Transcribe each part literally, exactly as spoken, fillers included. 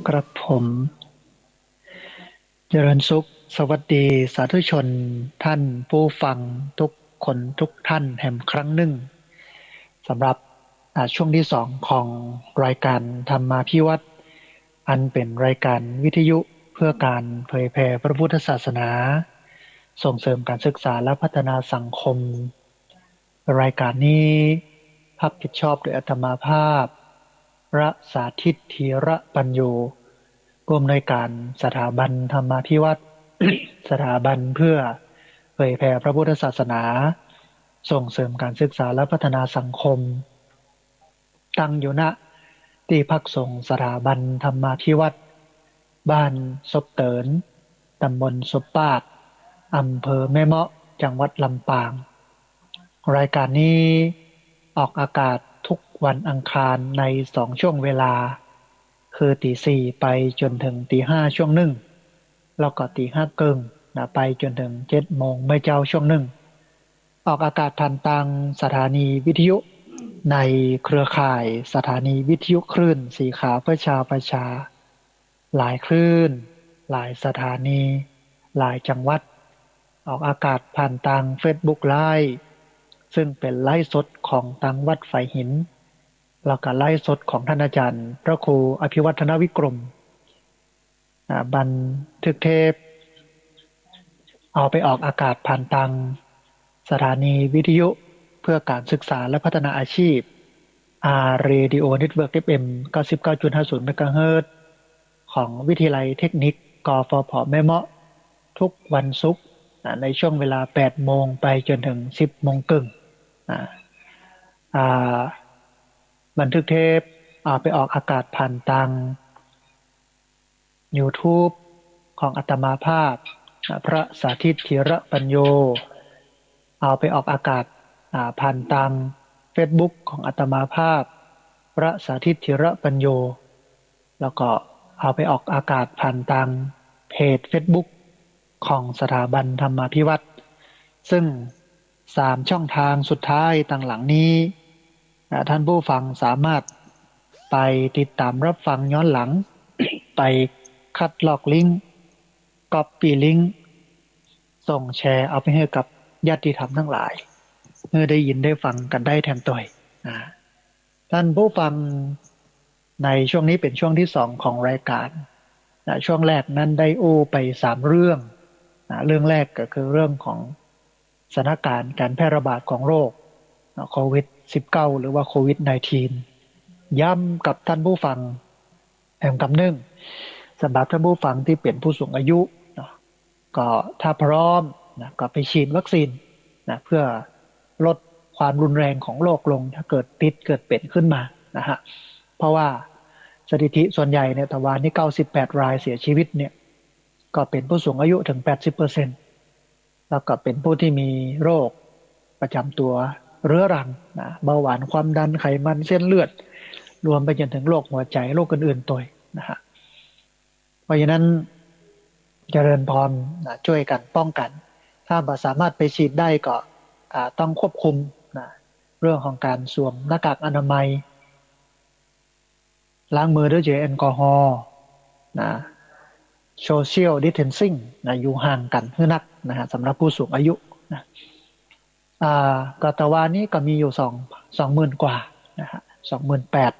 ครับผม เจริญสุข สวัสดีสาธุชนท่านผู้ฟังทุกคนทุกท่านแหมครั้งนึ่ง สำหรับ อ่า ช่วงตี้สองของรายก๋านธรรมาภิวัฒน์ อันเป๋นรายก๋านวิทยุเพื่อก๋านเผยแผ่พระพุทธศาสนา ส่งเสริมก๋านศึกษาและพัฒนาสังคม รายก๋านนี้ฮับผิดชอบโดยอาตมาภาพ พระสาธิต ธีระปัญโญ ผู้อำนวยก๋านสถาบันธรรมาภิวัฒน์ สถาบันเพื่อเผยแผ่พระพุทธศาสนา ส่งเสริมก๋านศึกษาและพัฒนาสังคม ตั้งอยู่ ณ ตี้พักสงฆ์สถาบันธรรมาภิวัฒน์ บ้านศพเติน ต๋ำบลศพปาด อำเภอแม่เมาะ จังหวัดลำปาง รายก๋านนี้ออกอากาศทุกวันอังคารในสองช่วงเวลา คือตี๋สี่ไปจ๋นเถิงตี๋ห้าช่วงนึ่ง แล้วก็ตี๋ห้าเกิ่ง นะ ไปจ๋นเถิงเจ็ดโมงเมื่อเจ๊าช่วงนึ่ง ออกอากาศผ่านตางสถานีวิทยุในเครือข่ายสถานีวิทยุคลื่นสีขาวเพื่อชาวประชา หลายคลื่น หลายสถานี หลายจังหวัด ออกอากาศผ่านตางเฟซบุ๊กไลฟ์ ซึ่งเป๋นไลฟ์สดของตางวัดฝายหิน แล้วก็ไลฟ์สดของท่านอาจารย์พระครูอภิวัฒนวิกรม อ่า บันทึกเทป เอาไปออกอากาศผ่านตางสถานีวิทยุเพื่อก๋านศึกษาและพัฒนาอาชีพ อาร์ Radio Network เอฟ เอ็ม เก้าสิบเก้าจุดห้าศูนย์ เมกะเฮิรตซ์ ของวิทยาลัยเทคนิค กฟผ แม่เมาะ ทุกวันศุกร์ อ่า ในช่วงเวลาแปดโมงไปจ๋นเถิงสิบโมงเกิ่ง อ่า อ่า บันทึกเทป เอาไปออกอากาศผ่านตาง YouTube ของอาตมาภาพ อ่า พระสาธิต ธีระปัญโญ เอาไปออกอากาศ อ่า ผ่านตางเฟซบุ๊กของอาตมาภาพ พระสาธิต ธีระปัญโญ แล้วก็เอาไปออกอากาศผ่านตางเพจเฟซบุ๊กของสถาบันธรรมาภิวัฒน์ ซึ่งสามช่องทางสุดท้ายตางหลังนี้ อ่า ท่านผู้ฟังสามารถไปติดตามรับฟังย้อนหลัง ไปคัดลอกลิงก์ ก๊อปปี้ลิงก์ ส่งแชร์เอาไปหื้อกับญาติธรรมตังหลาย หื้อได้ยินได้ฟังกั๋นได้แถมตวย อ่า ท่านผู้ฟัง ในช่วงนี้เป๋นช่วงตี้สองของรายก๋าน นะ ช่วงแรกนั้นได้อู้ไปสามเรื่อง นะ เรื่องแรกก็คือเรื่องของสถานก๋ารณ์ก๋านแพร่ระบาดของโรค นะ โควิดสิบเก้า หรือว่าโควิดสิบเก้า ย้ำกับท่านผู้ฟังแหมกำนึ่ง สำหรับท่านผู้ฟังตี้เป๋นผู้สูงอายุเนาะ ก็ถ้าพร้อมนะ ก็ไปฉีดวัคซีนนะ เพื่อลดความรุนแรงของโรคลง ถ้าเกิดติดเกิดเป๋นขึ้นมานะฮะ เพราะว่าสถิติส่วนใหญ่เนี่ย ตะวานี้ เก้าสิบแปดรายเสียชีวิตเนี่ย ก็เป๋นผู้สูงอายุเถิง แปดสิบเปอร์เซ็นต์ แล้วก็เป๋นผู้ตี้มีโรคประจ๋ำตั๋วเรื้อรังนะ เบาหวาน ความดัน ไขมัน เส้นเลือด รวมไปจ๋นเถิงโรคหัวใจ๋ โรคอื่นๆ ตวยนะฮะ เพราะฉะนั้นเจริญพรนะ จ้วยกั๋นป้องกั๋น ถ้าบ่สามารถไปฉีดได้ก็ อ่า ต้องควบคุมนะ เรื่องของก๋านสวมหน้ากากอนามัย ล้างมือด้วยเจลแอลกอฮอล์นะ social distancing นะ อยู่ห่างกั๋นหื้อนักนะฮะ สำหรับผู้สูงอายุนะ อ่า ก็ตะวานี้ก็มีอยู่สอง สองหมื่นกว่านะฮะ สองหมื่นแปด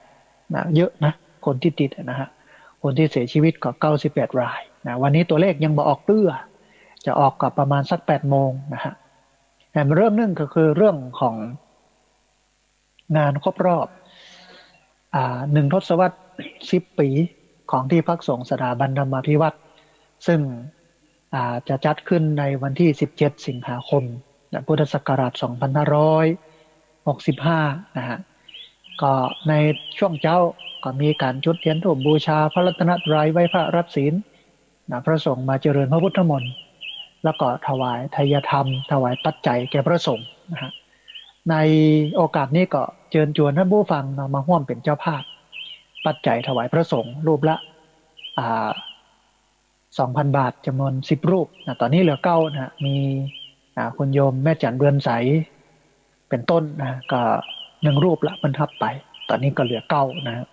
นะ เยอะนะ คนตี้ติดนะฮะ คนตี้เสียชีวิตก็ เก้าสิบแปดรายนะ วันนี้ตั๋วเลขยังบ่ออกเตื้อ จะออกก็ประมาณสักแปดโมงนะฮะ แถมเรื่องนึ่งก็คือเรื่องของ งานครบรอบ อ่า หนึ่งทศวรรษสิบปี๋ของตี้พักสงฆ์สถาบันธรรมาภิวัฒน์ ซึ่ง อ่า จะจัดขึ้นในวันตี้สิบเจ็ดสิงหาคมนะ พุทธศักราชสองพันห้าร้อยหกสิบห้านะฮะ ก็ในช่วงเจ๊าก็มีก๋านจุดเตียนธูปบูชาพระรัตนตรัย ไหว้พระรับศีล นะ พระสงฆ์มาเจริญพระพุทธมนต์ แล้วก็ถวายทายธรรม ถวายปัจจัยแก่พระสงฆ์นะฮะ ในโอกาสนี้ก็เจิญจวนท่านผู้ฟังเนาะ มาฮ่วมเป๋นเจ้าภาพ ปัจจัยถวายพระสงฆ์รูปละ อ่า สองพันบาท จ๋ำนวนสิบรูปนะ ต๋อนนี้เหลือเก้านะฮะ มี อ่า คุณโยมแม่จั๋นเรือนใส เป๋นต้นนะ ก็หนึ่งรูปละ เปิ้นฮับไป ต๋อนนี้ก็เหลือเก้านะฮะ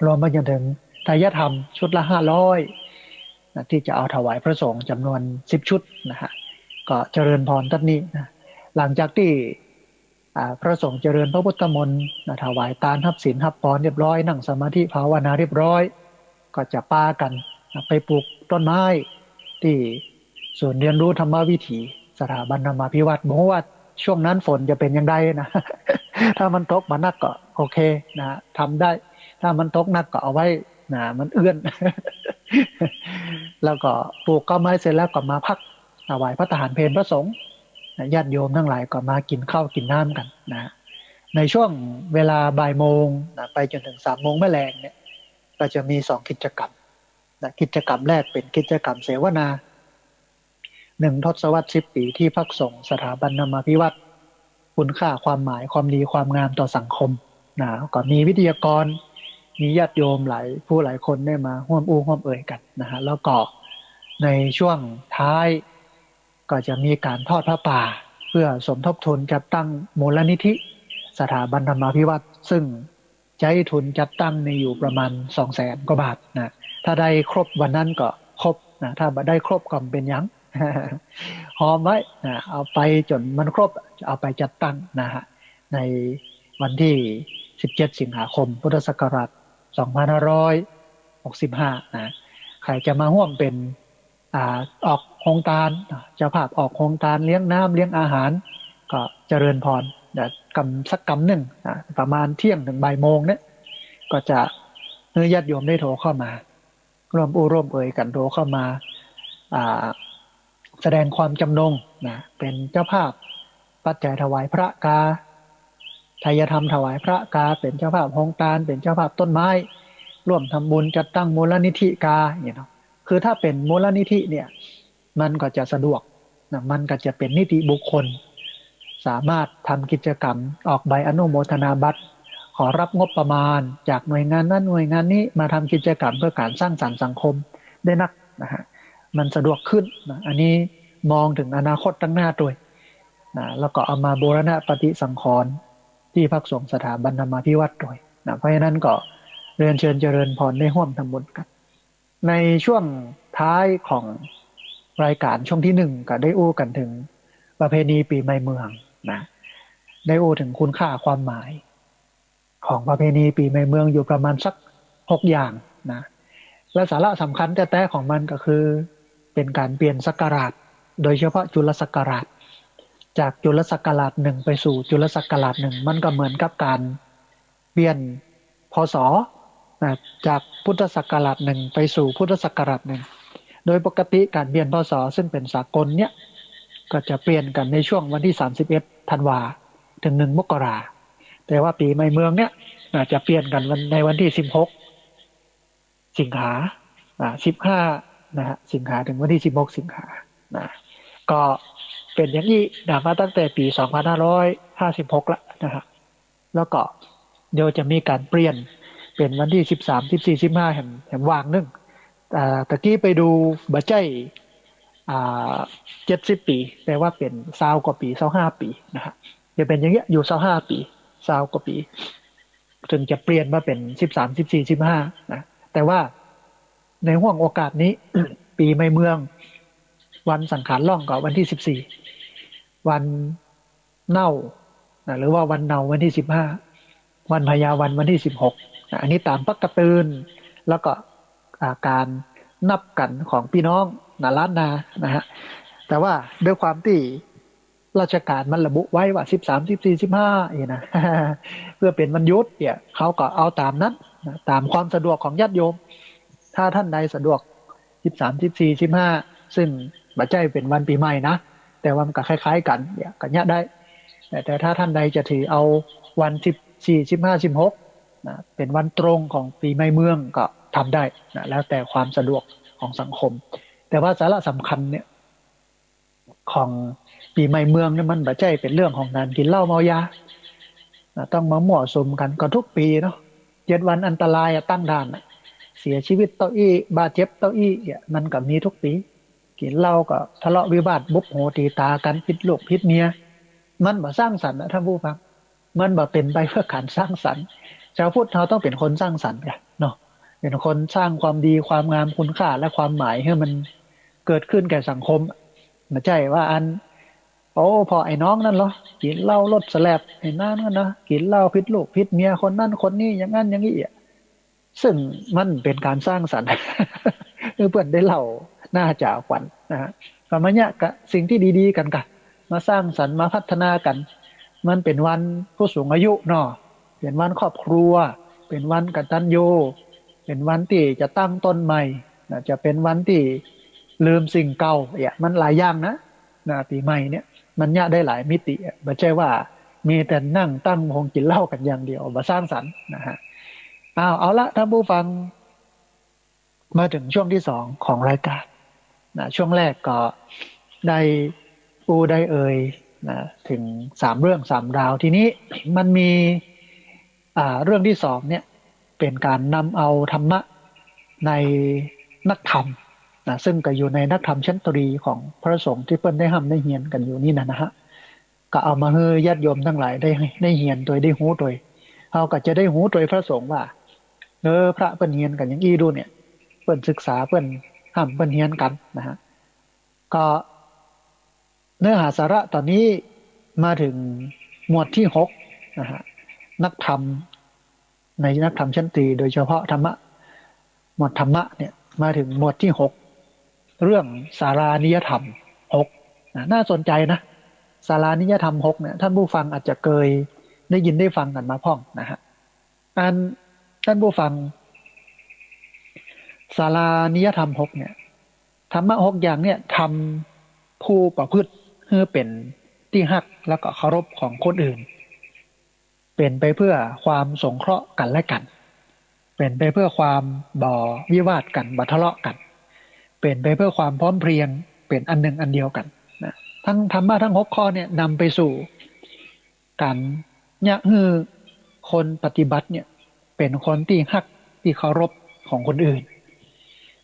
รวมไปจ๋นเถิง ไตรยธรรมชุดละห้าร้อยนะ ตี้จะเอาถวายพระสงฆ์จ๋ำนวนสิบชุดนะฮะ ก็เจริญพรตั๊ดนี้นะ หลังจากตี้ อ่า พระสงฆ์เจริญพระพุทธมนต์นะ ถวายตาน ฮับศีลฮับพรเรียบร้อย นั่งสมาธิภาวนาเรียบร้อย ก็จะปากั๋นนะ ไปปลูกต้นไม้ตี้ศูนย์เรียนรู้ธรรมวิถี สถาบันธรรมาภิวัฒน์ บ่ฮู้ว่าช่วงนั้นฝนจะเป๋นอย่างใดนะ ถ้ามันตกบ่หนักก็โอเคนะ ทำได้ ถ้ามันตกหนักก็เอาไว้นะ มันเอื้อน แล้วก็ปลูกกล้าไม้เสร็จแล้วก็มาพัก ถวายภัตตาหารเพลพระสงฆ์นะ ญาติโยมตังหลายก็มากิ๋นข้าวกิ๋นน้ำกั๋นนะ ในช่วงเวลาบ่ายโมงนะ ไปจ๋นเถิงสามโมงแม่แลงเนี่ย ก็จะมีสองกิจกรรมนะ กิจกรรมแรกเป๋นกิจกรรมเสวนา หนึ่งทศวรรษสิบปี๋ตี้พักสงฆ์สถาบันธรรมาภิวัฒน์ คุณค่าความหมายความดีความงามต่อสังคมนะ ก็มีวิทยากร มีญาติโยมหลายผู้หลายคนได้มาฮ่วมอู้ฮ่วมเอ่ยกั๋นนะฮะ แล้วก็ในช่วงท้าย ก็จะมีก๋านทอดผ้าป่า เพื่อสมทบทุนจัดตั้งมูลนิธิสถาบันธรรมาภิวัฒน์ ซึ่งใจ๊ทุนจัดตั้งนี่อยู่ประมาณสองแสนกว่าบาทนะ ถ้าได้ครบวันนั้นก็ครบนะ ถ้าบ่ได้ครบก็บ่เป๋นหยัง หอมไว้นะ เอาไปจ๋นมันครบ เอาไปจัดตั้งนะฮะ ในวันตี้สิบเจ็ดสิงหาคมพุทธศักราชสองพันห้าร้อยหกสิบห้านะ ใผจะมาฮ่วมเป๋น อ่า ออกโฮงตาน เจ้าภาพออกโฮงตาน เลี้ยงน้ำเลี้ยงอาหาร ก็เจริญพรนะ กำ สักกำนึ่งนะ ประมาณเที่ยงเถิงบ่ายโมงเนี่ย ก็จะหื้อญาติโยมได้โทรเข้ามา ฮ่วมอู้ฮ่วมเอ่ยกั๋น โทรเข้ามา อ่า แสดงความจ๋ำนงนะ เป๋นเจ้าภาพปัจจัยถวายพระกา ไตรยธรรมถวายพระกา เป๋นเจ้าภาพโฮงตาน เป๋นเจ้าภาพต้นไม้ ร่วมทำบุญจัดตั้งมูลนิธิกา อย่างเงี้ยเนาะ คือถ้าเป๋นมูลนิธิเนี่ย มันก็จะสะดวกนะ มันก็จะเป๋นนิติบุคคล สามารถทำกิจกรรม ออกใบอนุโมทนาบัตร ขอรับงบประมาณจากหน่วยงานนั้นหน่วยงานนี้ มาทำกิจกรรมเพื่อก๋านสร้างสรรค์สังคมได้นักนะฮะ มันสะดวกขึ้นนะ อันนี้มองเถิงอนาคตตังหน้าตวยนะ แล้วก็เอามาบูรณะปฏิสังขรณ์ตี้พักสงฆ์สถาบันธรรมาภิวัฒน์ตวยนะ เพราะฉะนั้นก็เรียนเชิญเจริญพรได้ฮ่วมทำบุญกั๋น ในช่วงท้ายของรายก๋านช่วงตี้หนึ่ง ก็ได้อู้กั๋นเถิงประเพณีปี๋ใหม่เมืองนะ ได้อู้เถิงคุณค่าความหมายของประเพณีปี๋ใหม่เมืองอยู่ประมาณสักหกอย่างนะ และสาระสำคัญแต๊ๆของมันก็คือ เป๋นก๋านเปลี่ยนศักราช โดยเฉพาะจุลศักราช จากจุลศักราชหนึ่งไปสู่จุลศักราชหนึ่ง มันก็เหมือนกับก๋านเปลี่ยน พ.ศ. นะ จากพุทธศักราชหนึ่งไปสู่พุทธศักราชหนึ่ง โดยปกติก๋านเปลี่ยน พ.ศ. ซึ่งเป๋นสากลเนี่ย ก็จะเปลี่ยนกั๋นในช่วงวันตี้สามสิบเอ็ดธันวาเถิงหนึ่งมกรา แต่ว่าปี๋ใหม่เมืองเนี่ย อ่า จะเปลี่ยนกั๋นวัน ในวันตี้สิบหกสิงหา อ่า สิบห้า นะฮะ สิงหาเถิงวันตี้สิบหกสิงหา นะ ก็เป๋นอย่างอี้นะ มาตั้งแต่ปี๋สองพันห้าร้อยห้าสิบหกละนะฮะ แล้วก็เดี๋ยวจะมีก๋านเปลี่ยนเป๋นวันตี้สิบสาม สิบสี่ สิบห้า แหม แหมวางนึ่ง อ่า ตะกี้ไปดูบ่ใจ้ อ่า เจ็ดสิบปี๋ แต่ว่าเป๋นซาวกว่าปี๋ ซาวห้าปี๋นะฮะ จะเป๋นอย่างเงี้ยอยู่ซาวห้าปี๋ ซาวกว่าปี๋ เถิงจะเปลี่ยนมาเป๋นสิบสาม สิบสี่ สิบห้านะ แต่ว่าในห่วงโอกาสนี้ ปี๋ใหม่เมือง วันสังขารล่องก็วันตี้สิบสี่ วันเน่านะ หรือว่าวันเนาวันตี้สิบห้า วันพญาวันวันตี้สิบหกนะ อันนี้ต๋ามปกติ แล้วก็ อ่า ก๋านนับกั๋นของปี้น้องนะ ล้านนานะฮะ แต่ว่าด้วยความตี้ราชก๋านมันระบุไว้ว่าสิบสาม สิบสี่ สิบห้า นี่นะ เพื่อเป๋นวันหยุดเนี่ย เขาก็เอาต๋ามนั้นนะ ต๋ามความสะดวกของญาติโยม ถ้าต้านใดสะดวก สิบสาม สิบสี่ สิบห้า ซึ่งบ่ใจ้เป๋นวันปี๋ใหม่นะ แต่ว่ามันก็คล้ายๆกั๋นเนี่ย ก็เยียะได้ แต่ แต่ถ้าต้านใดจะถือเอาวันสิบสี่ สิบห้า สิบหกนะ เป๋นวันตรงของปี๋ใหม่เมืองก็ทำได้นะ แล้วแต่ความสะดวกของสังคม แต่ว่าสาระสำคัญเนี่ย ของปี๋ใหม่เมืองเนี่ย มันบ่ใจ้เป๋นเรื่องของก๋านกิ๋นเหล้าเมายานะ ต้องมามั่วสุมกั๋น ก็ทุกปี๋เนาะ เจ็ดวันอันตรายอะ ตั้งด่านอะ เสียชีวิตเต้าอี้ บาดเจ็บเต้าอี้อะ มันก็มีทุกปี๋ กิ๋นเหล้าก็ทะเลาะวิวาท บุบหูตีต๋ากั๋น ผิดลูกผิดเมีย มันบ่สร้างสรรค์นะท่านผู้ฟัง มันบ่เป๋นไปเพื่อก๋านสร้างสรรค์ จาวพุทธเฮาต้องเป๋นคนสร้างสรรค์กั๋นเนาะ เป๋นคนสร้างความดีความงามคุณค่าและความหมายหื้อมันเกิดขึ้นแก่สังคม บ่ใจ้ว่าอัน โอ้ พ่อไอ้น้องนั้นเหรอ กิ๋นเหล้าลดแสลบ ไอ้นั้นนั้นนะ กิ๋นเหล้าผิดลูกผิดเมีย คนนั้นคนนี้ อย่างนั้นอย่างนี้อะ ซึ่งมันเป๋นก๋านสร้างสรรค์ หื้อเปิ้นได้เล่าหน้าจ๋าขวัญนะฮะ ก็มาเยียะก๋าสิ่งตี้ดีๆ กั๋นก่า มาสร้างสรรค์มาพัฒนากั๋น มันเป๋นวันผู้สูงอายุเนาะ เป๋นวันครอบครัว เป๋นวันกตัญญู เป๋นวันตี้จะตั้งต้นใหม่นะ จะเป๋นวันตี้ลืมสิ่งเก่า เอ๊ะ มันหลายอย่างนะ นะ ปี๋ใหม่เนี่ย มันเยียะได้หลายมิติอะ บ่ใจ้ว่ามีแต่นั่งตั้งวงกิ๋นเหล้ากั๋นอย่างเดียว บ่สร้างสรรค์นะฮะ อ้าว เอาละ ท่านผู้ฟัง มาเถิงช่วงตี้สองของรายก๋านนะ ช่วงแรกก็ได้อู้ได้เอ่ยนะ เถิงสามเรื่องสามราว ทีนี้มันมี อ่า เรื่องตี้สองเนี่ย เป๋นก๋านนำเอาธรรมะในนักธรรมนะ ซึ่งก็อยู่ในนักธรรมชั้นตรีของพระสงฆ์ตี้เปิ้นได้ฮ่ำได้เฮียนกั๋นอยู่นี่นะนะฮะ ก็เอามาหื้อญาติโยมตังหลายได้ ได้เฮียนตวย ได้ฮู้ตวย เฮาก็จะได้ฮู้ตวยพระสงฆ์ว่า เออ พระเปิ้นเฮียนกั๋นอย่างอี้ดูเนี่ย เปิ้นศึกษา เปิ้นฮ่ำ เปิ้นเฮียนกั๋นนะฮะ ก็เนื้อหาสาระต๋อนนี้มาเถิงหมวดตี้หกนะฮะ นักธรรม ในนักธรรมชั้นตรี โดยเฉพาะธรรมะ หมวดธรรมะเนี่ย มาเถิงหมวดตี้หก เรื่องสารานิยธรรมหกนะ น่าสนใจ๋นะ สารานิยธรรมหกเนี่ย ท่านผู้ฟังอาจจะเกยได้ยินได้ฟังกั๋นมาพ่องนะฮะ อัน ท่านผู้ฟัง สารานิยธรรมหกเนี่ย ธรรมะหกอย่างเนี่ย ธรรมผู้ประพฤติหื้อเป๋นตี้ฮักแล้วก็เคารพของคนอื่น เป๋นไปเพื่อความสงเคราะห์กั๋นและกั๋น เป๋นไปเพื่อความบ่วิวาทกั๋น บ่ทะเลาะกั๋น เป๋นไปเพื่อความพร้อมเพรียง เป๋นอันนึ่งอันเดียวกั๋นนะ ทั้งธรรมะทั้งหกข้อเนี่ย นำไปสู่ ก๋านเยียะหื้อคนปฏิบัติเนี่ย เป๋นคนตี้ฮักตี้เคารพของคนอื่น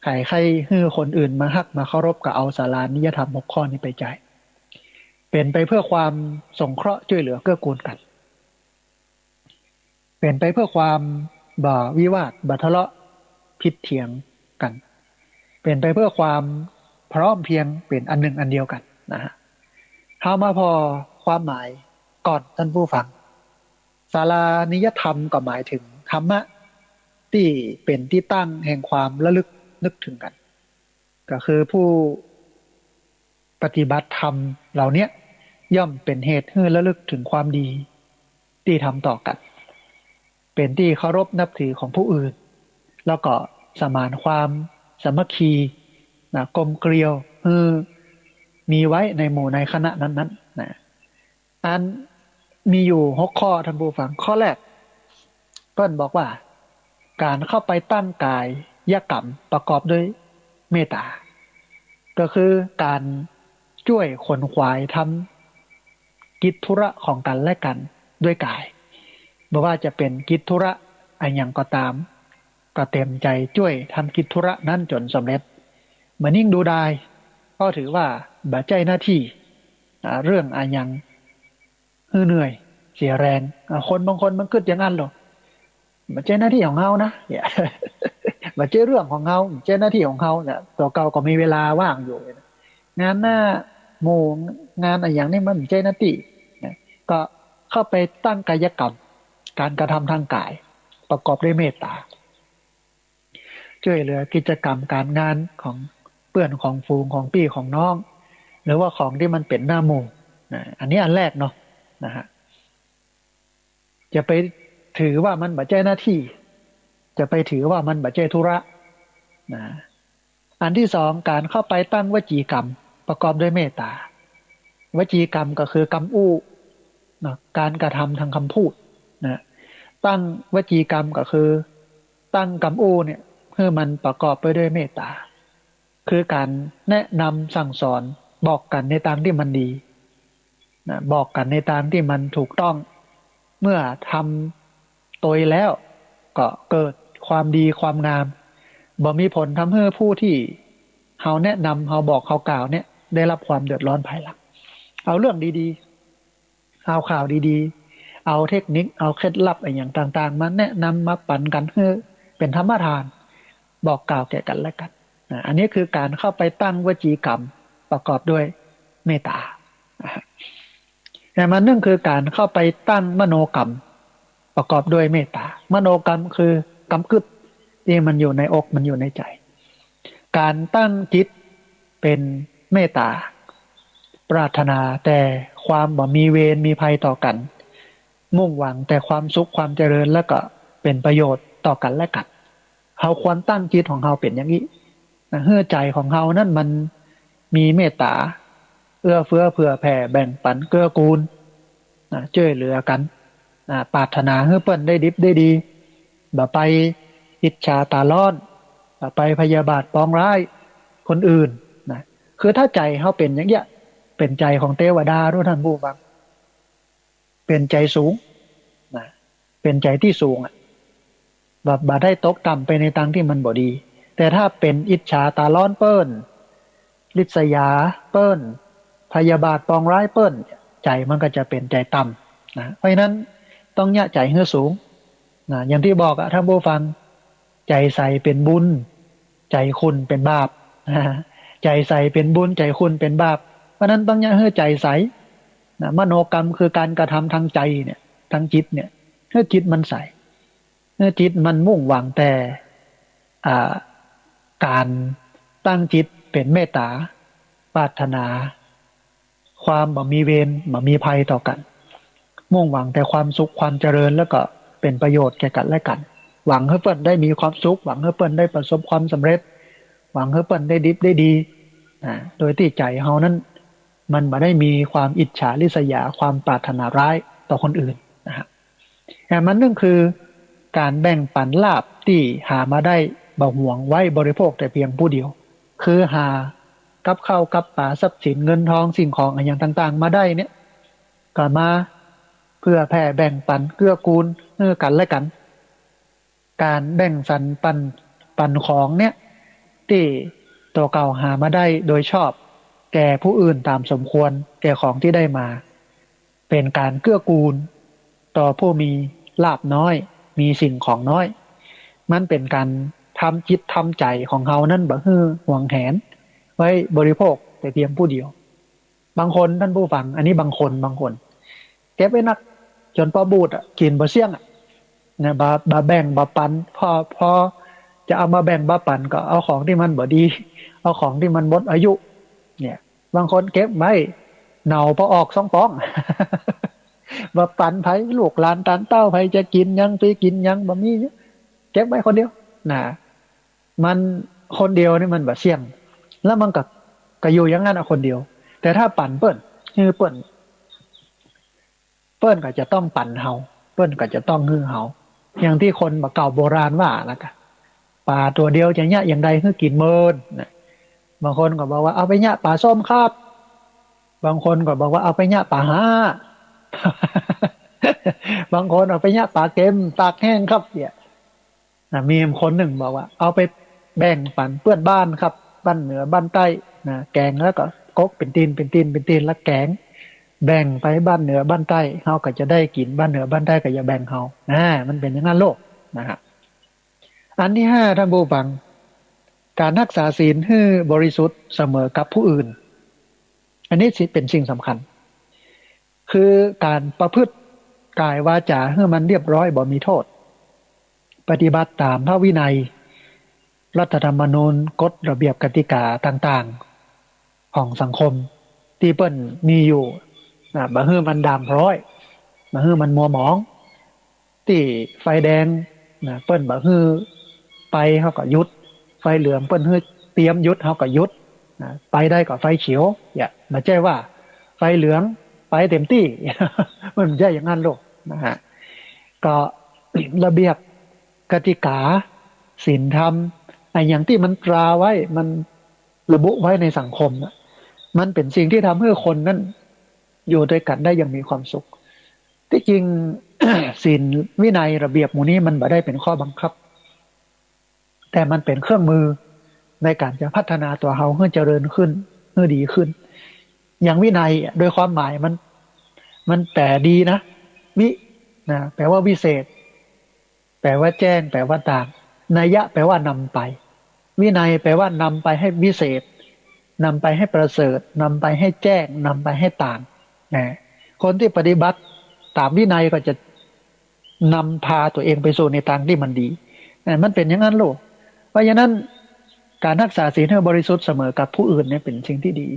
ใผใค่หื้อคนอื่นมาฮักมาเคารพ ก็เอาสารานิยธรรมหกข้อนี้ไปใจ๊ เป๋นไปเพื่อความสงเคราะห์จ้วยเหลือเกื้อกูลกั๋น เป๋นไปเพื่อความบ่วิวาทบ่ทะเลาะผิดเถียงกั๋น เป๋นไปเพื่อความพร้อมเพรียง เป๋นอันนึ่งอันเดียวกั๋นนะฮะ เฮามาผ่อความหมายก่อน ท่านผู้ฟัง สารานิยธรรมก็หมายเถิงธรรมะตี้เป๋นตี้ตั้งแห่งความระลึกนึกเถิงกั๋น ก็คือผู้ปฏิบัติธรรมเหล่าเนี้ย ย่อมเป๋นเหตุหื้อระลึกเถิงความดีตี้ทำต่อกั๋น เป๋นตี้เคารพนับถือของผู้อื่น แล้วก็สมานความสามัคคีนะ กลมเกลียว หื้อมีไว้ในหมู่ในคณะนั้นๆ นะ อันมีอยู่หกข้อ ท่านผู้ฟัง ข้อแรก เปิ้นบอกว่า ก๋านเข้าไปตั้งก๋ายกรรมประกอบด้วยเมตตา ก็คือก๋านจ้วยขวนขวายทำกิจธุระของกั๋นและกั๋นด้วยก๋าย บ่ว่าจะเป๋นกิจธุระอะหยังก็ต๋าม ก็เต๋มใจ๋จ้วยทำกิจธุระนั้นจ๋นสำเร็จ บ่นิ่งดูดาย ก็ถือว่าบ่ใจ้หน้าตี้ อ่า เรื่องอะหยัง หื้อเหนื่อยเสียแรง อ่า คนบางคนมันกึ๊ดอย่างอั้นลอ บ่ใจ้หน้าตี้ของเฮานะ เนี่ย บ่ใจ้เรื่องของเฮา บ่ใจ้หน้าตี้ของเฮาเนี่ย ตั๋วเก่าก็มีเวลาว่างอยู่ งานหน้าหมู่ งานอะหยังนี่มันบ่ใจ้หน้าตี้นะ ก็เข้าไปตั้งก๋ายกรรม ก๋านกระทำตางก๋าย ประกอบด้วยเมตตา จ้วยเหลือกิจกรรมก๋านงานของเปื้อนของฝูง ของปี้ของน้อง หรือว่าของตี้มันเป๋นหน้าหมู่นะ อันนี้อันแรกเนาะ นะฮะ จะไปถือว่ามันบ่ใจ้หน้าตี้ จะไปถือว่ามันบ่ใจ้ธุระนะ อันตี้สอง ก๋านเข้าไปตั้งวจีกรรมประกอบด้วยเมตตา วจีกรรมก็คือกำอู้เนาะ ก๋านกระทำตางกำพูดนะ ตั้งวจีกรรมก็คือตั้งกำอู้เนี่ย หื้อมันประกอบไปด้วยเมตตา คือก๋านแนะนำสั่งสอน บอกกั๋นในตางตี้มันดีนะ บอกกั๋นในตางตี้มันถูกต้อง เมื่อทำตวยแล้วก็เกิดความดีความงาม บ่มีผลทำหื้อผู้ตี้เฮาแนะนำ เฮาบอก เฮากล่าวเนี่ย ได้รับความเดือดร้อนภายหลัง เอาเรื่องดีๆ เอาข่าวดีๆ เอาเทคนิค เอาเคล็ดลับอะหยังต่างๆ มาแนะนำมาปั๋นกั๋นหื้อเป๋นธรรมทาน บอกกล่าวแก่กั๋นและกั๋น นะ อันนี้คือก๋านเข้าไปตั้งวจีกรรมประกอบด้วยเมตต๋า นะ แต่มานึ่งคือก๋านเข้าไปตั้งมโนกรรมประกอบด้วยเมตต๋า มโนกรรมคือกำกึ๊ดตี้มันอยู่ในอกมันอยู่ในใจ๋ ก๋านตั้งจิตเป๋นเมตต๋า ปรารถนาแต่ความบ่มีเวรมีภัยต่อกั๋น มุ่งหวังแต่ความสุขความเจริญ แล้วก็เป๋นประโยชน์ต่อกั๋นและกั๋น เฮาควรตั้งจิตของเฮาเป๋นอย่างอี้ นะ หื้อใจ๋ของเฮานั้นมันมีเมตต๋า เอื้อเฟื้อเผื่อแผ่แบ่งปั๋นเกื้อกูล นะ จ้วยเหลือกั๋น นะ ปรารถนาหื้อเปิ้นได้ดิบได้ดี บ่ไปอิจฉาต๋าฮ้อน บ่ไปพยาบาทปองร้ายคนอื่น นะ คือถ้าใจ๋เฮาเป๋นอย่างเนี้ย เป๋นใจ๋ของเตวดา ท่านผู้ฟัง เป๋นใจ๋สูง นะ เป๋นใจ๋ตี้สูงอะ บ่ บ่ได้ตกต่ำไปในตางตี้มันบ่ดี แต่ถ้าเป๋นอิจฉาต๋าฮ้อนเปิ้น ริษยาเปิ้น พยาบาทปองร้ายเปิ้น ใจ๋มันก็จะเป๋นใจ๋ต่ำ นะ เพราะฉะนั้นต้องเยียะใจ๋หื้อสูง นะ อย่างตี้บอกอะ ท่านผู้ฟัง ใจ๋ใสเป๋นบุญ ใจ๋ขุ่นเป๋นบาป นะ ใจ๋ใสเป๋นบุญ ใจ๋ขุ่นเป๋นบาป เพราะฉะนั้นต้องเยียะหื้อใจ๋ใส นะ มโนกรรมคือก๋านกระทำตางใจ๋เนี่ย ตางจิตเนี่ย หื้อจิตมันใส หื้อจิตมันมุ่งหวังแต่ อ่า ก๋านตั้งจิตเป๋นเมตต๋า ปรารถนาความบ่มีเวรบ่มีภัยต่อกั๋น มุ่งหวังแต่ความสุขความเจริญ แล้วก็เป๋นประโยชน์แก่กั๋นและกั๋น หวังหื้อเปิ้นได้มีความสุข หวังหื้อเปิ้นได้ประสบความสำเร็จ หวังหื้อเปิ้นได้ดิบได้ดี นะ โดยตี้ใจ๋เฮานั้น มันบ่ได้มีความอิจฉาริษยา ความปรารถนาร้ายต่อคนอื่น นะฮะ แต่มานึ่งคือก๋านแบ่งปั๋นลาภตี้หามาได้บ่หวงไว้บริโภคแต่เพียงผู้เดียว คือหากับข้าวกับป๋า ทรัพย์สินเงินทองสิ่งของอะหยังต่างๆ มาได้เนี่ย ก็มาเผื่อแผ่แบ่งปั๋นเกื้อกูลหื้อกั๋นและกั๋น ก๋านแบ่งสรรปัน ปันของเนี่ย ตี้ตั๋วเก่าหามาได้โดยชอบ แก่ผู้อื่นต๋ามสมควรแก่ของตี้ได้มา เป๋นก๋านเกื้อกูลต่อผู้มีลาภน้อย มีสิ่งของน้อย มันเป๋นก๋านทำจิตทำใจ๋ของเฮานั้นบ่หื้อหวงแหนไว้บริโภคแต่เพียงผู้เดียว บางคน ท่านผู้ฟัง อันนี้บางคน บางคน เก็บไว้นักจ๋นปอบูดอะ กิ๋นบ่เสี้ยงอะ นะ บ่ บ่แบ่งบ่ปัน พอ พอจะเอามาแบ่งมาปันก็เอาของตี้มันบ่ดี เอาของตี้มันหมดอายุ เนี่ย บางคนเก็บไว้ เน่าปอออกซองป๋อง บ่ปันใผ ลูกหลานตานเต้าใผจะกิ๋นยัง ไปกิ๋นยัง บ่มี เก็บไว้คนเดียว นะ มันคนเดียวนี่มันบ่เสี้ยง แล้วมันก็ ก็อยู่อย่างนั้นอะคนเดียว แต่ถ้าปันเปิ้น หื้อเปิ้น เปิ้นก็จะต้องปันเฮา เปิ้นก็จะต้องหื้อเฮา อย่างตี้คนบ่าเก่าโบราณว่าแล้วกะ ป๋าตั๋วเดียวจะเยียะอย่างใดหื้อกิ๋นเมิน นะ บางคนก็บอกว่า เอาไปเยียะป๋าส้มครับ บางคนก็บอกว่า เอาไปเยียะป๋าฮ้า บางคนเอาไปเยียะป๋าเก็มตากแห้งครับ เนี่ย นะ มีคนนึ่งบอกว่า เอาไปแบ่งปันเปื้อนบ้านครับ บ้านเหนือบ้านใต้ นะ แก๋งแล้วก็กกเป๋นตี๋น เป๋นตี๋น เป๋นตี๋น แล้วแก๋ง แบ่งไปบ้านเหนือบ้านใต้ เฮาก็จะได้กิ๋น บ้านเหนือบ้านใต้ก็จะแบ่งเฮา นะ มันเป๋นอย่างนั้นโลก นะฮะ อันตี้ห้า ท่านผู้ฟัง ก๋านฮักษาศีลหื้อบริสุทธิ์เสมอกับผู้อื่น อันนี้สิเป๋นสิ่งสำคัญ คือก๋านประพฤติกายวาจ๋าหื้อมันเรียบร้อยบ่มีโต้ษ ปฏิบัติต๋ามพระวินัย รัฐธรรมนูญ กฎระเบียบกติกาต่างๆ ของสังคมตี้เปิ้นมีอยู่ นะ บ่หื้อมันด่างพร้อย บ่หื้อมันมัวหมอง ตี้ไฟแดง นะ เปิ้นบ่หื้อไป เฮาก็หยุด ไฟเหลืองเปิ้นหื้อเตรียมหยุด เฮาก็หยุด นะ ไปได้ก็ไฟเขียว เนี่ย บ่ใจ้ว่าไฟเหลืองไปเต๋มตี้ มันบ่ใจ้อย่างนั้นโลก นะฮะ ก็ระเบียบกติกา ศีลธรรม อะหยังตี้มันตราไว้ มันระบุไว้ในสังคมน่ะ มันเป๋นสิ่งตี้ทำหื้อคนนั้นอยู่ตวยกั๋นได้อย่างมีความสุข ตี้จริง ศีลวินัยระเบียบหมู่นี้มันบ่ได้เป๋นข้อบังคับ แต่มันเป๋นเครื่องมือในก๋านจะพัฒนาตั๋วเฮาหื้อเจริญขึ้น หื้อดีขึ้น อย่างวินัยอะ โดยความหมายมัน มันแป๋ดีนะ วิ นะ แป๋ว่าวิเศษ แป๋ว่าแจ้ง แป๋ว่าตาง นัยยะแป๋ว่านำไป วินัยแปลว่านำไปให้วิเศษ นำไปให้ประเสริฐ นำไปให้แจ้ง นำไปให้ต่าง นะ คนตี้ปฏิบัติต๋ามวินัยก็จะนำพาตั๋วเองไปสู่ในตางตี้มันดี นะ มันเป๋นอย่างนั้นลูก เพราะฉะนั้นก๋านฮักษาศีลหื้อบริสุทธิ์เสมอกับผู้อื่นเนี่ยเป๋นสิ่งตี้ดี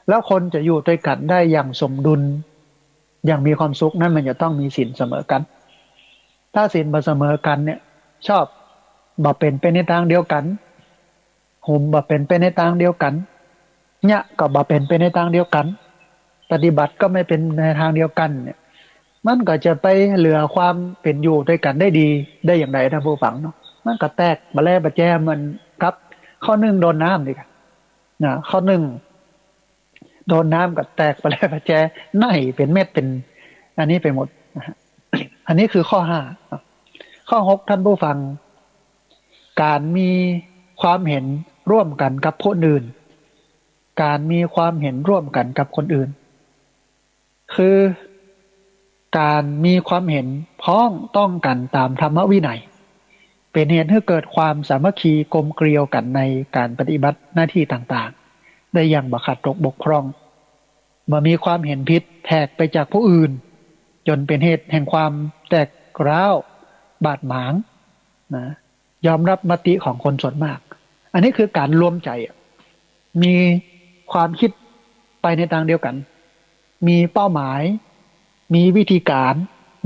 แล้วคนจะอยู่ตวยกั๋นได้อย่างสมดุล อย่างมีความสุขนั้นมันจะต้องมีศีลเสมอกั๋น ถ้าศีลบ่เสมอกั๋นเนี่ย ชอบบ่เป๋นไปในตางเดียวกั๋น หุมบ่เป๋นไปในตางเดียวกั๋น เยียะก็บ่เป๋นไปในตางเดียวกั๋น ปฏิบัติก็ไม่เป๋นในตางเดียวกั๋นเนี่ย มันก็จะไปเหลือความเป๋นอยู่ตวยกั๋นได้ดีได้อย่างใดท่านผู้ฟังเนาะ มันก็แตกปะแล้ปะแจเหมือนกับข้าวนึ่งโดนน้ำนี่กั๋น นะ ข้าวนึ่งโดนน้ำก็แตกปะแล้ปะแจ ไหนเป๋นเม็ดเป๋นอันนี้ไปหมดนะฮะ อันนี้คือข้อห้า ข้อหก ท่านผู้ฟัง ก๋านมีความเห็นร่วมกั๋นกับคนอื่น ก๋านมีความเห็นร่วมกั๋นกับคนอื่น คือก๋านมีความเห็นพ้องต้องกั๋นต๋ามธรรมวินัย เป๋นเหตุหื้อเกิดความสามัคคีกลมเกลียวกั๋นในก๋านปฏิบัติหน้าตี้ต่างๆ ได้อย่างบ่ขาดตกบกพร่อง บ่มีความเห็นผิดแผกไปจากผู้อื่น จ๋นเป๋นเหตุแห่งความแตกร้าวบาดหมาง นะ ยอมรับมติของคนส่วนมาก อันนี้คือก๋านรวมใจ๋อะ มีความกึ๊ดไปในตางเดียวกั๋น มีเป้าหมาย มีวิธีก๋าน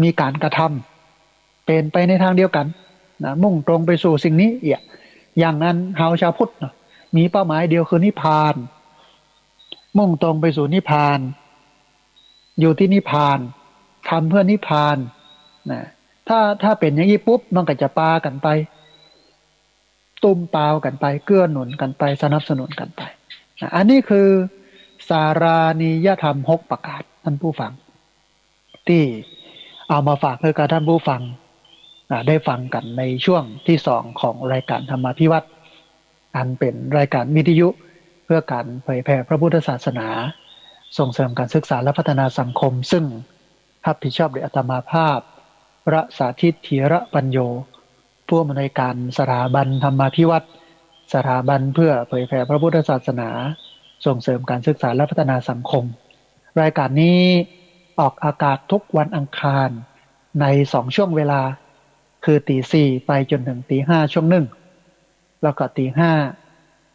มีก๋านกระทำ เป๋นไปในตางเดียวกั๋น นะ มุ่งตรงไปสู่สิ่งนี้เอี้ย อย่างนั้นเฮาชาวพุทธเนาะ มีเป้าหมายเดียวคือนิพพาน มุ่งตรงไปสู่นิพพาน อยู่ตี้นิพพาน ทำเพื่อนิพพาน นะ ถ้า ถ้าเป๋นอย่างอี้ปุ๊บ มันก็จะปากั๋นไป ตุ้มปาวกั๋นไป เกื้อหนุนกั๋นไป สนับสนุนกั๋นไป นะ อันนี้คือสารานิยธรรมหกประก๋าน ท่านผู้ฟัง ตี้เอามาฝากหื้อกับท่านผู้ฟัง อ่า ได้ฟังกั๋นในช่วงตี้สองของรายก๋านธรรมาภิวัฒน์ อันเป๋นรายก๋านวิทยุเพื่อก๋านเผยแผ่พระพุทธศาสนา ส่งเสริมก๋านศึกษาและพัฒนาสังคม ซึ่งรับผิดชอบโดยอาตมาภาพ พระสาธิต ธีระปัญโญ ผู้อำนวยก๋านสถาบันธรรมาภิวัฒน์ สถาบันเพื่อเผยแผ่พระพุทธศาสนา ส่งเสริมก๋านศึกษาและพัฒนาสังคม รายก๋านนี้ออกอากาศทุกวันอังคารในสองช่วงเวลา คือตี๋สี่ไปจ๋นเถิงตี๋ห้าช่วงนึ่ง แล้วก็ตี๋ห้า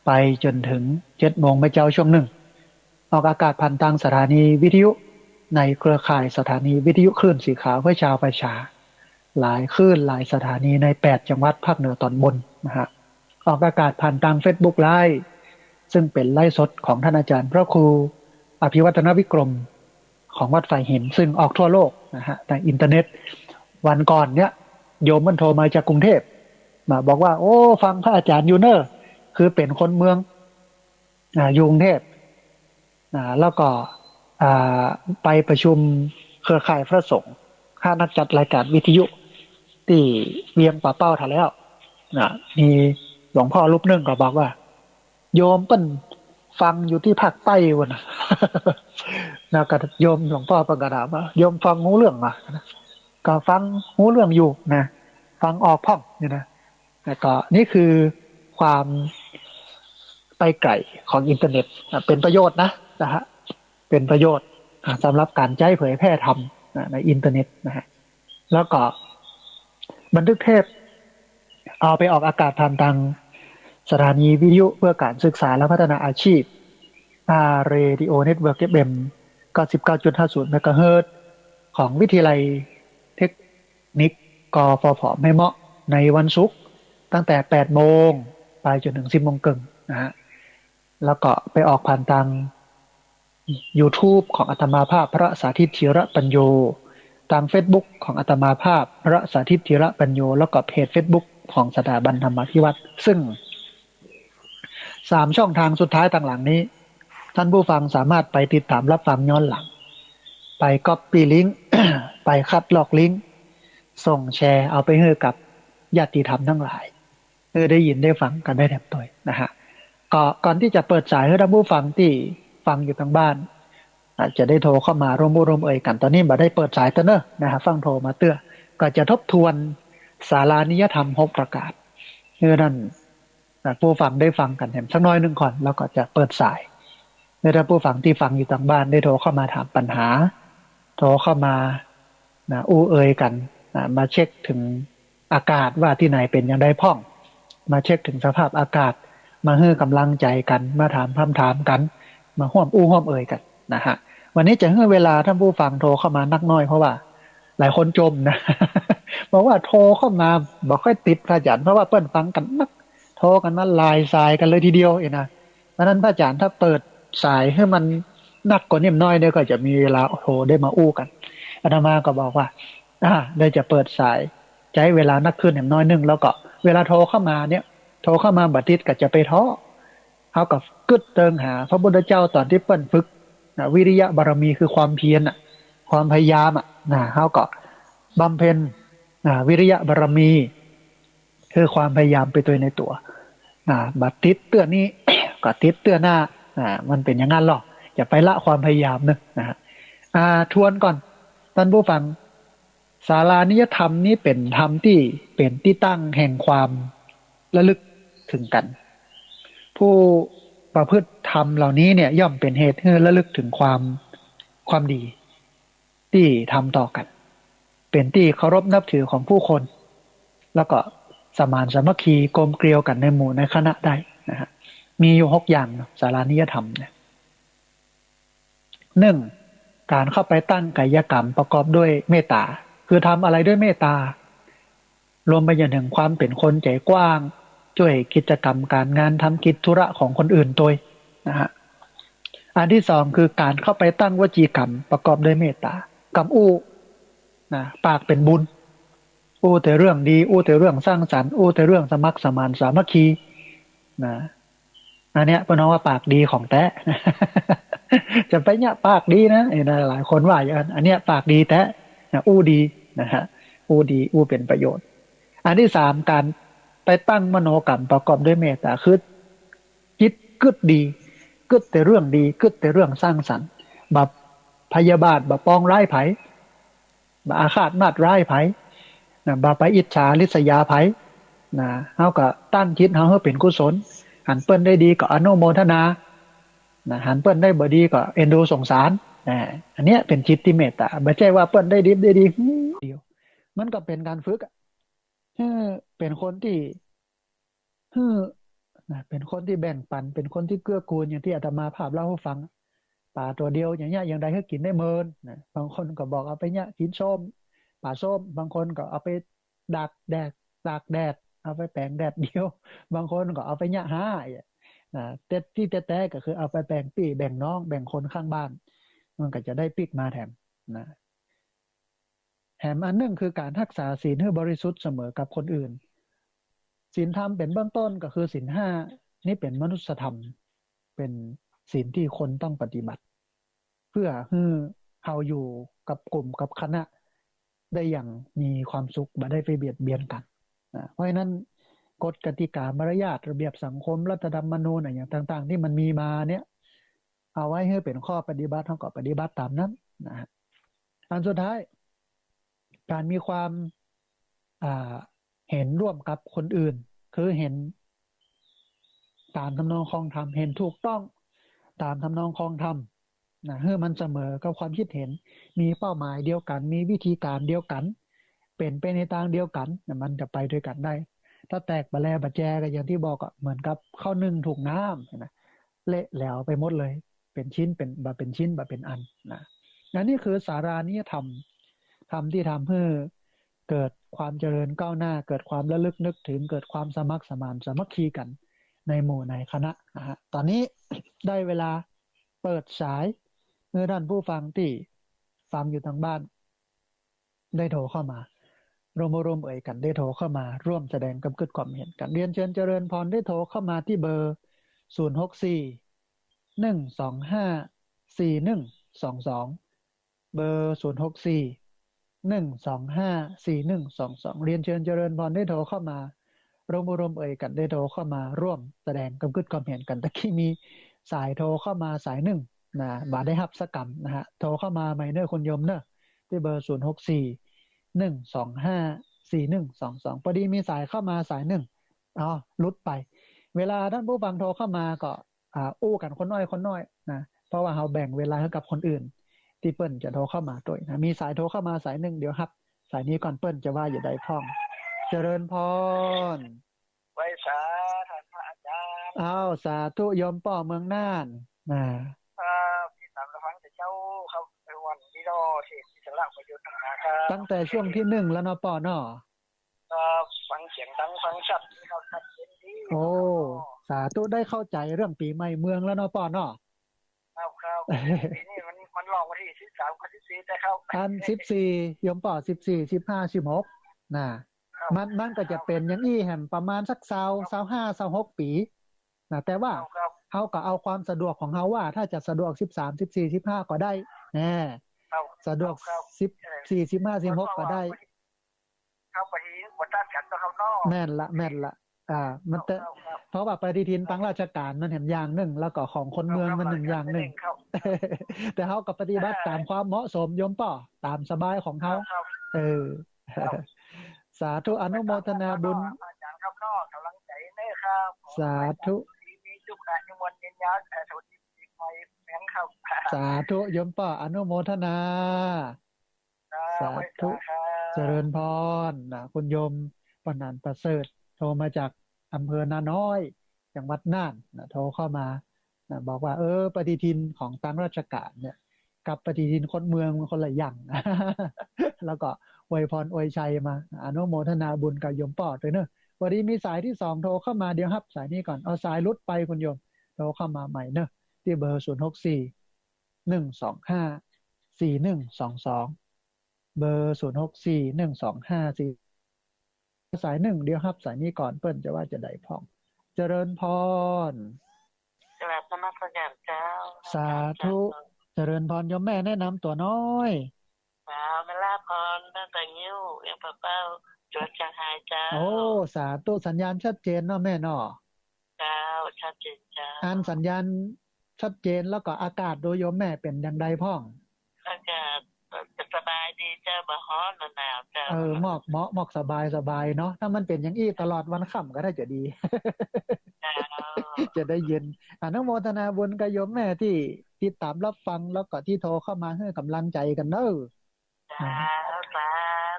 ไปจ๋นเถิงเจ็ดโมงเมื่อเจ๊าช่วงนึ่ง ออกอากาศผ่านตางสถานีวิทยุในเครือข่ายสถานีวิทยุคลื่นสีขาวเพื่อชาวประชา หลายคลื่นหลายสถานีในแปดจังหวัดภาคเหนือตอนบนนะฮะ ออกอากาศผ่านตางเฟซบุ๊กไลฟ์ ซึ่งเป๋นไลฟ์สดของท่านอาจารย์พระครูอภิวัฒนวิกรม ของวัดฝายหิน ซึ่งออกทั่วโลกนะฮะ ในอินเทอร์เน็ต วันก่อนเนี้ย โยมมันโทรมาจากกรุงเทพฯ มาบอกว่า โอ้ ฟังพระอาจารย์อยู่เน่อ คือเป๋นคนเมือง อ่า อยู่กรุงเทพฯ อ่า แล้วก็ อ่า ไปประชุมเครือข่ายพระสงฆ์ คณะจัดรายการวิทยุตี้เวียงป่าเป้าถ่าแล้ว นะ มีหลวงพ่อรูปนึ่งก็บอกว่า โยมเปิ้นฟังอยู่ตี้ภาคใต้วันนะ แล้วก็โยมหลวงพ่อเปิ้นก็ถามว่า โยมฟังฮู้เรื่องบ่ ก็ฟังฮู้เรื่องอยู่นะ ฟังออกพ่องนี่นะ แล้วก็นี่คือความไปไก๋ของอินเทอร์เน็ต อ่ะ เป๋นประโยชน์นะ นะฮะ เป๋นประโยชน์ อ่ะ สำหรับก๋านใจ๊เผยแพร่ธรรม นะ ในอินเทอร์เน็ตนะฮะ แล้วก็บันทึกเทปเอาไปออกอากาศผ่านตางสถานีวิทยุเพื่อก๋านศึกษาและพัฒนาอาชีพ อาร์ Radio Network เอฟ เอ็ม เก้าสิบเก้าจุดห้าศูนย์ เมกะเฮิรตซ์ ของวิทยาลัยเทคนิค กฟผ แม่เมาะ ในวันศุกร์ ตั้งแต่แปดโมงไปจ๋นเถิงสิบโมงเกิ่งนะฮะ แล้วก็ไปออกผ่านตาง YouTube ของอาตมาภาพพระสาธิต ธีระปัญโญ ตางเฟซบุ๊กของอาตมาภาพพระสาธิต ธีระปัญโญ แล้วก็เพจเฟซบุ๊กของสถาบันธรรมาภิวัฒน์ ซึ่งสามช่องทางสุดท้ายตางหลังนี้ ท่านผู้ฟังสามารถไปติดต๋ามรับฟังย้อนหลัง ไปก๊อปปี้ลิงก์ ไปคัดลอกลิงก์ ส่งแชร์เอาไปหื้อกับญาติธรรมทั้งหลาย เออ ได้ยินได้ฟังกั๋นได้แถมตวยนะฮะ ก็ก่อนตี้จะเปิดสายหื้อท่านผู้ฟังตี้ฟังอยู่ตางบ้าน อาจจะได้โทรเข้ามาร่วมอู้ร่วมเอ่ยกั๋น ต๋อนนี้บ่ได้เปิดสายเตื้อเน่อนะฮะ ฟั่งโทรมาเตื้อ ก็จะทบทวนสารานิยธรรมหกประก๋าน เออ นั่น นะ ผู้ฟังได้ฟังกั๋นแหมสักหน้อยนึ่งก่อน แล้วก็จะเปิดสาย แล้วถ้าผู้ฟังตี้ฟังอยู่ตางบ้านได้โทรเข้ามาถามปัญหา โทรเข้ามา นะ อู้เอ่ยกั๋น นะ มาเช็คเถิงอากาศว่าตี้ไหนเป๋นอย่างใดพ่อง มาเช็คเถิงสภาพอากาศ มาหื้อก๋ำลังใจ๋กั๋น มาถามกำถามกั๋น มาฮ่วมอู้ฮ่วมเอ่ยกั๋นนะฮะ วันนี้จะหื้อเวลาต้านผู้ฟังโทรเข้ามานักน้อย เพราะว่าหลายคนจ่มนะ บอกว่าโทรเข้ามาบ่ค่อยติดพระอาจ๋ารย์ เพราะว่าเปิ้นฟังกั๋นนัก โทรกั๋นมาหลายสายกั๋นเลยทีเดียวเองนะ เพราะฉะนั้นพระอาจ๋ารย์ถ้าเปิดสายหื้อมันนักกว่านี้หน้อยเนี่ย ก็จะมีเวลาโทรได้มาอู้กั๋น อาตมาก็บอกว่า อ่า ได้จะเปิดสาย ใจ๊เวลานักขึ้นแหมหน้อยนึ่ง แล้วก็เวลาโทรเข้ามาเนี่ย โทรเข้ามาบ่ติดก็จะไปท้อ เฮาก็กึ๊ดเติงหาพระพุทธเจ้าต๋อนตี้เปิ้นฝึก นะ วิริยะบารมีคือความเพียรน่ะ ความพยายามอ่ะ นะ เฮาก็บำเพ็ญ นะ วิริยะบารมี คือความพยายามไปตวยในตั๋ว นะ บ่ติดเตื้อนี้ ก็ติดเตื้อหน้า นะ มันเป๋นอย่างนั้นหรอก จะไปละความพยายามเนอะ นะฮะ อ่า ทวนก่อน ต้านผู้ฟัง ศาลานิยธรรมนี้เป๋นธรรมตี้เป๋นตี้ตั้งแห่งความระลึกเถิงกั๋น ผู้ประพฤติธรรมเหล่านี้เนี่ย ย่อมเป๋นเหตุหื้อระลึกเถิงความ ความดีตี้ทำต่อกั๋น เป๋นตี้เคารพนับถือของผู้คน แล้วก็สมานสามัคคีกลมเกลียวกั๋นในหมู่ในคณะได้นะฮะ มีอยู่หกอย่างเนาะ ศาลานิยธรรมเนี่ย นึ่ง ก๋านเข้าไปตั้งกายกรรมประกอบด้วยเมตต๋า คือทำอะไรด้วยเมตต๋า รวมไปจนเถิงความเป๋นคนใจ๋กว้าง จ้วยกิจกรรมก๋านงาน ทำกิจธุระของคนอื่นตวยนะฮะ อันตี้สองคือก๋านเข้าไปตั้งวจีกรรมประกอบด้วยเมตต๋า กำอู้นะ ปากเป๋นบุญ อู้แต่เรื่องดี อู้แต่เรื่องสร้างสรรค์ อู้แต่เรื่องสมัครสมานสามัคคีนะ อันเนี้ยเปิ้นฮ้องว่าปากดีของแต๊ จะไปเยียะปากดีนะ เอ้ยนะ หลายคนว่าอย่างนั้น อันเนี้ยปากดีแต๊นะ อู้ดีนะฮะ อู้ดี อู้เป๋นประโยชน์ อันตี้สาม ก๋านไปตั้งมโนกรรมประกอบด้วยเมตต๋า คือจิตกึ๊ดดี กึ๊ดแต่เรื่องดี กึ๊ดแต่เรื่องสร้างสรรค์ บ่พยาบาท บ่ปองร้ายใผ บ่อาฆาตมาดร้ายใผนะ บ่ไปอิจฉาริษยาใผนะ เฮาก็ตั้งจิตเฮาหื้อเป๋นกุศล หันเปิ้นได้ดีก็อนุโมทนานะ หันเปิ้นได้บ่ดีก็เอ็นดูสงสารนะ อันเนี้ยเป๋นจิตตี้เมตต๋า บ่ใจ้ว่าเปิ้นได้ดิบได้ดีหื้อเดียว มันก็เป๋นก๋านฝึกอะ หื้อเป๋นคนตี้ หื้อ นะ เป๋นคนตี้แบ่งปัน เป๋นคนตี้เกื้อกูล อย่างตี้อาตมาภาพเล่าหื้อฟัง ป๋าตั๋วเดียวอย่างเนี้ย อย่างใดหื้อกิ๋นได้เมินนะ บางคนก็บอกเอาไปเยียะกิ๋นส้ม ป๋าส้ม บางคนก็เอาไปดักแดด ตากแดด เอาไปแป๋งแดดเดียว บางคนก็เอาไปเยียะฮ้าอย่างเนี้ยนะ แต่ตี้แต๊ๆ ก็คือเอาไปแบ่งปี้แบ่งน้อง แบ่งคนข้างบ้าน มันก็จะได้ปิ๊กมาแถมนะ แถมอันนึ่งคือก๋านฮักษาศีลหื้อบริสุทธิ์เสมอกับคนอื่น ศีลธรรมเป๋นเบื้องต้นก็คือศีลห้า นี่เป๋นมนุสสธรรม เป๋นศีลตี้คนต้องปฏิบัติ เพื่อหื้อเฮาอยู่กับกลุ่มกับคณะได้อย่างมีความสุข บ่ได้ไปเบียดเบียนกั๋นนะ เพราะฉะนั้นกฎกติกามารยาท ระเบียบสังคม รัฐธรรมนูญอะหยังต่างๆ ตี้มันมีมาเนี่ย เอาไว้หื้อเป๋นข้อปฏิบัติ เฮาก็ปฏิบัติต๋ามนั้นนะฮะ อันสุดท้าย ก๋านมีความ อ่า เห็นร่วมกับคนอื่น คือเห็นต๋ามทำนองครองธรรม เห็นถูกต้องต๋ามทำนองครองธรรมนะ หื้อมันเสมอกับความคิดเห็น มีเป้าหมายเดียวกั๋น มีวิธีก๋านเดียวกั๋น เป๋นไปในตางเดียวกั๋นนะ มันจะไปตวยกั๋นได้ ถ้าแตกบ่าแลบ่าแจก็อย่างตี้บอกอะ เหมือนกับข้าวนึ่งถูกน้ำนะ เละแหลวไปหมดเลย เป๋นชิ้นเป๋น บ่เป๋นชิ้น บ่เป๋นอันนะ อันนี้คือศาลานิยธรรม ธรรมตี้ทำหื้อเกิดความเจริญก้าวหน้า เกิดความระลึกนึกถึง เกิดความสมัครสมานสามัคคีกั๋นในหมู่ในคณะนะฮะ ต๋อนนี้ได้เวลาเปิดสาย หื้อต้านผู้ฟังตี้ฟังอยู่ตางบ้าน ได้โทรเข้ามา ร่วม ร่วมเอ่ยกั๋น ได้โทรเข้ามาร่วมแสดงกำกึ๊ดความเห็นกั๋น เรียนเชิญเจริญพร ได้โทรเข้ามาตี้เบอร์ ศูนย์หกสี่ หนึ่งสองห้า สี่หนึ่งสองสอง เบอร์ ศูนย์หกสี่ หนึ่งสองห้า สี่หนึ่งสองสอง เรียนเชิญเจริญพร ได้โทรเข้ามา ร่วม ร่วมเอ่ยกั๋น ได้โทรเข้ามาร่วมแสดงกำกึ๊ดความเห็นกั๋น ตะกี้มีสายโทรเข้ามาสายนึ่งนะ บ่ได้ฮับสักกำนะฮะ โทรเข้ามาใหม่เน่อคุณโยมเน่อ ตี้เบอร์ ศูนย์หกสี่ หนึ่งสองห้า สี่หนึ่งสองสอง พอดีมีสายเข้ามาสายนึ่ง อ๋อ หลุดไป เวลาต้านผู้ฟังโทรเข้ามาก็ อ่า อู้กั๋นคนน้อยคนน้อยนะ เพราะว่าเฮาแบ่งเวลาหื้อกับคนอื่น ตี้เปิ้นจะโทรเข้ามาตวยนะ มีสายโทรเข้ามาสายนึ่ง เดี๋ยวฮับสายนี้ก่อน เปิ้นจะว่าจะใดพ่อง เจริญพร ไหว้สาท่านพระอาจารย์ อ้าว สาธุ โยมป้อเมืองน่านนะ ครับ ติดต๋ามฟังแต่เจ๊าครับ ในวันนี้เนาะ เทศน์อิสระประยุทธ์นะครับ ตั้งแต่ช่วงตี้นึ่งแล้วเนาะป้อเนาะ ครับ ฟังเสียงดังฟังชัดนี่ครับ ชัดเจนดี โอ้ สาธุ ได้เข้าใจ๋เรื่องปี๋ใหม่เมืองแล้วเนาะป้อเนาะ ครับ ครับ ปี๋นี้มัน มันลองวันตี้สิบสามกับสิบสี่นะครับ อันสิบสี่ โยมป้อ สิบสี่ สิบห้า สิบหก นะ ครับ มัน มันก็จะเป๋นอย่างอี้แหม ประมาณสักซาว ซาวห้า ซาวหกปี๋นะ แต่ว่า ครับ ครับ เฮาก็เอาความสะดวกของเฮาว่า ถ้าจะสะดวกสิบสาม สิบสี่ สิบห้า ก็ได้ แน่ ครับ สะดวก ครับ ครับ สิบสี่ สิบห้า สิบหก ก็ได้ ครับ พอดีบ่ตัดกั๋นเนาะครับเนาะ แม่นละ แม่นละ อ่า มันแต่ ครับ ครับ เพราะว่าปฏิทินตางราชก๋านมันแหมอย่างนึ่ง แล้วก็ของคนเมืองมันแหมอย่างนึ่ง ครับ แต่เฮาก็ปฏิบัติต๋ามความเหมาะสมโยมป้อ ต๋ามสบายของเฮา ครับ เออ ครับ สาธุ อนุโมทนาบุญ อาจารย์ครับเนาะ ก๋ำลังใจ๋เน้อครับ สาธุ มีสุขะนิมนต์ยืนยาว เอ่อ สวัสดีปี๋ใหม่แหมครับ สาธุ โยมป้อ อนุโมทนา ครับ สาธุ ไหว้สาครับ เจริญพรนะ คุณโยมปนันประเสริฐ โทรมาจากอำเภอนาน้อย จังหวัดน่านนะ โทรเข้ามานะ บอกว่า เออ ปฏิทินของตางราชก๋านเนี่ย กับปฏิทินคนเมืองมันคนละอย่าง แล้วก็อวยพรอวยชัยมา อนุโมทนาบุญกับโยมป้อตวยเนาะ พอดีมีสายตี้สองโทรเข้ามา เดี๋ยวฮับสายนี้ก่อน เอา สายหลุดไปคุณโยม โทรเข้ามาใหม่เนาะ ตี้เบอร์ ศูนย์หกสี่ หนึ่งสองห้า สี่หนึ่งสองสอง เบอร์ ศูนย์หกสี่ หนึ่งสองห้า สี่ สายนึ่ง เดี๋ยวฮับสายนี้ก่อน เปิ้นจะว่าจะใดพ่อง เจริญพร กราบนมัสการเจ้า สาธุ เจริญพร โยมแม่แนะนำตั๋วน้อย เจ้า แม่ลาพร บ้านป่างิ้ว เวียงป่าเป้า จังหวัดเชียงรายเจ้า โอ้ สาธุ สัญญาณชัดเจนเนาะแม่เนาะ เจ้า ชัดเจนเจ้า อันสัญญาณชัดเจน แล้วก็อากาศโดยโยมแม่เป๋นอย่างใดพ่อง อากาศสบายดีเจ้า บ่ฮ้อนบ่หนาวเจ้า เออ หมอกเหมาะ หมอกสบายสบายเนาะ ถ้ามันเป๋นอย่างอี้ตลอดวันค่ำก็น่าจะดี เจ้า จะได้เย็น อนุโมทนาบุญกับโยมแม่ตี้ติดต๋ามรับฟัง แล้วก็ตี้โทรเข้ามาหื้อก๋ำลังใจ๋กั๋นเนาะ สาธุ สา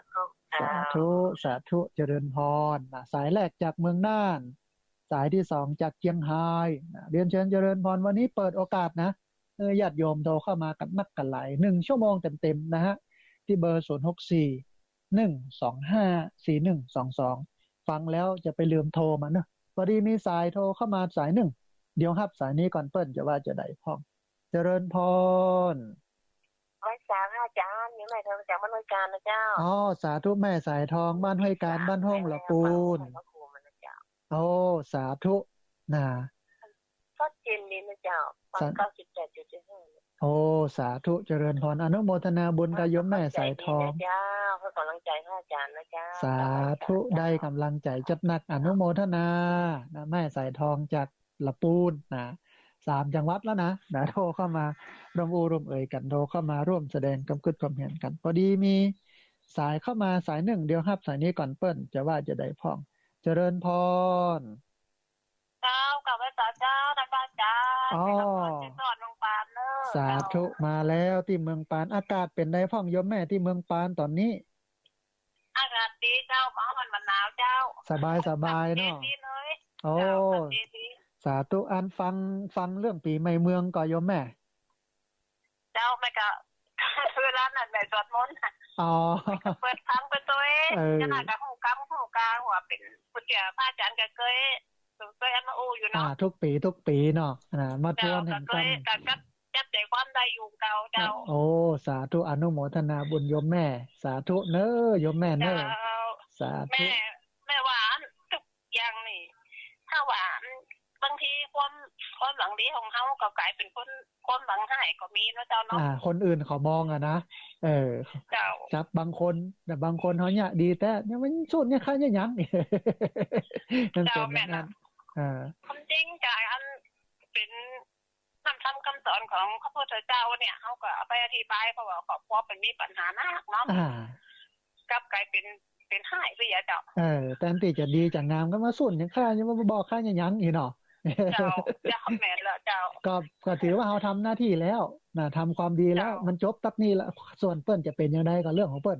ธุเจ้า สาธุ สาธุ เจริญพรนะ สายแรกจากเมืองน่าน สายตี้สองจากเชียงรายนะ เรียนเชิญเจริญพร วันนี้เปิดโอกาสนะ เออ ญาติโยมโทรเข้ามากั๋นนักกั๋นหลาย นึ่งชั่วโมงเต็มๆ นะฮะ ตี้เบอร์ ศูนย์หกสี่ หนึ่งสองห้า สี่หนึ่งสองสอง ฟังแล้วจะไปลืมโทรมาเนาะ พอดีมีสายโทรเข้ามาสายนึ่ง เดี๋ยวฮับสายนี้ก่อน เปิ้นจะว่าจะใดพ่อง เจริญพร ไหว้สาพระอาจารย์ โยมแม่โทรมาจากบ้านห้วยกาญนะเจ้า อ๋อ สาธุ แม่สายทอง บ้านห้วยกาญ บ้านห้องละปูน พระครูมานะเจ้า โอ้ สาธุ นะ ชัดเจนดีนะเจ้า ฟัง สา เก้าสิบแปดจุดห้า โอ้ สาธุ เจริญพร อนุโมทนาบุญกับโยมแม่สายทอง ขอบใจดีนะเจ้า ให้ก๋ำลังใจ๋พระอาจารย์นะเจ้า สาธุ ได้ก๋ำลังใจ๋จัดหนัก อนุโมทนา นะ แม่สายทองจาก ละปูนนะ สามจังหวัดแล้วนะ นะ โทรเข้ามาร่วมอู้ร่วมเอ่ยกั๋น โทรเข้ามาร่วมแสดงความกึ๊ดความเหียนกั๋น พอดีมีสายเข้ามาสายนึ่ง เดี๋ยวฮับสายนี้ก่อน เปิ้นจะว่าจะใดพ่อง เจริญพร เจ้า กราบไหว้สาเจ้า ท่านพระอาจารย์ อ๋อ ไปรับพรสินสอดเมืองปานเน้อ สาธุ เจ้า มาแล้วตี้เมืองปาน อากาศเป๋นใดพ่องโยมแม่ตี้เมืองปานต๋อนนี้ อากาศดีเจ้า บ่ฮ้อนบ่หนาวเจ้า สบายสบายเนาะ อากาศดีเลย โอ้ เจ้า อากาศดีดี สาธุ อันฟัง ฟังเรื่องปี๋ใหม่เมืองก่อโยมแม่ เจ้า แม่ก็ เวลานั้นแม่สวดมนต์ อ๋อ แม่ก็เปิดฟังไปตวย เออ เจ้าหน้าก็ฮู้กำฮู้กา ว่าเป๋นผู้เฒ่าพระอาจารย์ก็เกย เกยเอามาอู้อยู่เนาะ อ่า ทุกปี๋ทุกปี๋เนาะ อ่า มาทวนแหมกั๋น เจ้า ก็เกย ก็ ก็จับใจ๋ความได้อยู่เก่าเจ้า โอ้ สาธุ อนุโมทนาบุญโยมแม่ สาธุเน้อ โยมแม่เน้อ เจ้า สาธุ แม่ แม่ว่าทุกอย่างนี่ ถ้าว่า บางทีความ ความหวังดีของเฮาก็ก๋ายเป๋นคน ความหวังฮ้ายก็มีเนาะเจ้าเนาะ อ่า คนอื่นเขามองอะนะ เออ เจ้า ครับ บางคน แต่บางคนเขาเนี่ยดีแต๊ เนี่ยมันสูตรเนี่ยใครเนี่ยยัง นั่นเป๋นอย่างนั้น เจ้า แม่นอะ อ่า ความจริงก็อันเป๋น นำธรรมคำสอนของพระพุทธเจ้าเนี่ย เฮาก็เอาไปอธิบาย เพราะว่าครอบครัวมันมีปัญหานักเนาะ อ่า กลับกลายเป๋น เป๋นฮ้ายไปเสียเจ้า เออ แตนตี้จะดีจะงามก็มาสูนอย่างข้า ยังมาบอกข้าอย่างหยังอีกเนาะ เจ้า เจ้า แม่นแล้วเจ้า ก็ ก็ถือว่าเฮาทำหน้าตี้แล้วนะ ทำความดีแล้ว เจ้า มันจบตั๊กนี้ละ ส่วนเปิ้นจะเป๋นอย่างใดก็เรื่องของเปิ้น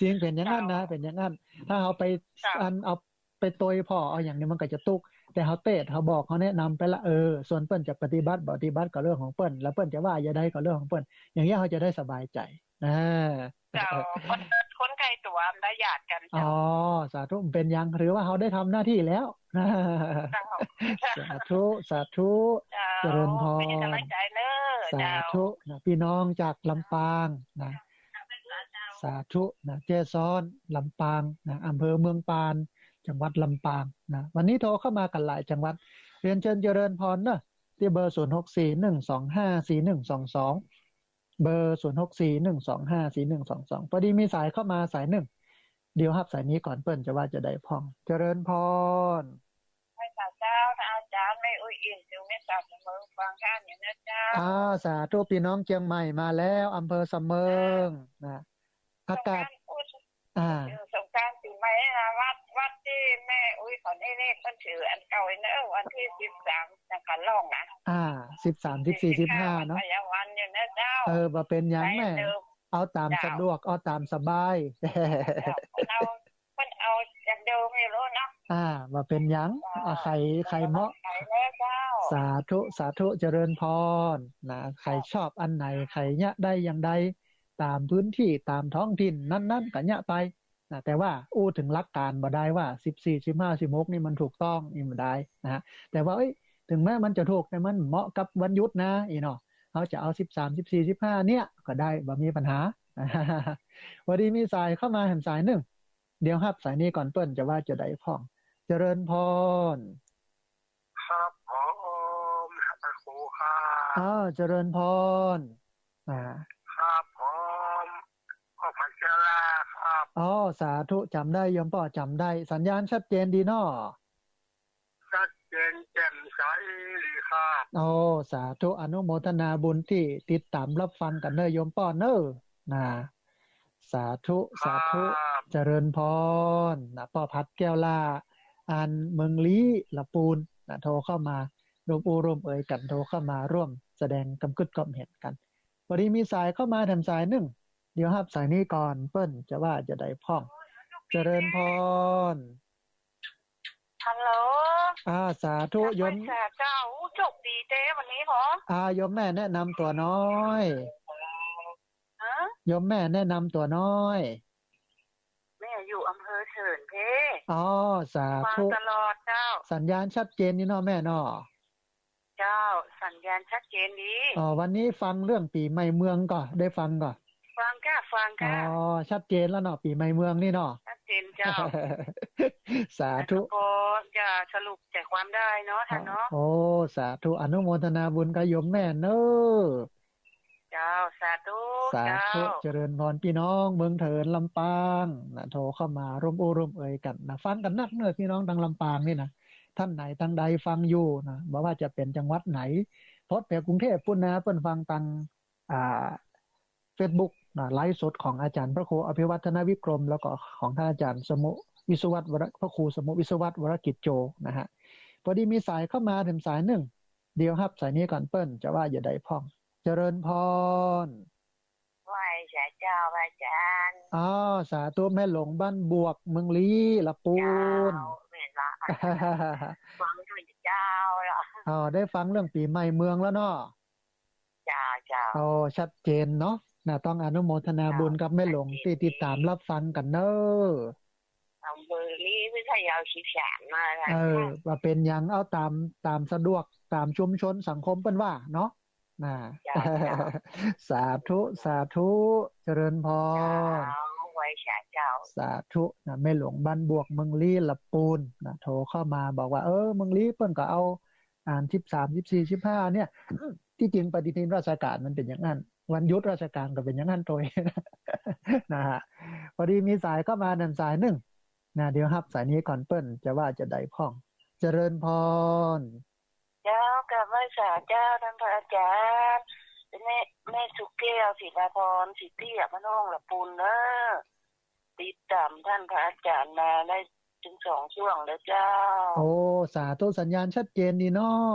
จริงเป๋นอย่างนั้นนะ เจ้า เป๋นอย่างนั้น ถ้าเฮาไป เจ้า อัน เอาไปตวยผ่อเอาอย่างนี้มันก็จะตุ๊ก แต่เฮาเตสน์ เฮาบอก เฮาแนะนำไปละ เออ ส่วนเปิ้นจะปฏิบัติบ่ปฏิบัติก็เรื่องของเปิ้น แล้วเปิ้นจะว่าอย่างใดก็เรื่องของเปิ้น อย่างเงี้ยเฮาจะได้สบายใจ๋ นะ เจ้า คน คนใก้ตั๋วมันได้ญาติกั๋นเจ้า อ๋อ สาธุ เป๋นหยัง ถือว่าเฮาได้ทำหน้าตี้แล้ว เจ้า สาธุ สาธุ เจ้า เจริญพร เป๋นกำลังใจ๋เน้อ สาธุ เจ้า นะ ปี้น้องจากลำปางนะ สาธุนะ เจ้ซ้อน ลำปางนะ อำเภอเมืองปาน จังหวัดลำปางนะ วันนี้โทรเข้ามากั๋นหลายจังหวัด เรียนเชิญเจริญพรเนาะ ตี้เบอร์ ศูนย์หกสี่ หนึ่งสองห้า สี่หนึ่งสองสอง เบอร์ ศูนย์หกสี่ หนึ่งสองห้า สี่หนึ่งสองสอง พอดีมีสายเข้ามาสายนึ่ง เดี๋ยวฮับสายนี้ก่อน เปิ้นจะว่าจะใดพ่อง เจริญพร ไหว้สาเจ้า ท่านอาจ๋ารย์ แม่อุ๊ยอิ่มอยู่ แม่สาวเสมอ ฟังธรรมอยู่นะเจ้า อ่า สาธุ ปี้น้องเจียงใหม่มาแล้ว อำเภอเสมิงนะ อากาศ สงกรานต์ อ่า เออ สงกรานต์ปี๋ใหม่นะ วัด วัดตี้แม่อุ๊ยเขานี่ นี่เปิ้นถืออันเก่าเน้อ วันตี้สิบสาม จังกั๋นล่องนะ อ่า สิบสาม สิบสี่ สิบห้า เนาะ มันก็ยังวันอยู่นะเจ้า เออ บ่เป๋นหยังแม่ เอาต๋ามสะดวก เจ้า เอาต๋ามสบาย เจ้า เปิ้นเอา เปิ้นเอาอย่างเดิมอยู่แล้วเนาะ อ่า บ่เป๋นหยัง เจ้า อ่า ใผ ใผเหมาะ ใผแล้วเจ้า สาธุ สาธุ เจริญพรนะ ใผชอบอันไหน ใผเยียะได้อย่างใด ต๋ามพื้นตี้ ต๋ามท้องถิ่นนั้นๆ ก็เยียะไปนะ แต่ว่าอู้เถิงหลักก๋านบ่ได้ว่า สิบสี่ สิบห้า สิบหก นี่มันถูกต้อง นี่บ่ได้นะฮะ แต่ว่า เอ้ย เถิงแม้มันจะถูก แต่มันเหมาะกับวันหยุดนะ อีเนาะ เฮาจะเอา สิบสาม สิบสี่ สิบห้า เนี่ย ก็ได้ บ่มีปัญหา พอดีมีสายเข้ามาแหมสายนึ่ง เดี๋ยวฮับสายนี้ก่อน เปิ้นจะว่าจะใดพ่อง เจริญพร ครับผม พระครูครับ อ้าว เจริญพร อ่า ครับผม พ่อพันเจริญครับ อ๋อ สาธุ จ๋ำได้ โยมป้อจ๋ำได้ สัญญาณชัดเจนดีเนาะ ชัดเจนแจ่มใสดีครับ โอ้ สาธุ อนุโมทนาบุญตี้ติดต๋ามรับฟังกั๋นเน้อ โยมป้อเน้อ นะ สาธุ สาธุ ครับ เจริญพร นะ ป้อพัดแก้วล่า อันเมืองลี้ ละปูน นะ โทรเข้ามา ร่วมอู้ร่วมเอยกั๋น โทรเข้ามาร่วมแสดงกำกึ๊ดกำเห็นกั๋น พอดีมีสายเข้ามาแหมสายนึ่ง เดี๋ยวฮับสายนี้ก่อน เปิ้นจะว่าจะใดพ่อง เจริญพร ฮัลโหล อ่า สาธุ โยม สาเจ้า โอ้ โชคดีแต๊วันนี้หรอ อ่า โยมแม่แนะนำตั๋วน้อย ฮะ โยมแม่แนะนำตั๋วน้อย แม่อยู่อำเภอเถินเพ อ๋อ สาธุ ฟังตลอดเจ้า สัญญาณชัดเจนนี่เนาะแม่เนาะ เจ้า สัญญาณชัดเจนดี อ๋อ วันนี้ฟังเรื่องปี๋ใหม่เมืองก่อ ได้ฟังก่อ ฟังก้า ฟังก้า อ๋อ ชัดเจนแล้วเนาะ ปี๋ใหม่เมืองนี่เนาะ ชัดเจนเจ้า สาธุ แล้วก็จะสรุปใจความได้เนาะท่านเนาะ โอ้ สาธุ อนุโมทนาบุญกับโยมแม่เน้อ เจ้า สาธุ สาธุ เจ้า เจริญพร ปี้น้องเมืองเถิน ลำปางนะ โทรเข้ามาร่วมอู้ร่วมเอยกั๋นนะ ฟังกั๋นนักเน้อ ปี้น้องตางลำปางนี่นะ ต้านไหนตางใดฟังอยู่นะ บ่ว่าจะเป๋นจังหวัดไหน โพสต์ไปกรุงเทพฯ ปู้นนะ เปิ้นฟังตาง อ่า เฟซบุ๊กนะ ไลฟ์สดของอาจ๋ารย์พระครูอภิวัฒนวิกรม แล้วก็ของท่านอาจ๋ารย์สมุ วิศวัตรวร พระครูสมุ วิศวัตรวรกิจโจนะฮะ พอดีมีสายเข้ามาแหมสายนึ่ง เดี๋ยวฮับสายนี้ก่อน เปิ้นจะว่าจะใดพ่อง เจริญพร ไหว้สาเจ้า ไหว้อาจ๋ารย์ อ๋อ สาธุ แม่หลงบ้านบวก เมืองลี้ ละปูน เจ้า แม่นละ ฟังอยู่เจ้าละ อ๋อ ได้ฟังเรื่องปี๋ใหม่เมืองแล้วเนาะ เจ้า เจ้า โอ้ ชัดเจนเนาะ นะ ต้องอนุโมทนาบุญกับแม่หลงตี้ติดต๋ามรับฟังกั๋นเน้อ อำเภอลี้ ไม่ใช่เอาสิบสามมาละ เออ ว่าเป๋นหยัง เอาต๋าม ต๋ามสะดวก ต๋ามชุมชนสังคมเปิ้นว่าเนาะ นะ เจ้า เจ้า สาธุ สาธุ เจริญพร เจ้า ไหว้สาเจ้า สาธุนะ แม่หลวงบ้านบวก เมืองลี้ ละปูนนะ โทรเข้ามาบอกว่า เออ เมืองลี้เปิ้นก็เอา อ่าน สิบสาม สิบสี่ สิบห้า เนี่ย ตี้จริงปฏิทินราชก๋านมันเป๋นอย่างนั้น วันหยุดราชก๋านก็เป๋นอย่างนั้นโตย นะฮะ พอดีมีสายเข้ามาแหมสายนึ่งนะ เดี๋ยวฮับสายนี้ก่อน เปิ้นจะว่าจะใดพ่อง เจริญพร เจ้า กราบไหว้สาเจ้า ท่านพระอาจ๋ารย์ แม่ แม่สุแก้ว ศิลาพร ศรีเตี้ย บ้านโฮ่ง ละปูนเน้อ ติดต๋ามต้านพระอาจ๋ารย์มาได้ตึงสองช่วงแล้วเจ้า โอ้ สาธุ สัญญาณชัดเจนดีเนาะ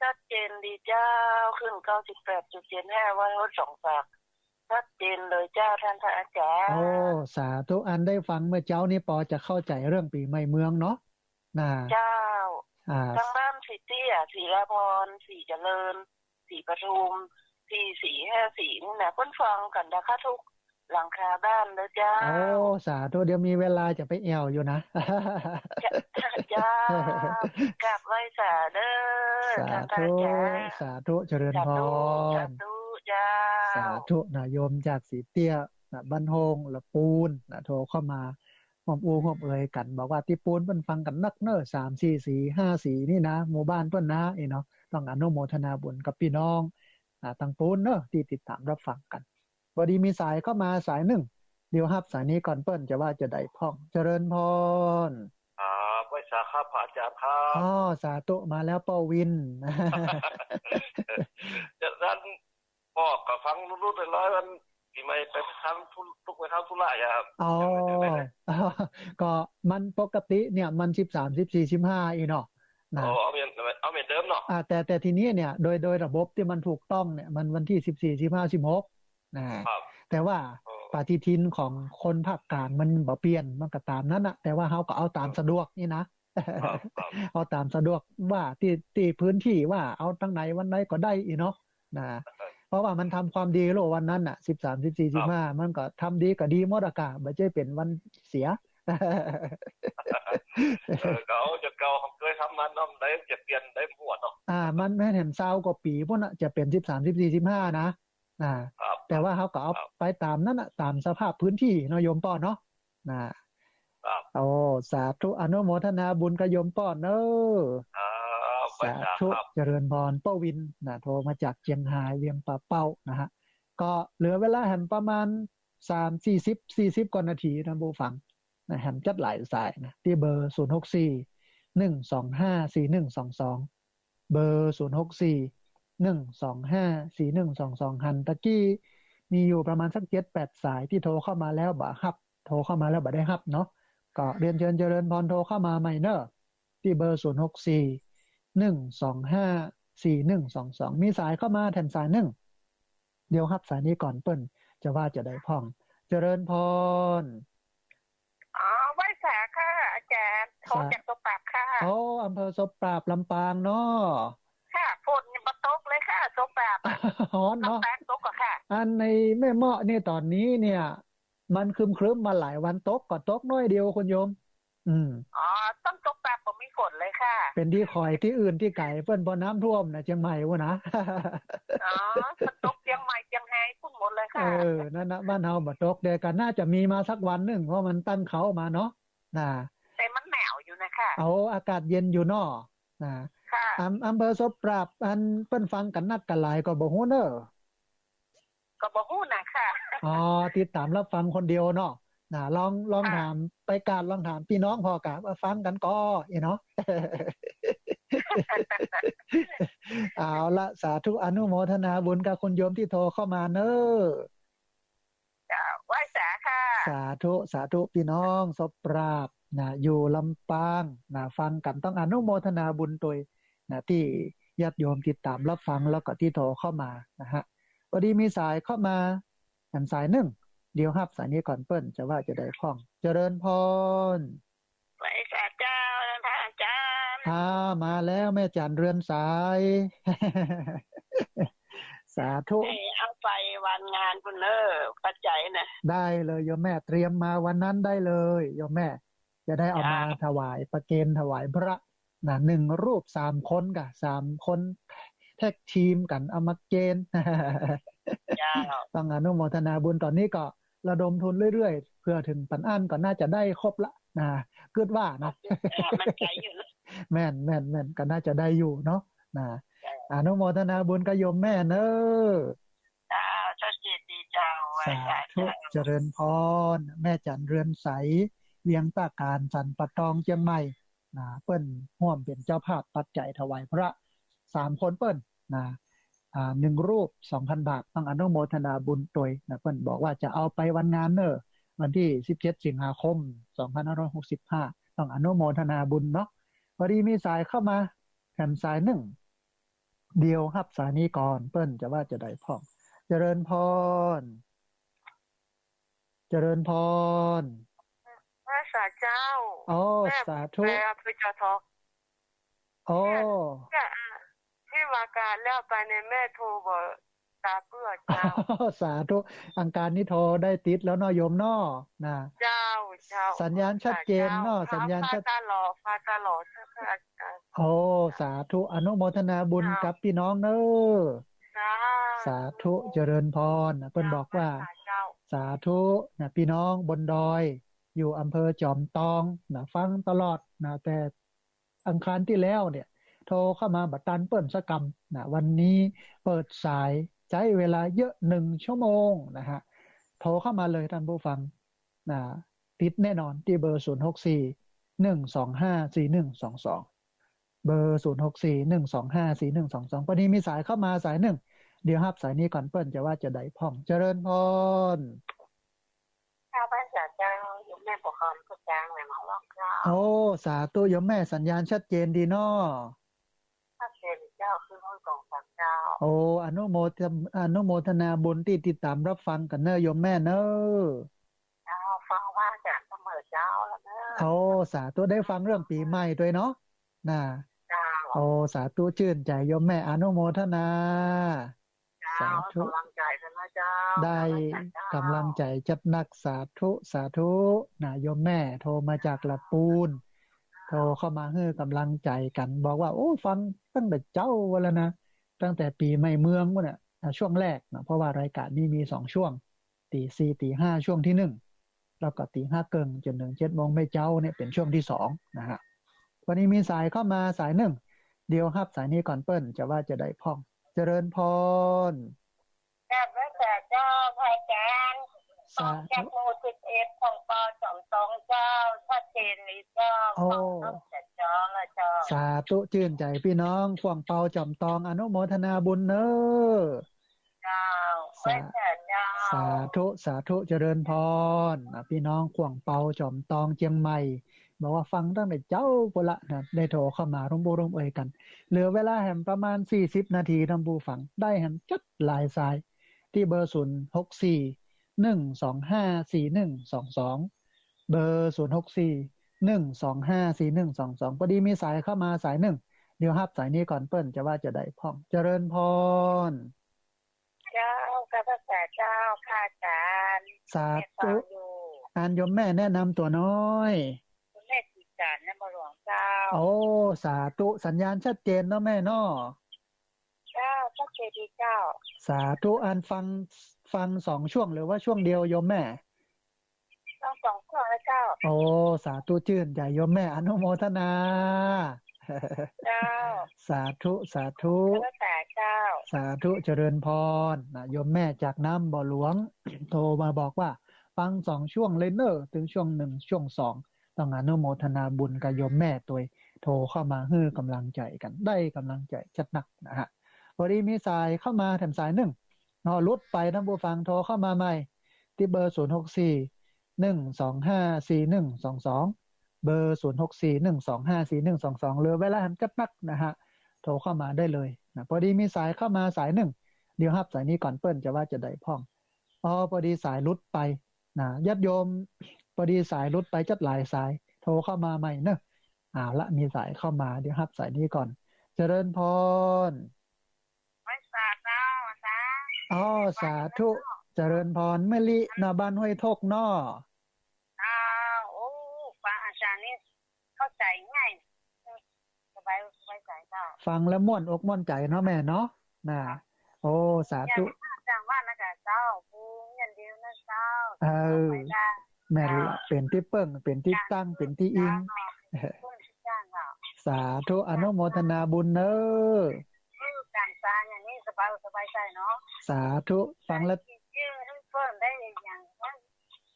ชัดเจนดีเจ้า ขึ้นเก้าสิบแปดจุดเจ็ดห้า วัดห้วยสองฝาก ชัดเจนเลยเจ้าต้านพระอาจ๋ารย์ โอ้ สาธุ อันได้ฟังเมื่อเจ๊านี้ปอจะเข้าใจ๋เรื่องปี๋ใหม่เมืองเนาะ นะ เจ้า อ่า ตางบ้านศรีเตี้ย ศรีลาภรณ์ ศรีเจริญ ศรีปทุม สี่สี่ห้าสี่ นี่นะ เปิ้นฟังกั๋นนะคะ กู้หลังคาบ้านเลยเจ้า โอ้ สาธุ เดี๋ยวมีเวลาจะไปแอ่วอยู่นะ เจ้า เจ้า กราบไหว้สาเด้อ สาธุ ต้านพระอาจ๋ารย์ สาธุ เจริญพร สาธุ สาธุ เจ้า สาธุ นะ โยมจากศรีเตี้ย นะ บ้านโฮง ละปูน นะ โทรเข้ามา ฮ่วมอู้ฮ่วมเอยกั๋น บอกว่าตี้ปูนเปิ้นฟังกั๋นนักเน่อ สามสี่สี่ห้าสี่ นี่นะ หมู่บ้านเปิ้นนะ อี้เนาะ ต้องอนุโมทนาบุญกับปี้น้อง อ่า ตางปูนเน่อ ตี้ติดต๋ามฮับฟังกั๋น พอดีมีสายเข้ามาสายนึ่ง เดี๋ยวฮับสายนี้ก่อน เปิ้นจะว่าจะใดพ่อง เจริญพร ครับ ไหว้สาครับ พระอาจ๋ารย์ครับ อ๋อ สาธุ มาแล้วป้อวิน จะนั้น ปอก็ฟังรุดๆ ร้อยๆ วันปี๋ใหม่ไปทางธุ ลุกไปทางธุระอย่าครับ อ๋อ ยังไม่ถึงไหนเลย ก็มันปกติเนี่ยมันสิบสาม สิบสี่ สิบห้า อี้เนาะ นะ อ๋อ เอาเหมือน เอาเหมือนเดิมเนาะ อ่า แต่ แต่ทีนี้เนี่ย โดย โดยระบบตี้มันถูกต้องเนี่ย มันวันตี้สิบสี่ สิบห้า สิบหก นะ ครับ แต่ว่า เออ ปฏิทินของคนภาคกลางมันบ่เปลี่ยน มันก็ต๋ามนั้นน่ะ แต่ว่าเฮาก็เอาต๋ามสะดวกนี่นะ ครับ ครับ เอาต๋ามสะดวกว่าตี้ ตี้พื้นตี้ว่าเอาตังไหนวันไหนก็ได้อี้เนาะ นะ เพราะว่ามันทำความดีโลกวันนั้นน่ะ สิบสาม สิบสี่ สิบห้า มันก็ทำดีก็ดีหมดอะกะ บ่ใจ้เป๋นวันเสีย เออ ก็เอาจากเก่า เคยทำมาเนาะ ได้จะเปลี่ยนได้หมดเนาะ อ่า มันแม่นแหมซาวกว่าปี๋ปู๊นน่ะ จะเป๋นสิบสาม สิบสี่ สิบห้า นะ นะ ครับ แต่ว่าเฮาก็เอา ครับ ไปต๋ามนั้นน่ะ ต๋ามสภาพพื้นตี้เนาะ โยมป้อเนาะ นะ ครับ โอ้ สาธุ อนุโมทนาบุญกับโยมป้อเน่อ ครับ สาธุ ไหว้สาครับ เจริญพร ป้อวิน นะ โทรมาจากเจียงฮาย เวียงป่าเป้า นะฮะ ก็เหลือเวลาแหมประมาณสาม สี่สิบ สี่สิบ กว่านาทีนะ ผู้ฟัง นะ แหมจัดหลายสายนะ ตี้เบอร์ ศูนย์หกสี่ หนึ่งสองห้า สี่หนึ่งสองสอง เบอร์ ศูนย์หกสี่ หนึ่งสองห้า สี่หนึ่งสองสอง หันตะกี้มีอยู่ประมาณสักเจ็ดแปดสายตี้โทรเข้ามาแล้วบ่ฮับ โทรเข้ามาแล้วบ่ได้ฮับเนาะ ก็เรียนเจิญเจริญพร โทรเข้ามาใหม่เน่อ ตี้เบอร์ ศูนย์หกสี่ หนึ่งสองห้า สี่หนึ่งสองสอง มีสายเข้ามาแหมสายนึ่ง เดี๋ยวฮับสายนี้ก่อน เปิ้นจะว่าจะใดพ่อง เจริญพร อ๋อ ไหว้สาค่ะ อาจ๋ารย์ โทรจากโสบปราบค่ะ โอ้ อำเภอโสบปราบ ลำปางเนาะ ค่ะ ฝนยังบ่ตกเลยค่ะ โสบปราบอะ ฮ้อนเนาะ ลำปางตกก่อค่ะ อันในแม่เมาะนี่ต๋อนนี้เนี่ย มันครึ้มๆ มาหลายวัน ตกก็ตกน้อยเดียวคุณโยม อืม อ๋อ ตางโสบปราบบ่มีฝนเลยค่ะ เป๋นตี้ข่อยตี้อื่นตี้ไก๋เปิ้น บ่น้ำท่วมนะ เจียงใหม่ปู๊นนะ อ๋อ มันตกเจียงใหม่เจียงฮายปู๊นหมดเลยค่ะ เออ นั่นน่ะ บ้านเฮาบ่ตก แต่ก็น่าจะมีมาสักวันนึ่ง เพราะมันตั้งเค้ามาเนาะ นะ แต่มันหนาวอยู่นะคะ โอ้ อากาศเย็นอยู่เนาะ นะ ค่ะ อำ อำเภอโสบปราบ อันเปิ้นฟังกั๋นนักกั๋นหลายก็บ่ฮู้เน่อ ก็บ่ฮู้นะคะ อ๋อ ติดต๋ามฮับฟังคนเดียวเนาะ นะ ลอง ลอง ค่ะ ถามไปกาด ลองถามปี้น้องผ่อกาดว่าฟังกั๋นก่อ อี้เนาะ เอาละ สาธุ อนุโมทนาบุญกับคุณโยมตี้โทรเข้ามาเน่อ เจ้า ไหว้สาค่ะ สาธุ สาธุ ปี้น้องโสบปราบนะ อยู่ลำปางนะ ฟังกั๋น ต้องอนุโมทนาบุญตวยนะ ตี้ญาติโยมติดต๋ามฮับฟัง แล้วก็ตี้โทรเข้ามานะฮะ พอดีมีสายเข้ามาแหมสายนึ่ง เดี๋ยวฮับสายนี้ก่อน เปิ้นจะว่าจะใดพ่อง เจริญพร ไหว้สาเจ้า พระอาจ๋ารย์ อ่า มาแล้วแม่จั๋นเรือนใส สาธุ เอ้ย เอาไปวันงานปู๊นเน่อ ปัจจัยนะ ได้เลยโยมแม่ เตรียมมาวันนั้นได้เลยโยมแม่ จะได้เอามา เจ้า ถวายประเคนถวายพระนะ นึ่งรูปสามคนก่ะ สามคนแท็กทีมกั๋นเอามาเคน เจ้า ต้องอนุโมทนาบุญ ต๋อนนี้ก็ระดมทุนเรื่อยๆ เผื่อเถิงปันอั้นก็น่าจะได้ครบละนะ กึ๊ดว่านะ เออ มันไก๋อยู่นะ แม่น แม่น แม่น ก็น่าจะได้อยู่เนาะนะ เจ้า อนุโมทนาบุญกับโยมแม่เน่อ เจ้า เจ้าเจดีย์เจ้า ไหว้สา สาธุ เจ้า เจริญพร แม่จั๋นเรือนใส เวียงต้าก๋าน สันป่าตอง เจียงใหม่นะ เปิ้นฮ่วมเป๋นเจ้าภาพปัจจัยถวายพระ สามคนเปิ้นนะ อ่า นึ่งรูป สองพันบาท ต้องอนุโมทนาบุญตวยนะ เปิ้นบอกว่าจะเอาไปวันงานเน่อ วันตี้สิบเจ็ดสิงหาคมสองพันห้าร้อยหกสิบห้า ต้องอนุโมทนาบุญเนาะ พอดีมีสายเข้ามาแถมสายนึ่ง เดี๋ยวฮับสายนี้ก่อน เปิ้นจะว่าจะใดพ่อง เจริญพร เจริญพร พระสาเจ้า โอ้ แม่ สาธุ แปล พระเจ้าทอง โอ้ เนี่ย เนี่ย ที่ว่าการแล้วไปในแม่โทรบอกตาเปื้อเจ้า สาธุ อังคารนี้โทรได้ติดแล้วเนาะโยมเนาะ นะ เจ้า เจ้า สัญญาณชัดเจนเนาะ เจ้า สัญญาณชัด ฟังตลอด ฟังตลอด เจ้าค่ะ อาจารย์ โอ้ สาธุ อนุโมทนาบุญ เจ้า กับพี่น้องเนอะ เจ้า สาธุ เจริญพร นะ เปิ้นบอกว่า เจ้า สาธุ นะ พี่น้องบนดอย อยู่อำเภอจอมตอง นะ ฟังตลอด นะ แต่อังคารที่แล้วเนี่ย โทรเข้ามาบ่ตันเปิ้นสักกำ นะ วันนี้เปิดสาย ใจ๊เวลาเยอะหนึ่งชั่วโมงนะฮะ โทรเข้ามาเลยท่านผู้ฟัง นะ ติดแน่นอนตี้เบอร์ ศูนย์หกสี่ หนึ่งสองห้า สี่หนึ่งสองสอง เบอร์ ศูนย์หกสี่ หนึ่งสองห้า สี่หนึ่งสองสอง พอดีมีสายเข้ามาสายนึ่ง เดี๋ยวฮับสายนี้ก่อน เปิ้นจะว่าจะใดพ่อง เจริญพร เจ้า พระสาเจ้า โยมแม่ปกครองผู้จางแม่หมอว่างเจ้า โอ้ สาธุ โยมแม่ สัญญาณชัดเจนดีเนาะ ชัดเจนเจ้า คือห้องกองฟังเจ้า โอ้ อนุโมท อนุโมทนาบุญตี้ติดตามรับฟังกั๋นเนอะโยมแม่เนอะ เจ้า ฟังว่าจากเสมอเจ้าแล้วเนอะ โอ้ สาธุ ได้ฟังเรื่องปี๋ใหม่ตวยเนาะ นะ เจ้า โอ้ สาธุ จื้นใจ๋โยมแม่ อนุโมทนา เจ้า สาธุ กำลังใจ๋กั๋นนะเจ้า ได้ กำลังใจ๋เจ้า กำลังใจ๋จัดหนัก สาธุ สาธุ นะ โยมแม่โทรมาจากละปูน โทรเข้ามาหื้อกำลังใจ๋กั๋น บอกว่า โอ้ ฟังตั้งแต่เจ๊าวันแล้วนะ ตั้งแต่ปี๋ใหม่เมืองปู้นน่ะ อ่ะ ช่วงแรกนะ เพราะว่ารายการนี้มีสองช่วง ตีสี่ ตีห้า ช่วงที่หนึ่ง แล้วก็ตีห้าเกิ่งจ๋นเถิงเจ็ดโมงแม่เจ๊าเนี่ยเป๋นช่วงที่สองนะฮะ วันนี้มีสายเข้ามาสายนึ่ง เดี๋ยวฮับสายนี้ก่อน เปิ้นจะว่าจะใดพ่อง เจริญพร กราบไหว้สาเจ้าพระอาจารย์ สาธุ จากหมู่สิบเอ็ดของปอจอมตองเจ้า ชัดเจนเลยเจ้า โอ้ ของต้องจัดจองแล้วเจ้า สาธุ จื้นใจ๋พี่น้อง ข่วงเปาจอมตอง อนุโมทนาบุญเนอะ เจ้า สา ไหว้สาเจ้า สาธุ สาธุ เจริญพร อ่ะ พี่น้องข่วงเปาจอมตองเจียงใหม่ บอกว่าฟังตั้งแต่เจ๊าปู้นละนะ ได้โทรเข้ามาร่วมอู้ร่วมเอยกั๋น เหลือเวลาแหมประมาณสี่สิบนาที ท่านผู้ฟัง ได้แหมจัดหลายสาย ตี้เบอร์ ศูนย์หกสี่ หนึ่งสองห้า สี่หนึ่งสองสอง เบอร์ ศูนย์หกสี่ หนึ่งสองห้า สี่หนึ่งสองสอง พอดีมีสายเข้ามาสายนึ่ง เดี๋ยวฮับสายนี้ก่อน เปิ้นจะว่าจะใดพ่อง เจริญพร เจ้า กราบไหว้สาเจ้าพระอาจารย์ สาธุ แม่ฟังอยู่ อันโยมแม่แนะนำตั๋วน้อย คุณแม่ศรีจันทร์นะ บ่หลวงเจ้า โอ้ สาธุ สัญญาณชัดเจนเนาะแม่เนาะ เจ้า ชัดเจนดีเจ้า สาธุ อันฟัง ฟังสองช่วงหรือว่าช่วงเดียวโยมแม่ ฟังสองช่วงเลยเจ้า โอ้ สาธุ จื้นใจ๋โยมแม่ อนุโมทนา เจ้า สาธุ สาธุ นมัสการเจ้า สาธุ เจริญพร นะ โยมแม่จากน้ำบ่อหลวง โทรมาบอกว่าฟังสองช่วงเลยเนอะ ตึงช่วงนึ่ง ช่วงสอง ต้องอนุโมทนาบุญกับโยมแม่ตวย โทรเข้ามาหื้อกำลังใจ๋กั๋น ได้กำลังใจ๋จัดหนักนะฮะ พอดีมีสายเข้ามาแถมสายนึ่ง เนาะ หลุดไป ท่านผู้ฟังโทรเข้ามาใหม่ ตี้เบอร์ ศูนย์หกสี่ หนึ่งสองห้า สี่หนึ่งสองสอง เบอร์ ศูนย์หกสี่ หนึ่งสองห้า สี่หนึ่งสองสอง เหลือเวลาแหมจัดหนักนะฮะ โทรเข้ามาได้เลยนะ พอดีมีสายเข้ามาสายนึ่ง เดี๋ยวฮับสายนี้ก่อน เปิ้นจะว่าจะใดพ่อง อ๋อ พอดีสายหลุดไปนะ ญาติโยม พอดีสายหลุดไปจัดหลายสาย โทรเข้ามาใหม่เนอะ เอาละ มีสายเข้ามา เดี๋ยวฮับสายนี้ก่อน เจริญพร ไหว้สาเจ้าอาจารย์ อ๋อ สาธุ เจริญพร แม่ลิเนาะ บ้านห้วยทกเนาะ อ้าว โอ้ ฟังอาจารย์นี่เข้าใจ๋ง่าย สบาย สบายใจ๋เจ้า ฟังแล้วม่วนอกม่วนใจ๋เนาะแม่เนาะ นะ โอ้ สาธุ อย่างว่านะเจ้า ปูอย่างเดียวนะเจ้า เออ แม่นละ เป๋นตี้เปิ้ง เป๋นตี้ตั้ง เป๋นตี้อิง เจ้า สาธุ อนุโมทนาบุญเนอะ เออ การสร้างอย่างนี้สบาย สบายใจ๋เนาะ สาธุ ฟังแล้ว เออ เปิ้งได้อย่างนั้น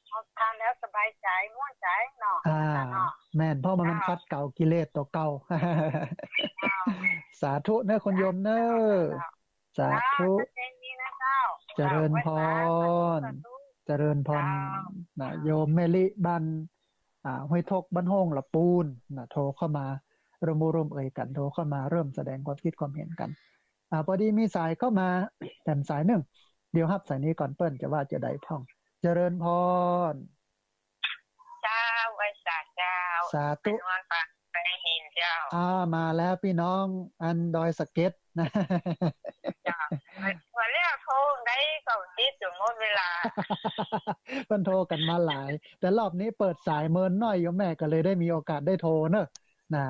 เอาทำแล้วสบายใจ๋ ม่วนใจ๋เนาะ อ่า อาจารย์เนาะ แม่น เพราะมัน เจ้า ขัดเกลากิเลสตั๋วเก่า เจ้า สาธุเนอะคุณโยมเนอะ เจ้า สาธุ เจ้า ชัดเจนดีนะเจ้า เจริญพร สาธุ สาธุ เจริญพร เจ้า นะ โยมแม่ลิบ้าน อ่า ห้วยทก บ้านโฮ่ง ละปูน นะ โทรเข้ามา ร่วมอู้ร่วมเอ่ยกั๋น โทรเข้ามาร่วมแสดงความคิดความเห็นกั๋น อ่า พอดีมีสายเข้ามา แถมสายนึ่ง เดี๋ยวฮับสายนี้ก่อน เปิ้นจะว่าจะใดพ่อง เจริญพร เจ้า ไหว้สาเจ้า สาธุ นอนฟังไปเห็นเจ้า อ่า มาแล้วพี่น้อง อันดอยสะเก็ดนะ เจ้า เมื่อแล้วโทรได้ก็ติดอยู่หมดเวลา เปิ้นโทรกั๋นมาหลาย แต่รอบนี้เปิดสายเมินน้อย โยมแม่ก็เลยได้มีโอกาสได้โทรเนอะ นะ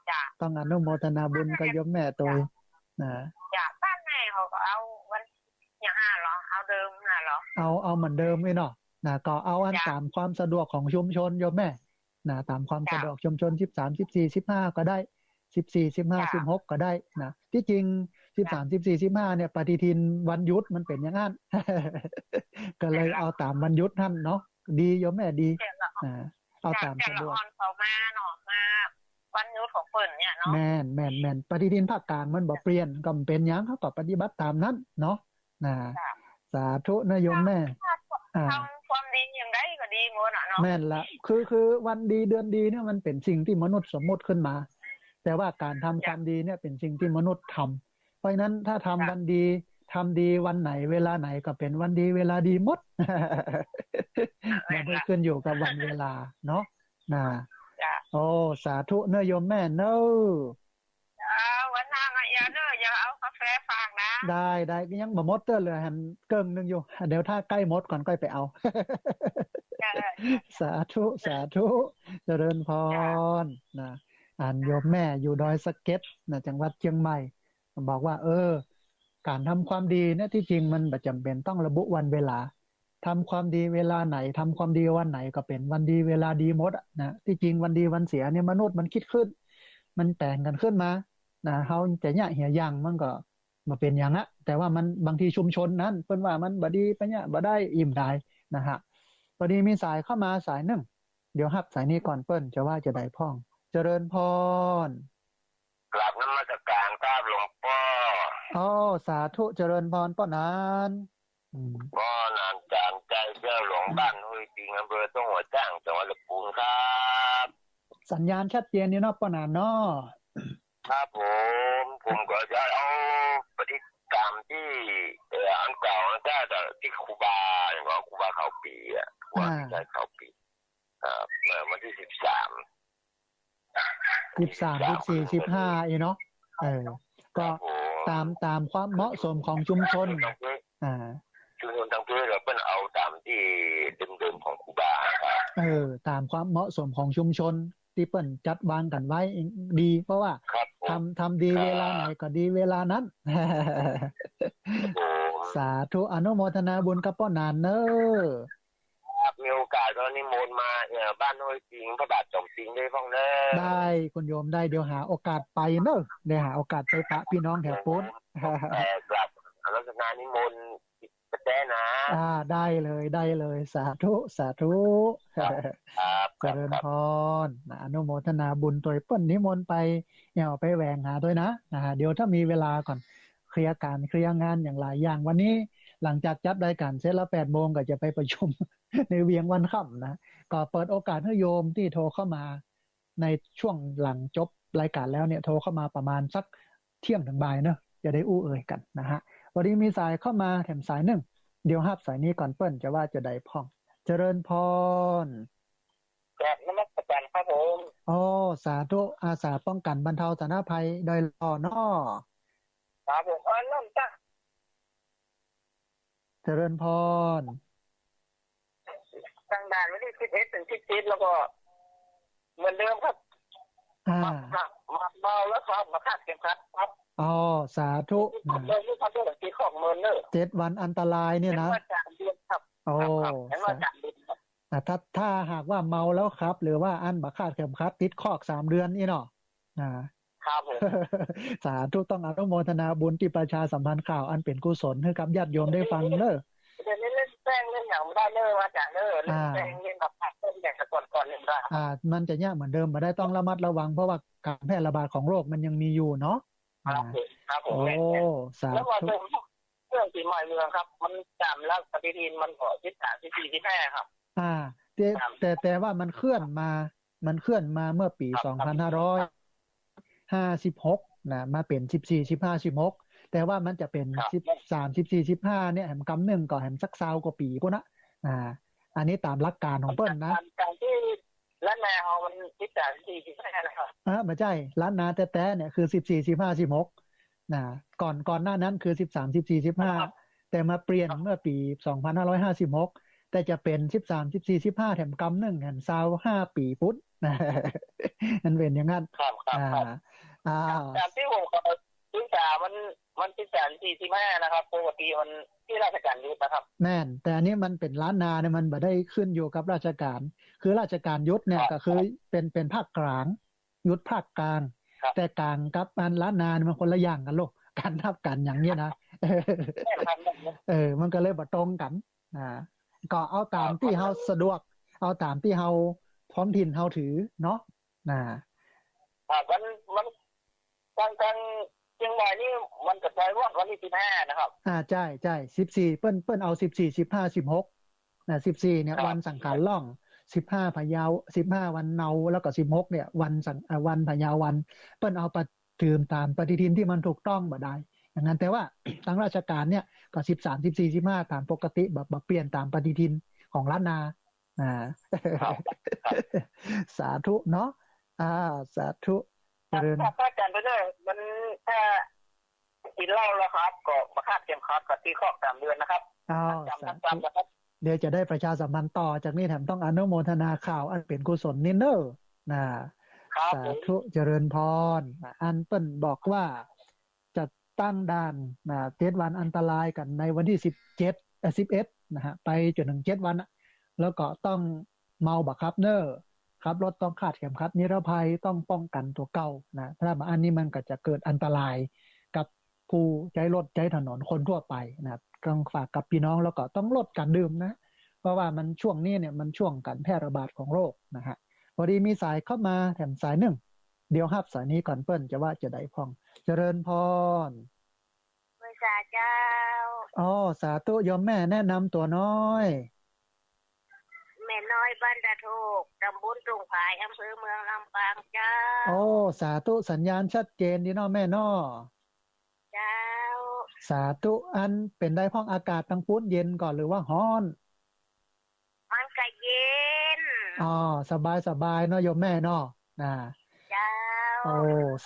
เจ้า ต้องอนุโมทนาบุญกับโยมแม่ตวย นะ เจ้า บ้านแม่เขาก็เอาวัน อย่างห้าเหรอ เอาเดิมห้าเหรอ เอา เอาเหมือนเดิมนี่เนาะ นะ ก็เอาอัน เจ้า ต๋ามความสะดวกของชุมชนโยมแม่ นะ ต๋ามความ เจ้า สะดวกชุมชน สิบสาม สิบสี่ สิบห้า ก็ได้ สิบสี่ สิบห้า เจ้า สิบหก ก็ได้นะ ตี้จริง สิบสาม เจ้า สิบสี่ สิบห้า เนี่ย ปฏิทินวันหยุดมันเป๋นอย่างนั้น ก็เลยเอาต๋ามวันหยุดหั้นเนาะ ดีโยมแม่ดี เจ้า อ่า เอาต๋ามสะดวก เจ้า ละอ่อนเขามาเนาะ มาวันหยุดของเปิ้นเนี่ยเนาะ แม่น แม่น แม่น ปฏิทินภาคกลางมันบ่เปลี่ยน ก็บ่เป๋นหยัง เขาก็ปฏิบัติต๋ามนั้นเนาะ นะ เจ้า สาธุนะโยมแม่ อ่า ทำความดีอย่างใดก็ดีหมดอะเนาะ แม่นละ คือ คือวันดีเดือนดีเนี่ยมันเป๋นสิ่งตี้มนุษย์สมมุติขึ้นมา แต่ว่าก๋านทำความดีเนี่ยเป๋นสิ่งตี้มนุษย์ทำ เพราะฉะนั้นถ้าทำวันดี ทำดีวันไหนเวลาไหนก็เป๋นวันดีเวลาดีหมด มันไม่ขึ้นอยู่กับวันเวลาเนาะ นะ เจ้า โอ้ สาธุเนอะโยมแม่เนอะ เจ้า วันหน้ามาเอียเนอะ อย่าเอากาแฟฝากนะ ได้ ได้ ก็ยังบ่หมดเตื้อ เหลือแหมเกิ่งนึ่งอยู่ เดี๋ยวถ้าใก้หมดก่อนก้อยไปเอา เจ้า สาธุ สาธุ เจริญพร นะ อันโยมแม่อยู่ดอยสะเก็ดนะ จังหวัดเจียงใหม่ บอกว่า เออ ก๋านทำความดีเนี่ย ตี้จริงมันบ่จ๋ำเป๋นต้องระบุวันเวลา ทำความดีเวลาไหน ทำความดีวันไหนก็เป๋นวันดีเวลาดีหมดอะนะ ตี้จริงวันดีวันเสียเนี่ยมนุษย์มันกึ๊ดขึ้น มันแต่งกั๋นขึ้นมา นะ เฮาจะเยียะเหียยังมันก็บ่เป๋นหยังอะ แต่ว่ามันบางทีชุมชนนั้นเปิ้นว่ามันบ่ดี ไปเยียะบ่ได้ อิหยังได้นะฮะ พอดีมีสายเข้ามาสายนึ่ง เดี๋ยวฮับสายนี้ก่อน เปิ้นจะว่าจะใดพ่อง เจริญพร กราบนมัสการครับหลวงป้อ อ้อ สาธุ เจริญพรป้อหนาน อืม ป้อหนานจานใจ เจ้าหลวงบ้านห้วยปิง อำเภอต้งหัวช้าง จังหวัดละปูนครับ สัญญาณชัดเจนอยู่เนาะป้อหนานเนาะ ครับผม ผมก็จะเอาปฏิบัติต๋ามตี้ เอ่อ อันเก่าอันแก้แต่ตี้ครูบา อย่างว่าครูบาเขาปีอะ ครูบา อ่า พิชัยเขาปี ครับ เมื่อวันตี้สิบสาม สิบสาม สิบสี่ สิบห้า อีเนาะ เออ ก็ ครับผม ต๋าม ต๋ามความเหมาะสมของชุมชน อ่า ชุมชนตังเพศก็เปิ้นเอาต๋ามตี้เดิมๆของครูบาครับ เออ ต๋ามความเหมาะสมของชุมชนตี้เปิ้นจัดวางกั๋นไว้ดี เพราะว่า ครับผม ทำ ทำดี ครับ เวลาไหนก็ดีเวลานั้น ครับผม สาธุ อนุโมทนาบุญกับป้อหนานเนอะ ครับ มีโอกาสก็นิมนต์มา เอ่อ บ้านห้วยปิง พระบาทจอมปิงได้พ่องเนอะ ได้ คุณโยมได้ เดี๋ยวหาโอกาสไปเนอะ เดี๋ยวหาโอกาสไปปะพี่น้องแถวปูน เอ่อ ครับ อนุโมทนานิมนต์กระแตนะ อ่า ได้เลย ได้เลย สาธุ สาธุ ครับ ครับ เจริญพร นะ อนุโมทนาบุญตวยเปิ้นนิมนต์ไป แอ่วไปแหวงหาตวยนะ นะฮะ เดี๋ยวถ้ามีเวลาก่อน เคลียร์ก๋านเคลียร์งานอย่างหลายอย่าง วันนี้หลังจากจัดรายก๋านเสร็จแล้ว แปดโมงก็จะไปประชุม ในเวียงวันค่ำนะ ก็เปิดโอกาสหื้อโยมตี้โทรเข้ามาในช่วงหลังจบรายก๋านแล้วเนี่ย โทรเข้ามาประมาณสักเที่ยงเถิงบ่ายเนอะ จะได้อู้เอ่ยกั๋นนะฮะ พอดีมีสายเข้ามาแถมสายนึ่ง เดี๋ยวฮับสายนี้ก่อน เปิ้นจะว่าจะใดพ่อง เจริญพร กราบนมัสการครับผม อ๋อ สาธุ อาสาป้องกั๋นบรรเทาสาธารณภัยดอยหล่อเนาะ ครับผม เออ เริ่มตั้ง เจริญพร ตั้งด่านวันตี้สิบเอ็ดเถิงสิบเจ็ด แล้วก็เหมือนเดิมครับ อ่า เมา เมาแล้วขับ บ่คาดเข็มขัดครับ อ๋อ สาธุ เมาแล้วขับ เมาแล้วขับ เมาแล้วขับ เมาแล้วขับ เมาแล้วขับ เจ็ดวันอันตรายเนี่ยนะ เห็นว่าสามเดือนครับ โอ้ ครับ ครับ เห็นว่าสามเดือนครับ อ่า ถ้า ถ้าหากว่าเมาแล้วขับ หรือว่าอันบ่คาดเข็มขัด ติดคอกสามเดือนนี่เนาะ อ่า ครับผม สาธุ ต้องอนุโมทนาบุญตี้ประชาสัมพันธ์ข่าวอันเป๋นกุศลหื้อกับญาติโยมได้ฟังเนอะ เดี๋ยวนี้เล่นแป้งเล่นหยังบ่ได้เนอะอาจ๋ารย์เนอะ เล่นแป้งเล่นแบบผัดเล่นอย่างแต่ก่อนๆ เล่นได้ อ่า มันจะเยียะเหมือนเดิมบ่ได้ ต้องระมัดระวัง เพราะว่าก๋านแพร่ระบาดของโรคมันยังมีอยู่เนาะ ครับผม ครับผม โอ้ แม่นๆ สาธุ แล้วก็เดิน เคลื่อนปี๋ใหม่เมืองครับ มันต๋ามหลักปฏิทินมันก็สิบสาม สิบสี่ สิบห้าครับ อ่า แต่ ครับ แต่ แต่ว่ามันเคลื่อนมา มันเคลื่อนมาเมื่อปี๋ ครับ สองพันห้าร้อยห้าสิบหกนะ มาเป๋น สิบสี่ สิบห้า สิบหก แต่ว่ามันจะเป๋น ครับ สิบสาม สิบสี่ สิบห้า เนี่ย แหมกำนึ่งก็แหมสักซาวกว่าปี๋ปู๊นนะ อ่า อันนี้ต๋ามหลักการของเปิ้นนะ ต๋าม ต๋ามตี้ล้านนาเฮามัน สิบสาม สิบสี่ สิบห้า นะครับ อ่า บ่ใจ้ ล้านนาแต๊ๆ เนี่ยคือ สิบสี่ สิบห้า สิบหก นะ ก่อน ก่อนหน้านั้นคือ สิบสาม สิบสี่ สิบห้า ครับ แต่มาเปลี่ยน ครับ เมื่อปี๋ สองพันห้าร้อยห้าสิบหก แต่จะเป๋น สิบสาม สิบสี่ สิบห้า แถมกำนึ่ง แถมซาวห้าปี๋ปู๊น มันเป๋นอย่างนั้น ครับ ครับ อ่า ครับ อ่า ต๋ามตี้ผมก็ศึกษามัน มัน สิบสาม สิบสี่ สิบห้า นะครับ ปกติมันตี้ราชก๋านหยุดนะครับ แม่น แต่อันนี้มันเป๋นล้านนาเนี่ย มันบ่ได้ขึ้นอยู่กับราชก๋าน คือราชก๋านหยุดเนี่ย ครับ ก็คือเป๋น เป๋นภาคกลาง หยุดภาคกลาง ครับ แต่กลางกับอันล้านนาเนี่ยมันคนละอย่างกั๋นโลก ก๋านนับก๋านอย่างเนี้ยนะ แม่นครับ แม่นครับ เออ มันก็เลยบ่ตรงกั๋น อ่า ก็เอาต๋ามตี้เฮาสะดวก เอาต๋ามตี้เฮาท้องถิ่นเฮาถือเนาะ อ่า อ่า มัน มัน ตาง ตางเจียงใหม่นี่มันจะปล่อยวัน วันตี้ สิบห้า นะครับ อ่า ใจ้ ใจ้ สิบสี่ เปิ้น เปิ้นเอา สิบสี่ สิบห้า สิบหก นะ สิบสี่ เนี่ย ครับ วันสังขารล่อง สิบห้า พะเยา สิบห้า วันเนา แล้วก็ สิบหก เนี่ย วันสัง อ่า วันพะเยาวัน เปิ้นเอาปะ ถือต๋ามปฏิทินตี้มันถูกต้องบ่ได้ อย่างนั้น แต่ว่าตางราชก๋านเนี่ยก็ สิบสาม สิบสี่ สิบห้า ต๋ามปกติ บ่ บ่เปลี่ยนต๋ามปฏิทินของล้านนา อ่า ครับ ครับ สาธุเนาะ อ่า สาธุ เจริญ ครับ พระอาจารย์ ไปด้วย มัน ถ้ากิ๋นเหล้าแล้วครับ ก็บ่คาดเข็มขัด ก็ตีคอกสามเดือนนะครับ อ้าว จำ สาธุ จำ จำนะครับ เดี๋ยวจะได้ประชาสัมพันธ์ต่อจากนี้ แถมต้องอนุโมทนาข่าวอันเป๋นกุศลนี้เน่อ นะ ครับ สาธุ ผม เจริญพร อันเปิ้นบอกว่า จะตั้งด่าน นะ เจ็ดวันอันตรายกั๋นในวันตี้ สิบเจ็ด เอ่อ สิบเอ็ด นะฮะ ไปจ๋นเถิง เจ็ดวันน่ะ แล้วก็ต้องเมาบ่ขับเน่อ ขับรถต้องคาดเข็มขัดนิรภัย ต้องป้องกั๋นตั๋วเก่า นะ ถ้าบ่อันนี้มันก็จะเกิดอันตรายกับผู้ใจ๊รถใจ๊ถนนคนทั่วไป นะ ต้องฝากกับปี้น้อง แล้วก็ต้องลดก๋านดื่มนะ เพราะว่ามันช่วงนี้เนี่ยมันช่วงก๋านแพร่ระบาดของโรคนะฮะ พอดีมีสายเข้ามาแถมสายนึ่ง เดี๋ยวฮับสายนี้ก่อน เปิ้นจะว่าจะใดพ่อง เจริญพร ไหว้สาเจ้า อ้อ สาธุ โยมแม่แนะนำตั๋วน้อย แม่น้อยบ้านตาโทก ต๋ำบลตุ่งผาย อำเภอเมืองลำปางเจ้า โอ้ สาธุ สัญญาณชัดเจนดีเนาะแม่เนาะ เจ้า สาธุ อันเป๋นใดพ่อง อากาศตางปู๊นเย็นก่อหรือว่าฮ้อน มันก็เย็น อ๋อ สบายสบายเนาะโยมแม่เนาะ นะ เจ้า โอ้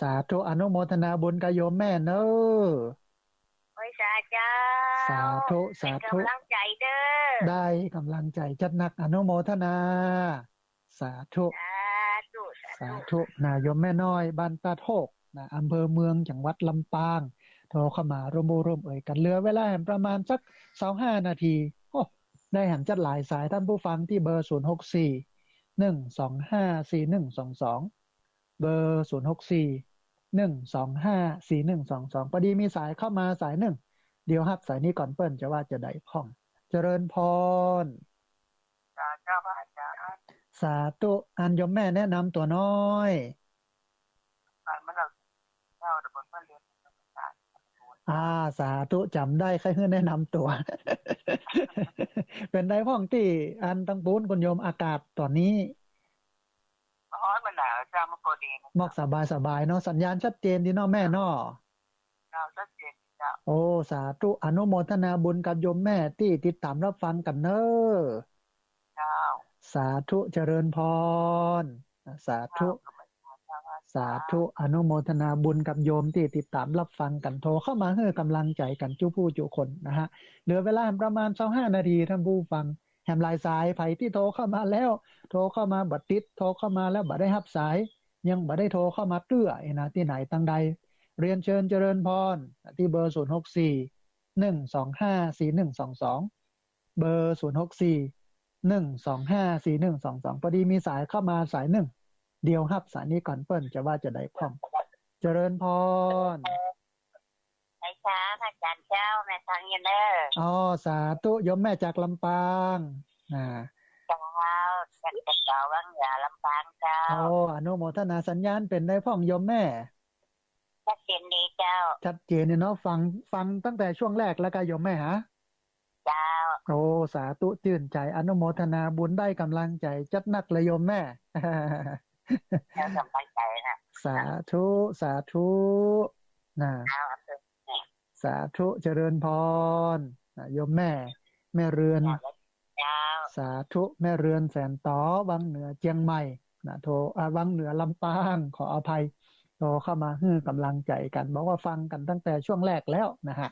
สาธุ อนุโมทนาบุญกับโยมแม่เน่อ ไหว้สาเจ้า สาธุ สาธุ เป๋นก๋ำลังใจ๋เน่อ ได้ก๋ำลังใจ๋จัดหนัก อนุโมทนา สาธุ สาธุ สาธุ สาธุ นะ โยมแม่น้อย บ้านตาโทก นะ อำเภอเมือง จังหวัดลำปาง โทรเข้ามาร่วมอู้ร่วมเอ่ยกั๋น เหลือเวลาแหมประมาณสักซาวห้านาที โอ้ ได้แหมจัดหลายสาย ท่านผู้ฟังตี้เบอร์ ศูนย์หกสี่ หนึ่งสองห้า สี่หนึ่งสองสอง เบอร์ ศูนย์หกสี่ หนึ่งสองห้า สี่หนึ่งสองสอง พอดีมีสายเข้ามาสายนึ่ง เดี๋ยวฮับสายนี้ก่อน เปิ้นจะว่าจะใดพ่อง เจริญพร สาธุ พระอาจารย์ สาธุ อันโยมแม่แนะนำตั๋วน้อย อ่า สาธุ จ๋ำได้ ใค่หื้อแนะนำตั๋ว เป๋นใดพ่องตี้อันตางปู๊นคุณโยม อากาศต๋อนนี้ ฮ้อน บ่หนาวเจ้า เมื่อก่อนดีนะ มอกสบายสบายเนาะ สัญญาณชัดเจนดีเนาะแม่เนาะ เจ้า ชัดเจนเจ้า โอ้ สาธุ อนุโมทนาบุญกับโยมแม่ตี้ติดต๋ามรับฟังกั๋นเน่อ เจ้า สาธุ เจริญพร สาธุ เจ้า สาธุ อนุโมทนาบุญกับโยมตี้ติดต๋ามรับฟังกั๋น โทรเข้ามาหื้อก๋ำลังใจ๋กั๋นจุผู้จุคนนะฮะ เหลือเวลาประมาณซาวห้านาที ท่านผู้ฟัง แหมหลายสาย ใผตี้โทรเข้ามาแล้ว โทรเข้ามาบ่ติด โทรเข้ามาแล้วบ่ได้ฮับสาย ยังบ่ได้โทรเข้ามาเตื้อเอนะ ตี้ไหนตังใด เรียนเชิญเจริญพร ตี้เบอร์ ศูนย์หกสี่ หนึ่งสองห้า สี่หนึ่งสองสอง เบอร์ ศูนย์หกสี่ หนึ่งสองห้า สี่หนึ่งสองสอง พอดีมีสายเข้ามาสายนึ่ง เดี๋ยวฮับสายนี้ก่อน เปิ้นจะว่าจะใดพ่อง เจริญพร ไหว้สาพระอาจารย์เจ้า แม่ฟังอยู่เน่อ อ๋อ สาธุ โยมแม่จากลำปาง อ่า เจ้า จากเจ้าวังยาลำปางเจ้า โอ้ อนุโมทนา สัญญาณเป๋นใดพ่องโยมแม่ ชัด เจนดีเจ้า ชัดเจนเนี่ยเนาะ ฟัง ฟังตั้งแต่ช่วงแรกแล้วก็โยมแม่ฮะ เจ้า โอ้ สาธุ จื้นใจ๋ อนุโมทนาบุญ ได้ก๋ำลังใจ๋จัดนักเลยโยมแม่ เจ้า ก๋ำลังใจ๋นะ สาธุ สาธุ นะ เจ้า สาธุ เจริญพร นะ โยมแม่ แม่เรือน เจ้า สาธุ แม่เรือนแสนต๋อ วังเหนือเจียงใหม่ นะ โทร อ่า วังเหนือลำปาง ขออภัย โทรเข้ามาหื้อก๋ำลังใจ๋กั๋น บอกว่าฟังกั๋นตั้งแต่ช่วงแรกแล้วนะฮะ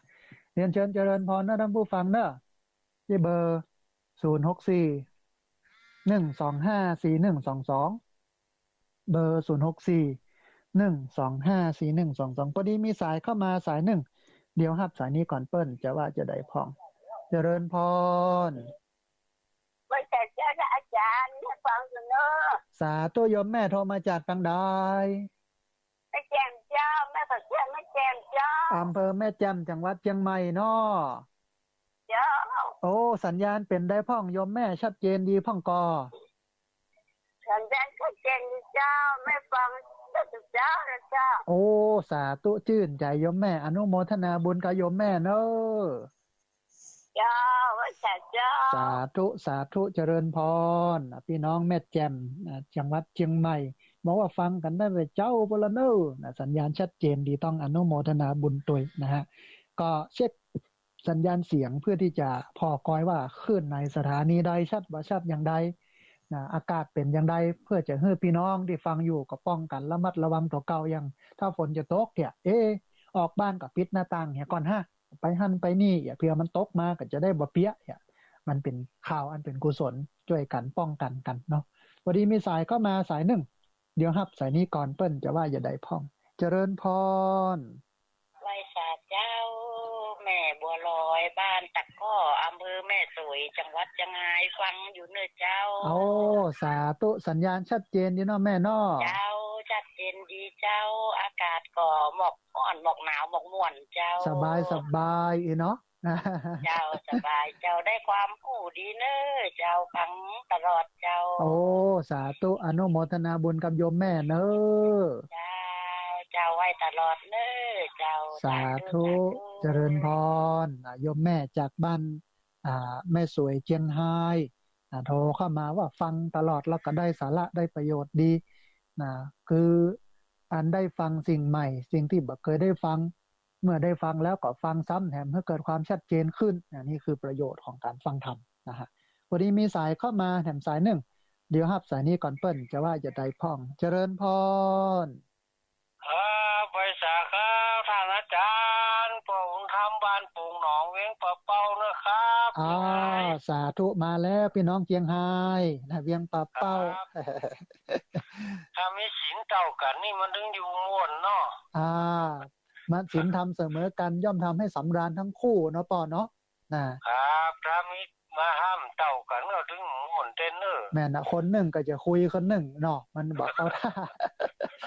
เรียนเชิญเจริญพรนะท่านผู้ฟังเนอะ ตี้เบอร์ ศูนย์หกสี่ หนึ่งสองห้า สี่หนึ่งสองสอง เบอร์ ศูนย์หกสี่ หนึ่งสองห้า สี่หนึ่งสองสอง พอดีมีสายเข้ามาสายนึ่ง เดี๋ยวฮับสายนี้ก่อนเปิ้นจะว่าจะใดพ่อง เจริญพร ไหว้สาเจ้านะอาจ๋ารย์ แม่ฟังอยู่เนอะ สาธุ โยมแม่โทรมาจากตางใด แม่แจ่มเจ้า แม่ขอเชิญแม่แจ่มเจ้า อำเภอแม่แจ่ม จังหวัดเจียงใหม่เนาะ เจ้า โอ้ สัญญาณเป๋นใดพ่องโยมแม่ ชัดเจนดีพ่องก่อ สัญญาณชัดเจนดีเจ้า แม่ฟังเจ้า เจ้านะเจ้า โอ้ สาธุ จื้นใจ๋โยมแม่ อนุโมทนาบุญกับโยมแม่เนอะ เจ้า ไหว้สาเจ้า สาธุ สาธุ เจริญพร อ่ะ ปี้น้องแม่แจ่ม อ่ะ จังหวัดเจียงใหม่ บอกว่าฟังกั๋นตั้งแต่เจ๊าปู้นละเนอะ นะ สัญญาณชัดเจนดี ต้องอนุโมทนาบุญตวยนะฮะ ก็เช็คสัญญาณเสียงเพื่อที่จะผ่อกอยว่าคลื่นในสถานีใดชัดบ่ชัดอย่างใด นะ อากาศเป๋นอย่างใด เพื่อจะหื้อปี้น้องตี้ฟังอยู่ก็ป้องกั๋นระมัดระวังตั๋วเก่า อย่างถ้าฝนจะตกเนี่ย เอ๊ะ ออกบ้านก็ปิดหน้าต่างเหียก่อนฮะ ไปหั้นไปนี่ เผื่อมันตกมาก็จะได้บ่เปียกเนี่ย มันเป๋นข่าวอันเป๋นกุศล จ้วยกั๋นป้องกั๋นกั๋นเนาะ พอดีมีสายเข้ามาสายนึ่ง เดี๋ยวฮับสายนี้ก่อนเปิ้นจะว่าจะใดพ่อง เจริญพร ไหว้สาเจ้า แม่บัวลอย บ้านตะก้อ อำเภอแม่สวย จังหวัดเจียงฮาย ฟังอยู่เนอะเจ้า โอ้ สาธุ สัญญาณชัดเจนดีเนาะแม่เนาะ เจ้า ชัดเจนดีเจ้า อากาศก็หมอกฮ้อน หมอกหนาว หมอกม่วนเจ้า สบาย สบายอีเนาะ เจ้า สบายเจ้า ได้ความฮู้ดีเนอะเจ้า ฟังตลอดเจ้า โอ้ สาธุ อนุโมทนาบุญกับโยมแม่เนอะ เจ้า เจ้า ไหว้ตลอดเนอะเจ้า สาธุ สาธุ สาธุ เจริญพร อ่ะ โยมแม่จากบ้าน อ่า แม่สวยเจียงฮาย อ่า โทรเข้ามาว่าฟังตลอดแล้วก็ได้สาระได้ประโยชน์ดี นะ คืออันได้ฟังสิ่งใหม่ สิ่งตี้บ่เกยได้ฟัง เมื่อได้ฟังแล้วก็ฟังซ้ำแถมหื้อเกิดความชัดเจนขึ้น อันนี้คือประโยชน์ของก๋านฟังธรรมนะฮะ พอดีมีสายเข้ามาแถมสายนึ่ง เดี๋ยวฮับสายนี้ก่อนเปิ้นจะว่าจะใดพ่อง เจริญพร ครับ ไหว้สาครับ ต้านอาจ๋ารย์ ป้อบุญธรรม บ้านโป่งหนอง เวียงป่าเป้านะครับ อ้าว เจียงฮาย สาธุ มาแล้ว ปี้น้องเจียงฮายนะ เวียงป่าเป้า ครับ ถ้ามีศีลเต้ากั๋นนี่มันถึงอยู่ม่วนเนาะ อ่า มันศีลธรรมเสมอกั๋น ย่อมทำให้สำราญทั้งคู่เนาะป้อเนาะ นะ ครับ ถ้ามีมาห้ามเต้ากั๋นก็ถึงม่วนเต้นเนอะ แม่นนะ คนนึ่งก็จะคุยคนนึ่งเนาะ มันบ่เข้าท่า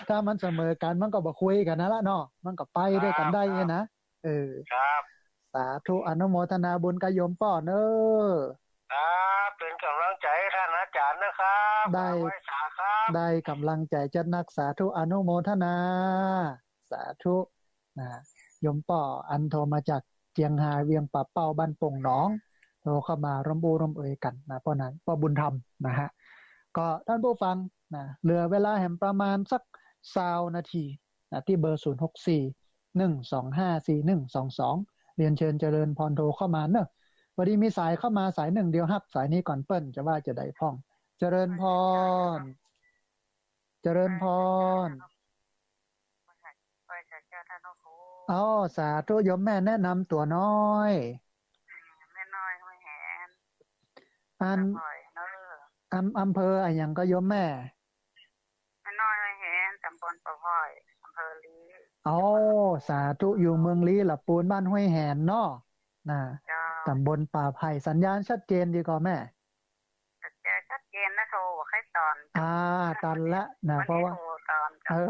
ถ้ามันเสมอกั๋นมันก็บ่คุยกั๋นนั่นละเนาะ มันก็ไปด้วยกั๋นได้ ครับ เนี่ยนะ เออ ครับ สาธุ อนุโมทนาบุญกับโยมป้อเนอะ ครับ เป๋นก๋ำลังใจ๋ให้ต้านอาจ๋ารย์นะครับ ได้ ไหว้สาครับ ได้ก๋ำลังใจ๋จัดนัก สาธุ อนุโมทนา สาธุ นะ โยมป้ออันโทรมาจากเจียงฮาย เวียงป่าเป้า บ้านโป่งหนอง โทรเข้ามาร่วมอู้ร่วมเอยกั๋นนะ ป้อนั้น ป้อบุญธรรมนะฮะ ก็ท่านผู้ฟังนะ เหลือเวลาแหมประมาณสักซาวนาทีนะ ตี้เบอร์ ศูนย์หกสี่ หนึ่งสองห้า สี่หนึ่งสองสอง เรียนเชิญเจริญพรโทรเข้ามาเนอะ พอดีมีสายเข้ามาสายนึ่ง เดี๋ยวฮับสายนี้ก่อนเปิ้นจะว่าจะใดพ่อง เจริญพร เจริญพร ไหว้สาเจ้าต้านพระครู อ้อ สาธุ โยมแม่แนะนำตั๋วน้อย แม่น้อยห้วยแหน อัน ป่าอ้อยเนอะ อำ อำเภออะหยังก็โยมแม่ แม่น้อยห้วยแหน ตำบลป่าอ้อย อำเภอลี้ โอ้ สาธุ อยู่เมืองลี้ละปูน บ้านห้วยแหนเนาะ นะ เจ้า ตำบลป่าไผ่ สัญญาณชัดเจนดีก่อแม่ ชัดเจน ชัดเจนนะ โทรบ่ใค่ตอน อ่า ตันละนะ วันนี้ เพราะว่า โทรตอน เออ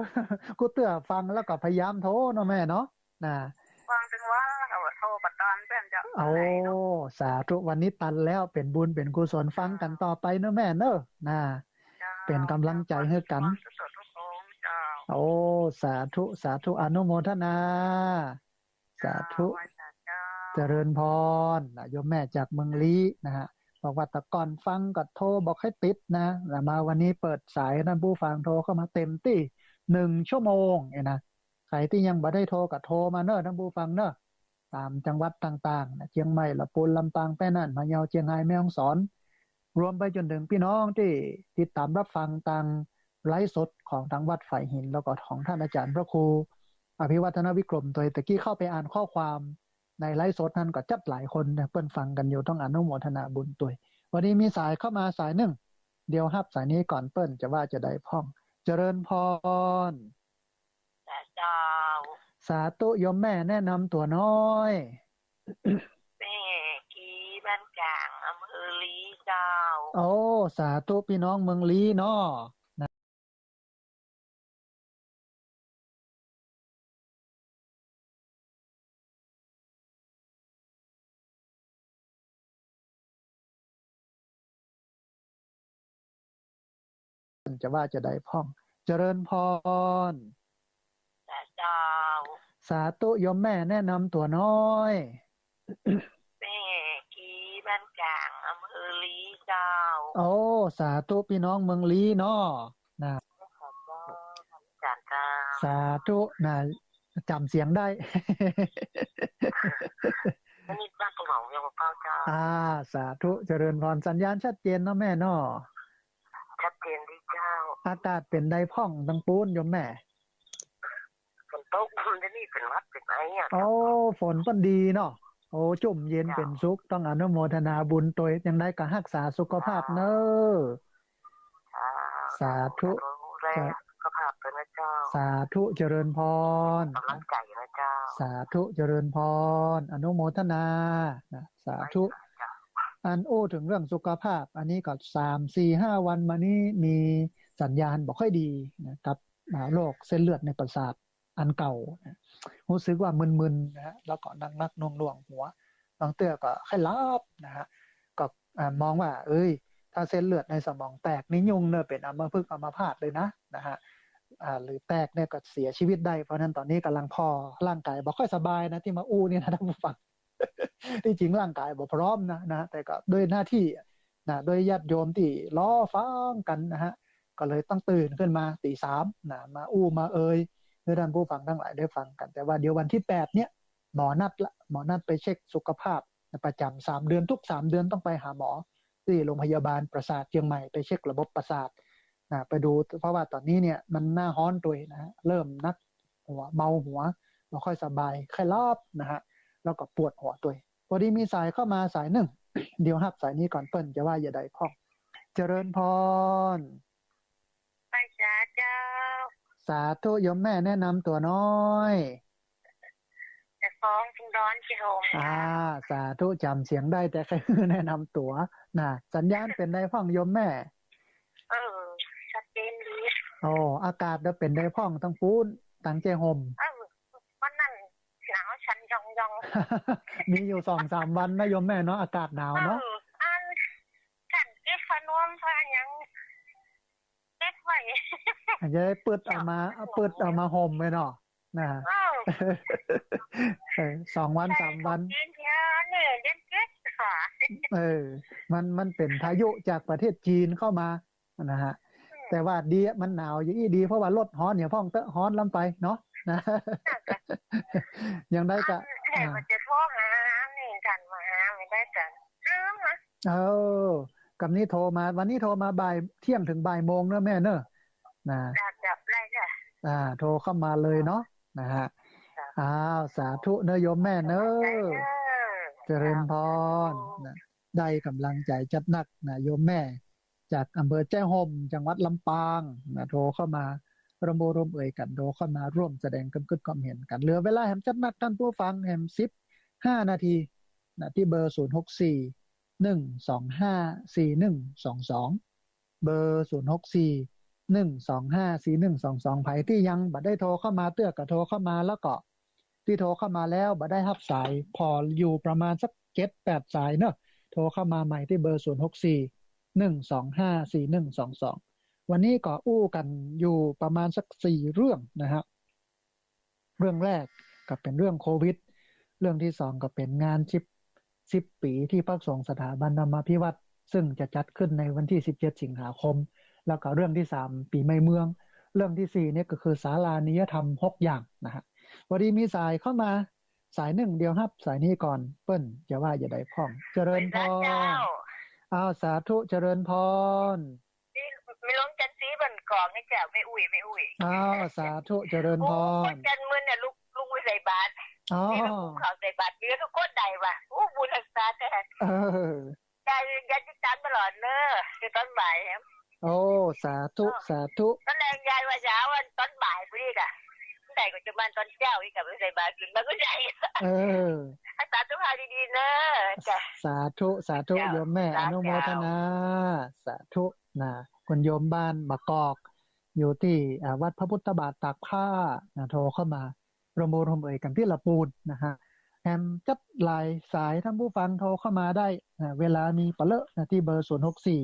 กู้เตื้อฟังแล้วก็พยายามโทรเนาะแม่เนาะ นะ ฟังตึงวันแล้วก็โทรบ่ตอนเปิ้นเจ้า โอ้ สาธุ วันนี้ตันแล้ว เป๋นบุญเป๋นกุศล ฟังกั๋นต่อไปเนอะแม่เนอะ นะ เจ้า เป๋นก๋ำลังใจ๋หื้อกั๋น เจ้า ความสุขทุกองค์เจ้า โอ้ สาธุ สาธุ อนุโมทนา สาธุ เจ้า ไหว้สาเจ้า เจริญพร นะ โยมแม่จากเมืองลี้นะฮะ บอกว่าแต่ก่อนฟังก็โทรบ่ค่อยติดนะ แต่มาวันนี้เปิดสาย ท่านผู้ฟังโทรเข้ามาเต็มตี้ หนึ่งชั่วโมงเนี่ยนะ ใครตี้ยังบ่ได้โทรก็โทรมาเน้อ ท่านผู้ฟังเน้อ ตามจังหวัดต่างๆ นะ เจียงใหม่ ละปูน ลำปาง แป้น่าน พะเยา เจียงฮาย แม่ฮ่องสอน รวมไปจ๋นเถิงปี้น้องตี้ติดต๋ามรับฟังตางไลฟ์สดของตางวัดฝายหิน แล้วก็ของต้านอาจ๋ารย์พระครูอภิวัฒนวิกรมตวย ตะกี้เข้าไปอ่านข้อความในไลฟ์สดนั้นก็จั๊ดหลายคนนะ เปิ้นฟังกั๋นอยู่ ต้องอนุโมทนาบุญตวย วันนี้มีสายเข้ามาสายนึ่ง เดี๋ยวฮับสายนี้ก่อน เปิ้นจะว่าจะใดพ่อง เจริญพร สาเจ้า สาธุ โยมแม่แนะนำตั๋วน้อย แม่กีบ้านกลาง อำเภอลี้เจ้า โอ้ สาธุ ปี้น้องเมืองลี้เนาะ จะว่าจะใดพ่อง เจริญพร สาเจ้า สาธุ โยมแม่แนะนำตั๋วน้อย แม่กีบ้านกลาง อำเภอลี้เจ้า โอ้ สาธุ ปี้น้องเมืองลี้เนาะ นะ ขอบคุณอาจ๋ารย์เจ้า สาธุ นะ จ๋ำเสียงได้ อันนี้บ้านตรงหนองเวียงมะพร้าวเจ้า อ่า สาธุ เจริญพร สัญญาณชัดเจนเนาะแม่เนาะ ชัดเจนดีเจ้า อากาศเป๋นใดพ่องตางปู๊นโยมแม่ ฝนตก เดี๋ยวนี้เป๋นหวัดเป๋นไออะ โอ้ ฝนเปิ้นดีเนาะ โอ้ จุ่มเย็น เจ้า เป๋นสุข ต้องอนุโมทนาบุญตวย จังใดก็ฮักษาสุขภาพเน้อ เจ้า สาธุ ดูแลสุขภาพตวยนะเจ้า สาธุ เจริญพร ก๋ำลังใจ๋นะเจ้า สาธุ เจริญพร อนุโมทนา นะ สาธุ เจ้า อันอู้เถิงเรื่องสุขภาพ อันนี้ก็สาม สี่ ห้าวันมานี้มีสัญญาณบ่ค่อยดีนะ กับ อ่า โรคเส้นเลือดในประสาทอันเก่านะ ฮู้สึกว่ามึนๆ นะฮะ แล้วก็หนักๆ หน่วงๆ หัว บางเตื้อก็ใค่หลับนะฮะ ก็ อ่า มองว่า เอ้ย ถ้าเส้นเลือดในสมองแตกนี่ยุ่งเนอะ เป๋นอัมพฤกษ์อัมพาตเลยนะ นะฮะ อ่า หรือแตกเนี่ยก็เสียชีวิตได้ เพราะฉะนั้นต๋อนนี้ก๋ำลังผ่อร่างก๋าย บ่ค่อยสบายนะ ตี้มาอู้นี่นะ ท่านผู้ฟัง ตี้จริงร่างก๋ายบ่พร้อมนะ นะ แต่ก็ด้วยหน้าตี้นะ ด้วยญาติโยมตี้รอฟังกั๋นนะฮะ ก็เลยต้องตื่นขึ้นมาตี๋สามนะ มาอู้มาเอยหื้อท่านผู้ฟังตังหลายได้ฟังกั๋น แต่ว่าเดี๋ยววันตี้แปดเนี่ย หมอนัดละ หมอนัดไปเช็คสุขภาพนะ ประจ๋ำสามเดือน ทุกสามเดือนต้องไปหาหมอตี้โรงพยาบาลประสาทเจียงใหม่ ไปเช็คระบบประสาทนะ ไปดู เพราะว่าต๋อนนี้เนี่ยมันหน้าฮ้อนตวยนะฮะ เริ่มหนัก หัว เมาหัว บ่ค่อยสบาย ใค่หลับนะฮะ แล้วก็ปวดหัวตวย พอดีมีสายเข้ามาสายนึ่ง เดี๋ยวฮับสายนี้ก่อน เปิ้นจะว่าจะใดพ่อง เจริญพร ไหว้สาเจ้า สาธุ โยมแม่แนะนำตั๋วน้อย แต่ฟ้องจึงร้อนจะโฮม อ่า สาธุ จ๋ำเสียงได้ แต่ใค่แนะนำตั๋วนะ สัญญาณเป๋นใดพ่องโยมแม่ เออ ชัดเจนดี โอ้ อากาศเป๋นใดพ่องตางปู๊น ตางแจ้ห่ม เออ วันนั้นหนาวสั่นยองๆ มีอยู่สองสามวันนะโยมแม่เนาะ อากาศหนาวเนาะ เออ อัน ฉันเก็บผ้านวมผ้าหยัง เก็บไว้ จะได้ปึดเอามา ปึดเอามาห่มไว้เนาะ นะฮะ เออ เออ สองวัน สามวัน จีนเที่ยวนี่เดือนเจ็ดค่ะ เออ มัน มันเป๋นพายุจากประเทศจีนเข้ามานะฮะ อืม แต่ว่าดีอะ มันหนาวอยู่อี้ดี เพราะว่าลดฮ้อนเนี่ยพ่องเต๊อะ ฮ้อนล้ำไปเนาะ นะ อย่างใดก็ อัน อ่า ว่าจะโทรหานี่กั๋น มาหาไม่ได้กั๋น ลืมนะ เออ กำนี้โทรมา วันนี้โทรมาบ่าย เที่ยงเถิงบ่ายโมงเนอะแม่เนอะ นะ จ้ะ จ้ะ ได้จ้ะ อ่า โทรเข้ามาเลยเนาะ นะฮะ จ้ะ อ้าว สาธุเนอะโยมแม่เนอะ ขอบใจเนอะ เจริญพร สาธุ นะ ได้ก๋ำลังใจ๋จัดหนักนะโยมแม่ จากอำเภอแจ้ห่ม จังหวัดลำปางนะ โทรเข้ามาร่วมโอ้ร่วมเอ่ยกั๋น โทรเข้ามาร่วมแสดงความกึ๊ดความเห็นกั๋น เหลือเวลาแหมจัดหนัก ท่านผู้ฟัง แหมสิบห้านาทีนะ ตี้เบอร์ ศูนย์หกสี่ หนึ่งสองห้า สี่หนึ่งสองสอง เบอร์ ศูนย์หกสี่ หนึ่งสองห้า สี่หนึ่งสองสอง ใผตี้ยังบ่ได้โทรเข้ามาเตื้อก็โทรเข้ามา แล้วก็ตี้โทรเข้ามาแล้วบ่ได้ฮับสาย ผ่ออยู่ประมาณสักเจ็ดแปดสายเนอะ โทรเข้ามาใหม่ตี้เบอร์ ศูนย์หกสี่ หนึ่งสองห้า สี่หนึ่งสองสอง วันนี้ก็อู้กั๋นอยู่ประมาณสักสี่เรื่องนะฮะ เรื่องแรกก็เป๋นเรื่องโควิด เรื่องตี้สองก็เป๋นงานสิบ สิบปี๋ตี้พระสงฆ์สถาบันธรรมาภิวัฒน์ ซึ่งจะจัดขึ้นในวันตี้สิบเจ็ดสิงหาคม แล้วก็เรื่องตี้สามปี๋ใหม่เมือง เรื่องตี้สี่เนี่ยก็คือศาลานิยธรรมหกอย่างนะฮะ พอดีมีสายเข้ามาสายนึ่ง เดี๋ยวฮับสายนี้ก่อน เปิ้นจะว่าจะใดพ่อง เจริญพร เจ้า อ้าว สาธุ เจริญพร นี่แม่หลวงจันทร์ศรีบ้านกอกนี่เจ้า แม่อุ๊ย แม่อุ๊ย อ้าว สาธุ เจริญพร โอ้ คนจันทร์มื้อเนี่ยลุก ลุกไปใส่บาตร อ้าว นี่ลุกเขาใส่บาตร มีทุกคนได้ว่ะ โอ้ บุญฮักษาแท้ เออ ยาย ยายติดตามตลอดเนอะ คือตอนบ่ายครับ โอ้ สาธุ เออ สาธุ ตอนแรกยายว่าจะเอาวันตอนบ่ายพอดีกะ ได้ก็จะมาตอนเจ๊าอีกกะ ไปใส่บาตรกิ๋นมันก็ได้ เออ ฮักษาสุขภาพดีๆ เนอะ จ้ะ สาธุ สาธุ เจ้า โยมแม่ สาธุ อนุโมทนา สาธุ นะ คุณโยมบ้านบางกอก อยู่ตี้ อ่า วัดพระพุทธบาทตากผ้า นะ โทรเข้ามา ร่วมบุญร่วมเอยกั๋นตี้ละปูนนะฮะ แหมจัดหลายสาย ท่านผู้ฟังโทรเข้ามาได้นะ เวลามีปะเลอะนะ ตี้เบอร์ ศูนย์หกสี่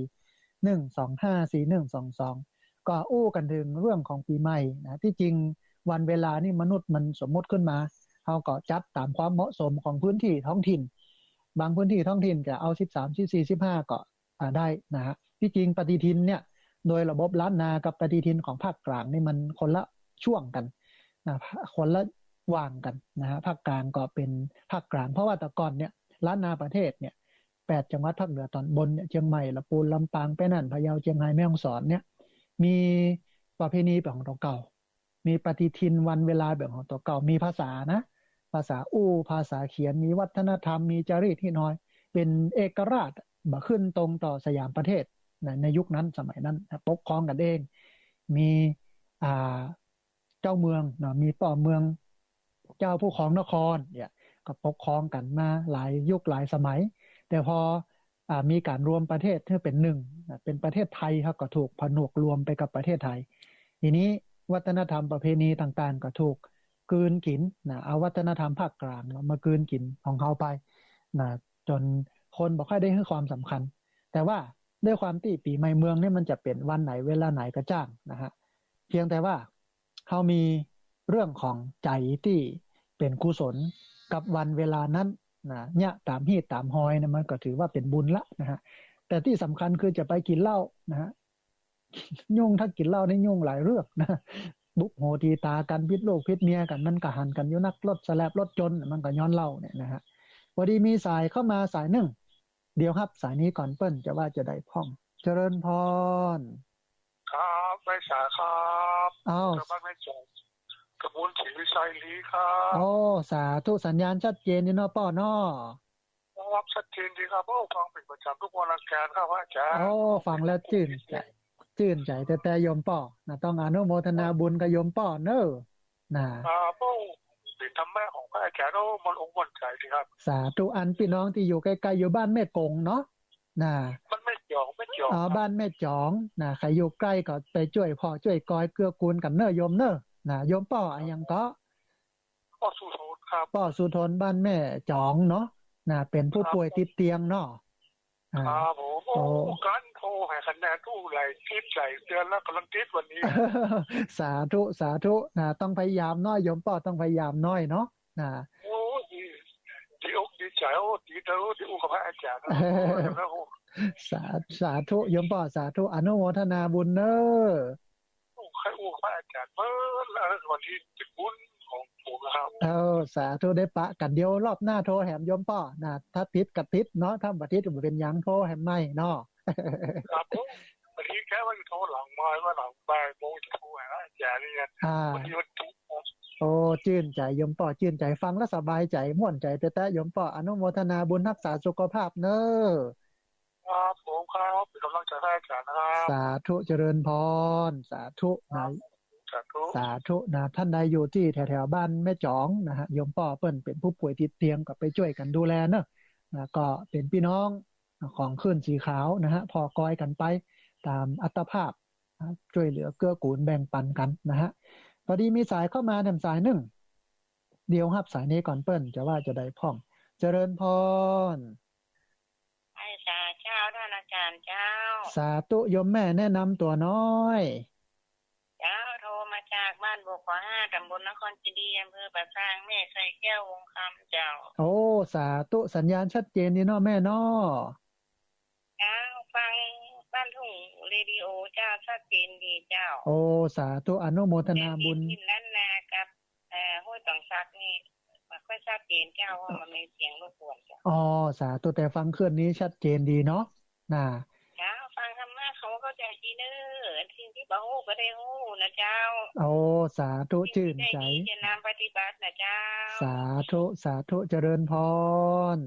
หนึ่งสองห้า สี่หนึ่งสองสอง ก็อู้กั๋นเถิงเรื่องของปี๋ใหม่นะ ตี้จริงวันเวลานี่มนุษย์มันสมมุติขึ้นมา เฮาก็จัดต๋ามความเหมาะสมของพื้นตี้ท้องถิ่น บางพื้นตี้ท้องถิ่นจะเอาสิบสาม สิบสี่ สิบห้า ก็ อ่า ได้นะฮะ ตี้จริงปฏิทินเนี่ย โดยระบบล้านนากับปฏิทินของภาคกลางนี่มันคนละช่วงกั๋นนะ คนละว่างกั๋นนะฮะ ภาคกลางก็เป๋นภาคกลาง เพราะว่าแต่ก่อนเนี่ย ล้านนาประเทศเนี่ย แปดจังหวัดภาคเหนือต๋อนบนเนี่ย เจียงใหม่ ละปูน ลำปาง ไปนั่น พะเยา เจียงฮาย แม่ฮ่องสอนเนี่ย มีประเพณีเป๋นของตั๋วเก่า มีปฏิทินวันเวลาเป๋นของตั๋วเก่า มีภาษานะ ภาษาอู้ ภาษาเขียน มีวัฒนธรรม มีจารีตฮีตฮอย เป๋นเอกราช บ่ขึ้นตรงต่อสยามประเทศ ใน ในยุคนั้นสมัยนั้นนะ ปกครองกั๋นเอง มี อ่า เจ้าเมืองเนาะ มีป้อเมือง เจ้าผู้ครองนครเนี่ย ก็ปกครองกั๋นมาหลายยุคหลายสมัย แต่พอ อ่า มีก๋านรวมประเทศหื้อเป๋นนึ่งนะ เป๋นประเทศไทย เฮาก็ถูกผนวกรวมไปกับประเทศไทย ทีนี้วัฒนธรรมประเพณีต่างๆ ก็ถูกกลืนกิ๋นนะ เอาวัฒนธรรมภาคกลางเนาะ มากลืนกิ๋นของเฮาไปนะ จ๋นคนบ่ค่อยได้หื้อความสำคัญ แต่ว่าด้วยความตี้ปี๋ใหม่เมืองเนี่ยมันจะเป๋นวันไหนเวลาไหนก็จ้างนะฮะ เพียงแต่ว่า เฮามีเรื่องของใจ๋ตี้เป๋นกุศลกับวันเวลานั้นนะ เยียะต๋ามฮีตต๋ามฮอยนะ มันก็ถือว่าเป๋นบุญละนะฮะ แต่ตี้สำคัญคือจะไปกิ๋นเหล้านะฮะ ยุ่ง ถ้ากิ๋นเหล้านี่ยุ่งหลายเรื่องนะ บุกโหตีต๋ากั๋น ผิดลูกผิดเมียกั๋น มันก็หันกั๋นอยู่นัก รถสแลบรถจน มันก็ย้อนเหล้าเนี่ยนะฮะ พอดีมีสายเข้ามาสายนึ่ง เดี๋ยวฮับสายนี้ก่อน เปิ้นจะว่าจะใดพ่อง เจริญพร ครับ ไหว้สาครับ อ้าว จากบ้านแม่จ๋อง ตำบลศรีวิชัยลีครับ โอ้ สาธุ สัญญาณชัดเจนดีเนาะป้อเนาะ ครับ ชัดเจนดีครับ โอ้ ฟังเป๋นประจ๋ำทุกวันอังคารครับ พระอาจ๋ารย์ โอ้ ฟังแล้วจื้นใจ๋ จื้นใจ๋แต๊ๆ โยมป้อนะ ต้องอนุโมทนาบุญกับโยมป้อเนาะ นะ อ่า โอ้ เป๋นธรรมะของพระอาจ๋ารย์ โอ้ มันอกมันใจ๋ดีครับ สาธุ อันปี้น้องตี้อยู่ใก้ๆ อยู่บ้านแม่กงเนาะ นะ บ้านแม่จ๋อง แม่จ๋อง อ๋อ ครับ บ้านแม่จ๋องนะ ใผอยู่ใก้ก็ไปจ้วยป้อจ้วยกอยเกื้อกูลกั๋นเนาะโยมเนาะ นะ โยมป้ออะหยังเกาะ ป้อสุทนครับ ป้อสุทน บ้านแม่จ๋องเนาะ นะ เป๋นผู้ป่วยติดเตียงเนาะ อ่า ครับผม โอ้ กั๋นโทรหาคะแนนทุกหลายคลิปหลายเดือนแล้ว ก่ำลังติดวันนี้ สาธุ สาธุ นะ ต้องพยายามหน้อย โยมป้อต้องพยายามหน้อยเนาะ นะ โอ้ ดี ดีอกดีใจ๋ โอ้ ดีเด้อ ดีอู้กับพระอาจ๋ารย์นะ โอ้ สา สาธุ โยมป้อ สาธุ อนุโมทนาบุญเนาะ โอ้ ใค่อู้กับพระอาจ๋ารย์เปิ้น แล้ววันนี้เป๋นบุญของผมนะครับ เออ สาธุ ได้ปะกั๋น เดี๋ยวรอบหน้าโทรแหมโยมป้อนะ ถ้าติดก็ติดเนาะ ถ้าบ่ติดก็บ่เป๋นหยัง โทรแหมใหม่เนาะ ครับผม วันนี้แค่ว่าจะโทรหลังบ่าย ว่าหลังบ่ายโมงจะโทรหาอาจ๋ารย์นี่ไง อ่า วันนี้วันพุธครับ โอ้ จื้นใจ๋โยมป้อ จื้นใจ๋ ฟังแล้วสบายใจ๋ ม่วนใจ๋แต๊ๆ โยมป้อ อนุโมทนาบุญ ฮักษาสุขภาพเนาะ ครับผม ครับ เป๋นก๋ำลังใจ๋หื้ออาจ๋ารย์นะครับ สาธุ เจริญพร สาธุ ครับ นะ สาธุ สาธุนะ ท่านใดอยู่ตี้แถวๆ บ้านแม่จ๋องนะฮะ โยมป้อเปิ้นเป๋นผู้ป่วยติดเตียง ก็ไปจ้วยกั๋นดูแลเนาะ นะ ก็เป๋นปี้น้องของคลื่นสีขาวนะฮะ ผ่อกอยกั๋นไปต๋ามอัตภาพนะ จ้วยเหลือเกื้อกูลแบ่งปันกั๋นนะฮะ พอดีมีสายเข้ามาแหมสายนึ่ง เดี๋ยวฮับสายนี้ก่อน เปิ้นจะว่าจะใดพ่อง เจริญพร ไหว้สา เจ้า ต้านอาจ๋ารย์เจ้า สาธุ โยมแม่แนะนำตั๋วน้อย เจ้า โทรมาจากบ้านบวกขวาห้า ต๋ำบลนครเจดีย์ อำเภอป่าซาง แม่ไข่แก้ว วงศ์คำ เจ้า โอ้ สาธุ สัญญาณชัดเจนดีเนาะแม่เนาะ เจ้า ฟังบ้านทุ่งเรดิโอเจ้า ชัดเจนดีเจ้า โอ้ สาธุ อนุโมทนาบุญ แม่นตี้ถิ่นล้านนากับ เอ่อ ห้วยต๋องสักนี่ บ่ค่อยชัดเจนเจ้า ว่ามันมีเสียงรบกวนเจ้า อ๋อ สาธุ แต่ฟังคลื่นนี้ชัดเจนดีเนาะ น่ะ เจ้า ฟังธรรมะเขาเข้าใจ๋ดีเน่อ สิ่งตี้บ่ฮู้ก็ได้ฮู้น่ะเจ้า โอ้ สาธุ ดีใจ๋ จื้นใจ๋ ดีจะนำปฏิบัติน่ะเจ้า สาธุ สาธุ เจริญพร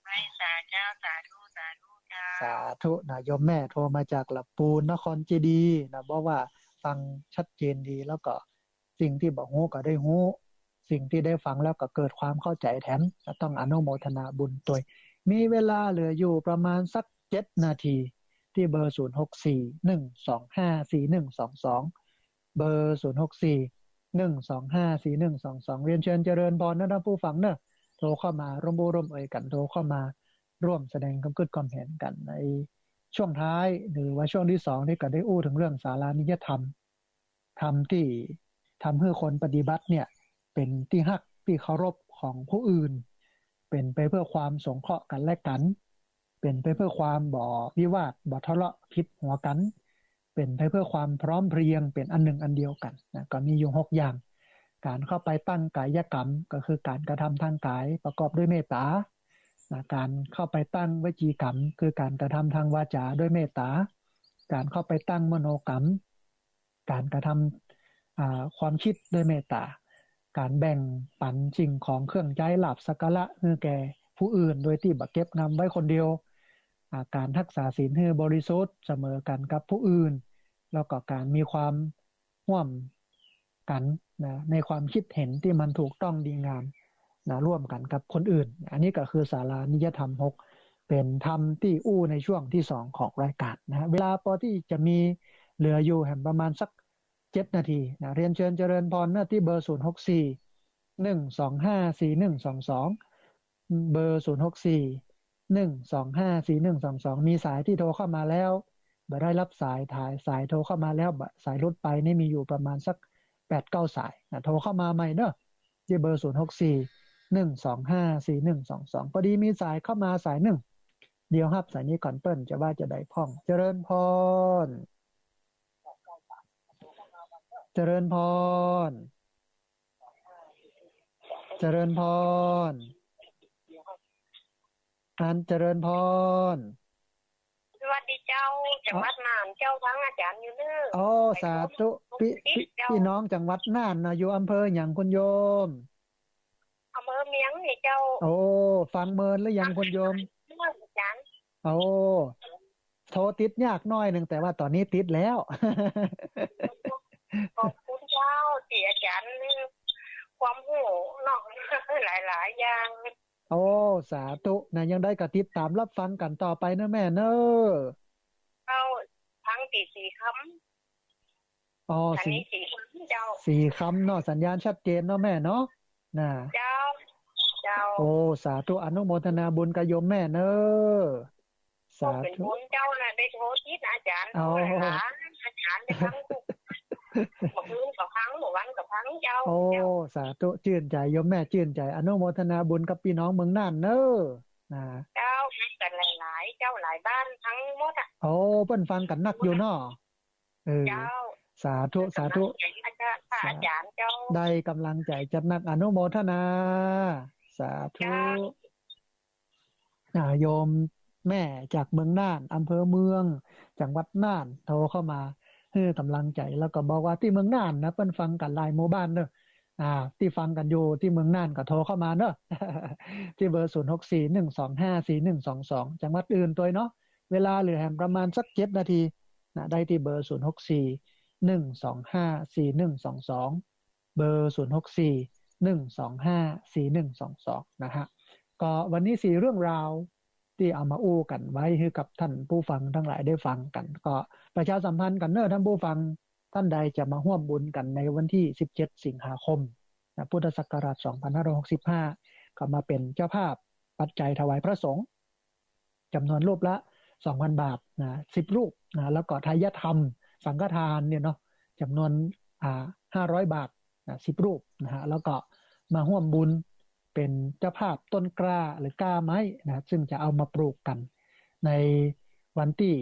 ไหว้สาเจ้า สาธุ สาธุเจ้า สาธุ น่ะ โยมแม่โทรมาจากละปูน นครเจดีย์ น่ะ บอกว่าฟังชัดเจนดี แล้วก็สิ่งตี้บ่ฮู้ก็ได้ฮู้ สิ่งตี้ได้ฟังแล้วก็เกิดความเข้าใจ๋แถม ก็ต้องอนุโมทนาบุญตวย มีเวลาเหลืออยู่ประมาณสักเจ็ดนาที ตี้เบอร์ ศูนย์หกสี่ หนึ่งสองห้า สี่หนึ่งสองสอง เบอร์ ศูนย์หกสี่ หนึ่งสองห้า สี่หนึ่งสองสอง เรียนเชิญเจริญพรนะท่านผู้ฟังเน่อ โทรเข้ามาร่วมอู้ร่วมเอยกั๋น โทรเข้ามาร่วมแสดงความกึ๊ดความเห็นกั๋นในช่วงท้าย หรือว่าช่วงตี้สองนี่ก็ได้อู้เถิงเรื่องศาลานิยธรรม ธรรมตี้ทำหื้อคนปฏิบัติเนี่ย เป๋นตี้ฮักตี้เคารพของผู้อื่น เป๋นไปเพื่อความสงเคราะห์กั๋นและกั๋น เป๋นไปเพื่อความบ่วิวาท บ่ทะเลาะผิดหัวกั๋น เป๋นไปเพื่อความพร้อมเพรียง เป๋นอันหนึ่งอันเดียวกั๋นนะ ก็มีอยู่หกอย่าง ก๋านเข้าไปตั้งกายกรรม ก็คือก๋านกระทำตางก๋ายประกอบด้วยเมตต๋านะ ก๋านเข้าไปตั้งวจีกรรม คือก๋านกระทำตางวาจ๋าด้วยเมตต๋า ก๋านเข้าไปตั้งมโนกรรม ก๋านกระทำ อ่า ความกึ๊ดด้วยเมตต๋า ก๋านแบ่งปั๋นสิ่งของเครื่องใจ๊ลาภสักการะหื้อแก่ผู้อื่นโดยตี้บ่เก็บงำไว้คนเดียว อ่า ก๋านฮักษาศีลหื้อบริสุทธิ์เสมอกั๋นกับผู้อื่น แล้วก็ก๋านมีความฮ่วมกั๋นนะ ในความกึ๊ดเห็นตี้มันถูกต้องดีงามนะ ร่วมกั๋นกับคนอื่น อันนี้ก็คือศาลานิยธรรมหก เป๋นธรรมตี้อู้ในช่วงตี้สองของรายก๋านนะ เวลาปอตี้จะมีเหลืออยู่แหมประมาณสักเจ็ดนาทีนะ เรียนเชิญเจริญพรเน่อตี้เบอร์ ศูนย์หกสี่ หนึ่งสองห้า สี่หนึ่งสองสอง เบอร์ ศูนย์หกสี่ หนึ่งสองห้า สี่หนึ่งสองสอง มีสายตี้โทรเข้ามาแล้ว บ่ได้ฮับสาย สายโทรเข้ามาแล้ว สายหลุดไปนี่มีอยู่ประมาณสักแปดเก้าสายนะ โทรเข้ามาใหม่เน่อ ตี้เบอร์ ศูนย์หกสี่ หนึ่งสองห้า สี่หนึ่งสองสอง พอดีมีสายเข้ามาสายนึ่ง เดี๋ยวฮับสายนี้ก่อน เปิ้นจะว่าจะใดพ่อง เจริญพร เจริญพร เจริญพร อันเจริญพร สวัสดีเจ้า จังหวัดน่านเจ้า ฟังอาจ๋ารย์อยู่เน่อ อ๋อ สาธุ ปี้ ปี้น้องจังหวัดน่านเนาะ อยู่อำเภอหยังคุณโยม อำเภอเมียงนี่เจ้า โอ้ ฟังเมินหรือยังคุณโยม เมินอาจ๋ารย์ โอ้ โทรติดยากหน้อยนึ่ง แต่ว่าต๋อนนี้ติดแล้ว ขอบคุณเจ้า ตี้อาจ๋ารย์หื้อความฮู้เนาะ หลายๆ อย่าง โอ้ สาธุนะ ยังใดก็ติดต๋ามฮับฟังกั๋นต่อไปเน่อแม่เน่อ เจ้า ฟังตี้สีคำ อ๋อ อันนี้สี สีคำเจ้า สีคำเนาะ สัญญาณชัดเจนเนาะแม่เนาะ น่ะ เจ้า เจ้า โอ้ สาธุ อนุโมทนาบุญกับโยมแม่เน่อ สาธุ ก็เป๋นบุญเจ้าน่ะ ได้โทรติดอาจ๋ารย์ อ๋อ โทรหาอาจ๋ารย์ได้ฟังทุก เมื่อคืนก็ฟัง เมื่อวันก็ฟังเจ้า โอ้ เจ้า สาธุ จื้นใจ๋ โยมแม่จื้นใจ๋ อนุโมทนาบุญกับปี้น้องเมืองน่านเน่อ น่ะ เจ้า ฮักกั๋นหลายๆ เจ้า หลายบ้านตังหมดอะ โอ้ เปิ้นฟังกั๋นนักอยู่เนาะ เออ เจ้า สาธุ สาธุ กำลังใจ๋อาจ๋ารย์ พระอาจ๋ารย์เจ้า ได้กำลังใจ๋จัดนัก อนุโมทนา สาธุ เจ้า อ่า โยมแม่จากเมืองน่าน อำเภอเมือง จังหวัดน่าน โทรเข้ามาหื้อกำลังใจ๋ แล้วก็บอกว่าตี้เมืองน่านนะ เปิ้นฟังกั๋นหลายหมู่บ้านเน่อ อ่า ตี้ฟังกั๋นอยู่ตี้เมืองน่านก็โทรเข้ามาเน่อ ตี้เบอร์ ศูนย์หกสี่ หนึ่งสองห้า สี่หนึ่งสองสอง จังหวัดอื่นตวยเนาะ เวลาเหลือแหมประมาณสักเจ็ดนาทีนะ ได้ตี้เบอร์ ศูนย์หกสี่ หนึ่งสองห้า สี่หนึ่งสองสอง เบอร์ ศูนย์หกสี่ หนึ่งสองห้า สี่หนึ่งสองสอง นะฮะ ก็วันนี้สี่เรื่องราวตี้เอามาอู้กั๋นไว้หื้อกับท่านผู้ฟังตังหลายได้ฟังกั๋น ก็ประชาสัมพันธ์กั๋นเน่อ ท่านผู้ฟังต้านใดจะมาฮ่วมบุญกั๋นในวันตี้สิบเจ็ดสิงหาคมนะ พุทธศักราชสองพันห้าร้อยหกสิบห้า ก็มาเป๋นเจ้าภาพปัจจัยถวายพระสงฆ์ จำนวนรูปละสองพันบาทนะ สิบรูปนะ แล้วก็ไทยธรรมสังฆทานเนี่ยเนาะ จำนวน อ่า ห้าร้อยบาทนะ สิบรูปนะฮะ แล้วก็มาฮ่วมบุญเป๋นเจ้าภาพต้นกล้าหรือกล้าไม้นะ ซึ่งจะเอามาปลูกกั๋นในวันตี้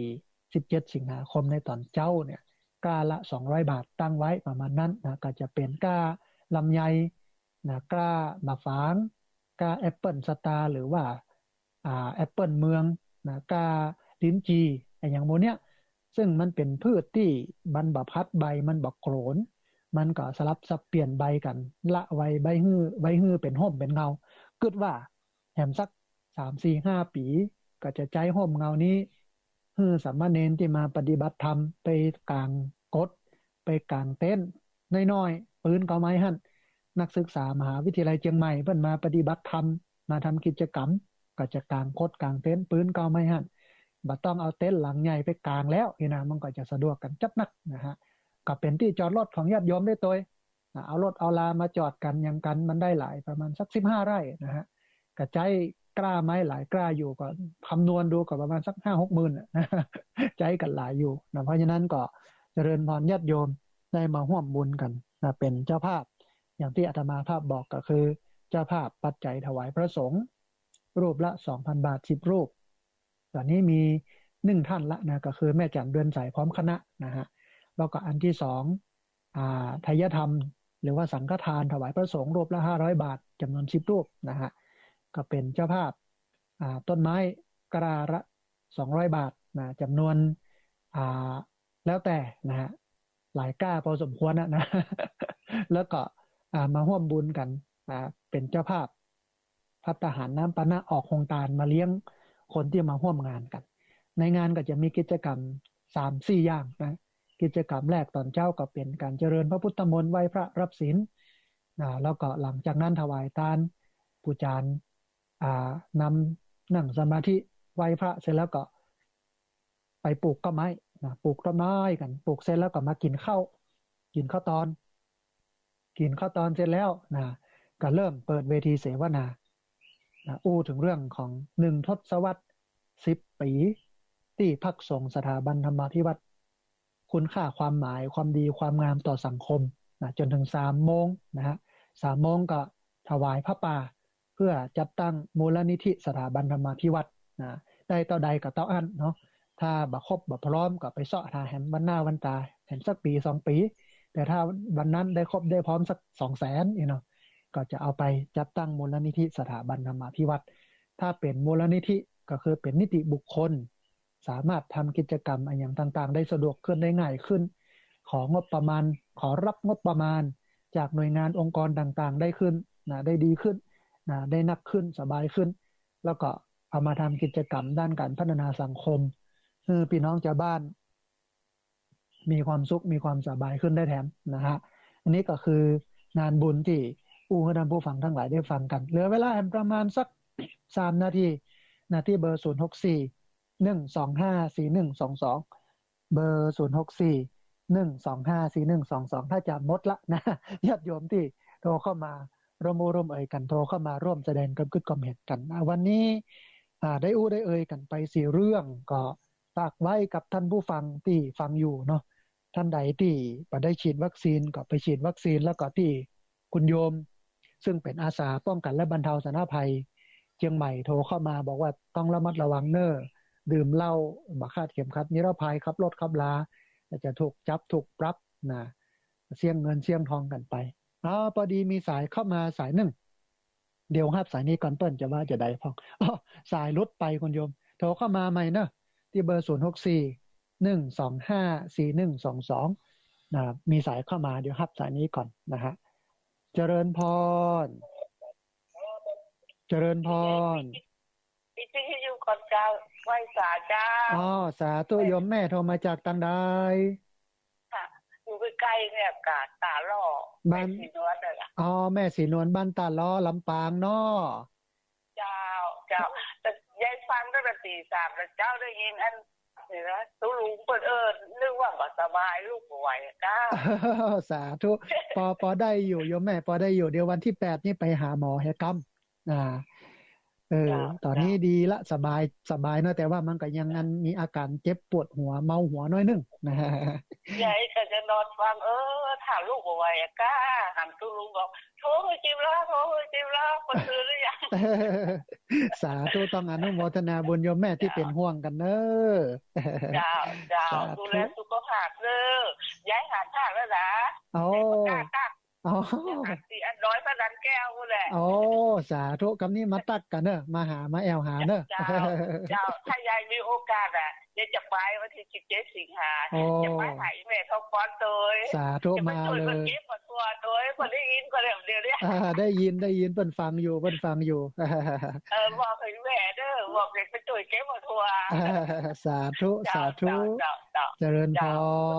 สิบเจ็ดสิงหาคมในต๋อนเจ๊าเนี่ย กล้าละสองร้อยบาทตั้งไว้ประมาณนั้นนะ ก็จะเป๋นกล้าลำไยนะ กล้าหมากฝาง กล้าแอปเปิ้ลสตาร์ หรือว่า อ่า แอปเปิ้ลเมืองนะ กล้าลิ้นจี่ อะหยังหมู่เนี้ย ซึ่งมันเป๋นพืชตี้มันบ่พัดใบ มันบ่โขลน มันก็สลับสับเปลี่ยนใบกั๋น ละใบ ใบหื้อ ใบหื้อเป๋นฮ่มเป๋นเงา กึ๊ดว่าแหมสักสาม สี่ ห้าปี๋ ก็จะใจ๊ฮ่มเงานี้ หื้อสามเณรตี้มาปฏิบัติธรรมไปก๋างกด ไปก๋างเต็นท์น้อยๆ ปื๊นเก๊าไม้หั้น นักศึกษามหาวิทยาลัยเจียงใหม่เปิ้นมาปฏิบัติธรรม มาทำกิจกรรม ก็จะก๋างกดก๋างเต็นท์ปื๊นเก๊าไม้หั้น บ่ต้องเอาเต็นท์หลังใหญ่ไปก๋างแล้วนี่นะ มันก็จะสะดวกกั๋นจัดนักนะฮะ ก็เป๋นตี้จอดรถของญาติโยมได้ตวย อ่ะ เอารถเอาลามาจอดกั๋นหยังกั๋น มันได้หลาย ประมาณสักสิบห้าไร่นะฮะ ก็ใจ๊กล้าไม้หลายกล้าอยู่ ก็คำนวณดูก็ประมาณสักห้าหกหมื่นน่ะ ใจ๊กั๋นหลายอยู่นะ เพราะฉะนั้นก็เจริญพรญาติโยมได้มาฮ่วมบุญกั๋นนะ เป๋นเจ้าภาพ อย่างตี้อาตมาภาพบอกก็คือเจ้าภาพปัจจัยถวายพระสงฆ์ รูปละสองพันบาท สิบรูป ต๋อนนี้มีนึ่งท่านละนะ ก็คือแม่จั๋นเดือนใสพร้อมคณะนะฮะ แล้วก็อันตี้สอง อ่า ไทยธรรม หรือว่าสังฆทานถวายพระสงฆ์รูปละห้าร้อยบาท จำนวนสิบรูปนะฮะ ก็เป๋นเจ้าภาพ อ่า ต้นไม้กล้าละสองร้อยบาทนะ จำนวน อ่า แล้วแต่นะฮะ หลายกล้าพอสมควรนะนะ แล้วก็ อ่า มาฮ่วมบุญกั๋น อ่า เป๋นเจ้าภาพ ภัตตาหารน้ำปานะ ออกโฮงตานมาเลี้ยงคนตี้มาฮ่วมงานกั๋น ในงานก็จะมีกิจกรรมสามสี่อย่างนะ กิจกรรมแรกต๋อนเจ๊าก็เป๋นก๋านเจริญพระพุทธมนต์ ไหว้พระรับศีลนะ แล้วก็หลังจากนั้นถวายตาน ปู่จารย์ อ่า นำนั่งสมาธิไหว้พระเสร็จแล้วก็ไปปลูกเก๊าไม้นะ ปลูกต้นไม้กั๋น ปลูกเสร็จแล้วก็มากิ๋นข้าว กิ๋นข้าวตอน กิ๋นข้าวตอนเสร็จแล้วนะ ก็เริ่มเปิดเวทีเสวนานะ อู้เถิงเรื่องของหนึ่งทศวรรษสิบปี๋ ตี้พักสงฆ์สถาบันธรรมาภิวัตน์ คุณค่าความหมาย ความดี ความงามต่อสังคมนะ จ๋นเถิงสามโมงนะฮะ สามโมงก็ถวายผ้าป่า เพื่อจัดตั้งมูลนิธิสถาบันธรรมาภิวัตน์นะ ได้เต้าใดก็เต้าอั้นเนาะ ถ้าบ่ครบบ่พร้อมก็ไปเซาะหาแหมวันหน้าวันต๋า แหมสักปี๋สองปี๋ แต่ถ้าวันนั้นได้ครบได้พร้อมสักสองแสนนี่เนาะ ก็จะเอาไปจัดตั้งมูลนิธิสถาบันธรรมาภิวัตน์ ถ้าเป๋นมูลนิธิก็คือเป๋นนิติบุคคล สามารถทำกิจกรรมอะหยังต่างๆ ได้สะดวกขึ้น ได้ง่ายขึ้น ของบประมาณ ขอรับงบประมาณจากหน่วยงานองค์กรต่างๆ ได้ขึ้นนะ ได้ดีขึ้นนะ ได้นักขึ้น สบายขึ้น แล้วก็เอามาทำกิจกรรมด้านการพัฒนาสังคม หื้อพี่น้องจาวบ้าน มีความสุข มีความสบายขึ้นได้แถมนะฮะ อันนี้ก็คืองานบุญตี้อู้หื้อท่านผู้ฟังทั้งหลายได้ฟังกั๋น เหลือเวลาแหมประมาณสักสามนาทีนะ ตี้เบอร์ ศูนย์หกสี่ หนึ่งสองห้า สี่หนึ่งสองสอง เบอร์ ศูนย์หกสี่ หนึ่งสองห้า สี่หนึ่งสองสอง ถ้าจะหมดละนะ ญาติโยมตี้โทรเข้ามาร่วมอู้ร่วมเอ่ยกั๋น โทรเข้ามาร่วมแสดงความกึ๊ดความเห็นกั๋นนะ วันนี้ อ่า ได้อู้ได้เอ่ยกั๋นไปสี่เรื่อง ก็ฝากไว้กับท่านผู้ฟังตี้ฟังอยู่เนาะ ท่านใดตี้บ่ได้ฉีดวัคซีนก็ไปฉีดวัคซีน แล้วก็ตี้คุณโยม ซึ่งเป๋นอาสาป้องกันและบรรเทาสาธารณภัยเจียงใหม่โทรเข้ามาบอกว่าต้องระมัดระวังเน่อ ดื่มเหล้าบ่คาดเข็มขัดนิรภัย ขับรถขับลา จะถูกจับถูกปรับนะ เสี้ยงเงินเสี้ยงทองกั๋นไป อ้าว พอดีมีสายเข้ามาสายนึ่ง เดี๋ยวฮับสายนี้ก่อน เปิ้นจะว่าจะใดพ่อง อ้อ สายหลุดไปคุณโยม โทรเข้ามาใหม่เนอะ ตี้เบอร์ ศูนย์หกสี่ หนึ่งสองห้า สี่หนึ่งสองสอง นะ มีสายเข้ามา เดี๋ยวฮับสายนี้ก่อนนะฮะ เจริญพร เจริญพร วิทยุก่อนเจ้า ไหว้สาเจ้า อ๋อ สาธุ โยมแม่โทรมาจากตางใด ค่ะ อยู่ใก้ๆ เนี่ย กาดตาล่อ บ้าน แม่ศรีนวลน่ะ อ๋อ แม่ศรีนวล บ้านตาล่อ ลำปางเนาะ เจ้า เจ้า แต่ยายฟังตั้งแต่ตีสามแล้วเจ้า ได้ยินอัน นี่นะ ตุ๊ลุงเปิ้น เออ นึกว่าบ่สบาย ลุกบ่ไหวอะเจ้า สาธุ ปอ ปอได้อยู่ โยมแม่ ปอได้อยู่ เดี๋ยววันตี้แปดนี่ไปหาหมอแหกำ อ่า เออ เจ้า ต๋อนนี้ เจ้า ดีละ สบาย สบายเนาะ แต่ว่ามันก็ยัง เจ้า อันมีอาก๋านเจ็บปวดหัว เมาหัวหน้อยนึ่งนะ ยายก็จะนอนฟัง เออ ถ้าลูกบ่ไหวอะก้า หันตุ๊ลุงบอก โทรหื้อจิมลา โทรหื้อจิมลา เปิ้นตื่นหรือยัง สาธุ ต้องอนุโมทนาบุญโยมแม่ตี้ เจ้า เป๋นห่วงกั๋นเน้อ เจ้า เจ้า สาธุ ดูแลสุขภาพเน้อ ย้ายหาทางแล้วนะ โอ้ เดี๋ยวก็กล้าตัก อ๋อ อันตี้อันดอยพระนันแก้วพู้นแหละ โอ้ สาธุ กำนี้มาตักกั๋นเน้อ มาหา มาแอ่วหาเน้อ เจ้า เจ้า ถ้ายายมีโอกาสอะ เดี๋ยวจะไปวันตี้สิบเจ็ดสิงหา โอ้ จะไปหาอีแม่ทองปอนโตย สาธุ จะไป มาเลย เก็บมาทั่วโตย พอได้ยินก็เดี๋ยวเดี๋ยวเนี่ย อ่า ได้ยิน ได้ยิน เปิ้นฟังอยู่ เปิ้นฟังอยู่ เออ บอกหื้อแม่เน้อ บอกเด็กไปโตยเก็บมาทั่ว สาธุ เจ้า สาธุ เจ้า เจ้า เจ้า เจริญพร เจ้า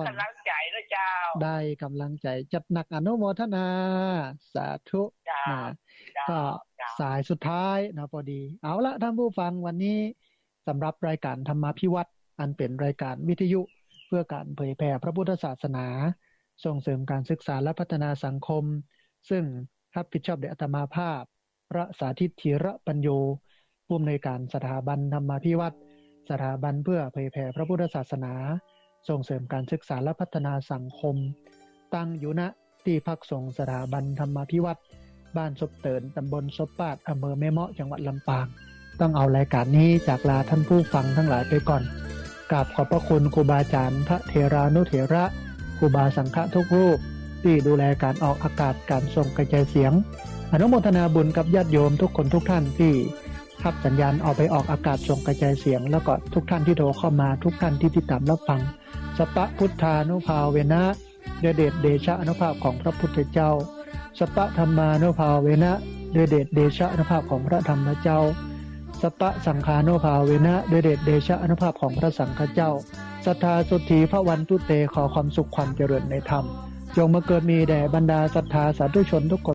ก๋ำลังใจ๋นะเจ้า ได้ก๋ำลังใจ๋ จัดหนัก อนุโมทนา สาธุ เจ้า นะ เจ้า ก็ เจ้า สายสุดท้ายเนาะ พอดี เอาละ ท่านผู้ฟัง วันนี้สำหรับรายการธรรมาภิวัตน์ อันเป๋นรายการวิทยุเพื่อก๋านเผยแผ่พระพุทธศาสนา ส่งเสริมการศึกษาและพัฒนาสังคม ซึ่งรับผิดชอบโดยอาตมาภาพ พระสาธิต ธีระปัญโญ ผู้อำนวยการสถาบันธรรมาภิวัตน์ สถาบันเพื่อเผยแผ่พระพุทธศาสนา ส่งเสริมการศึกษาและพัฒนาสังคม ตั้งอยู่ ณ ตี้พักสงฆ์สถาบันธรรมาภิวัตน์ บ้านศพเติน ตำบลศพปาด อำเภอแม่เมาะ จังหวัดลำปาง ต้องเอารายการนี้จากลาท่านผู้ฟังทั้งหลายไปก่อน กราบขอบพระคุณครูบาอาจารย์ พระเถรานุเถระ ครูบาสังฆะทุกรูป ตี้ดูแลก๋านออกอากาศ ก๋านส่งกระจายเสียง อนุโมทนาบุญกับญาติโยมทุกคนทุกท่านตี้ฮับสัญญาณเอาไปออกอากาศส่งกระจายเสียง แล้วก็ทุกท่านที่โทรเข้ามา ทุกท่านที่ติดตามรับฟัง สัพพะพุทธานุภาเวนะ ด้วยเดชเดชะอานุภาพของพระพุทธเจ้า สัพพะธัมมานุภาเวนะ ด้วยเดชเดชะอานุภาพของพระธรรมเจ้า สัพพะสังฆานุภาเวนะ ด้วยเดชเดชะอานุภาพของพระสังฆเจ้า สัทธาโสตถีภะวันตุเต ขอความสุขความเจริญในธรรม จงบังเกิดมีแด่บรรดาศรัทธาสาธุชนทุกคน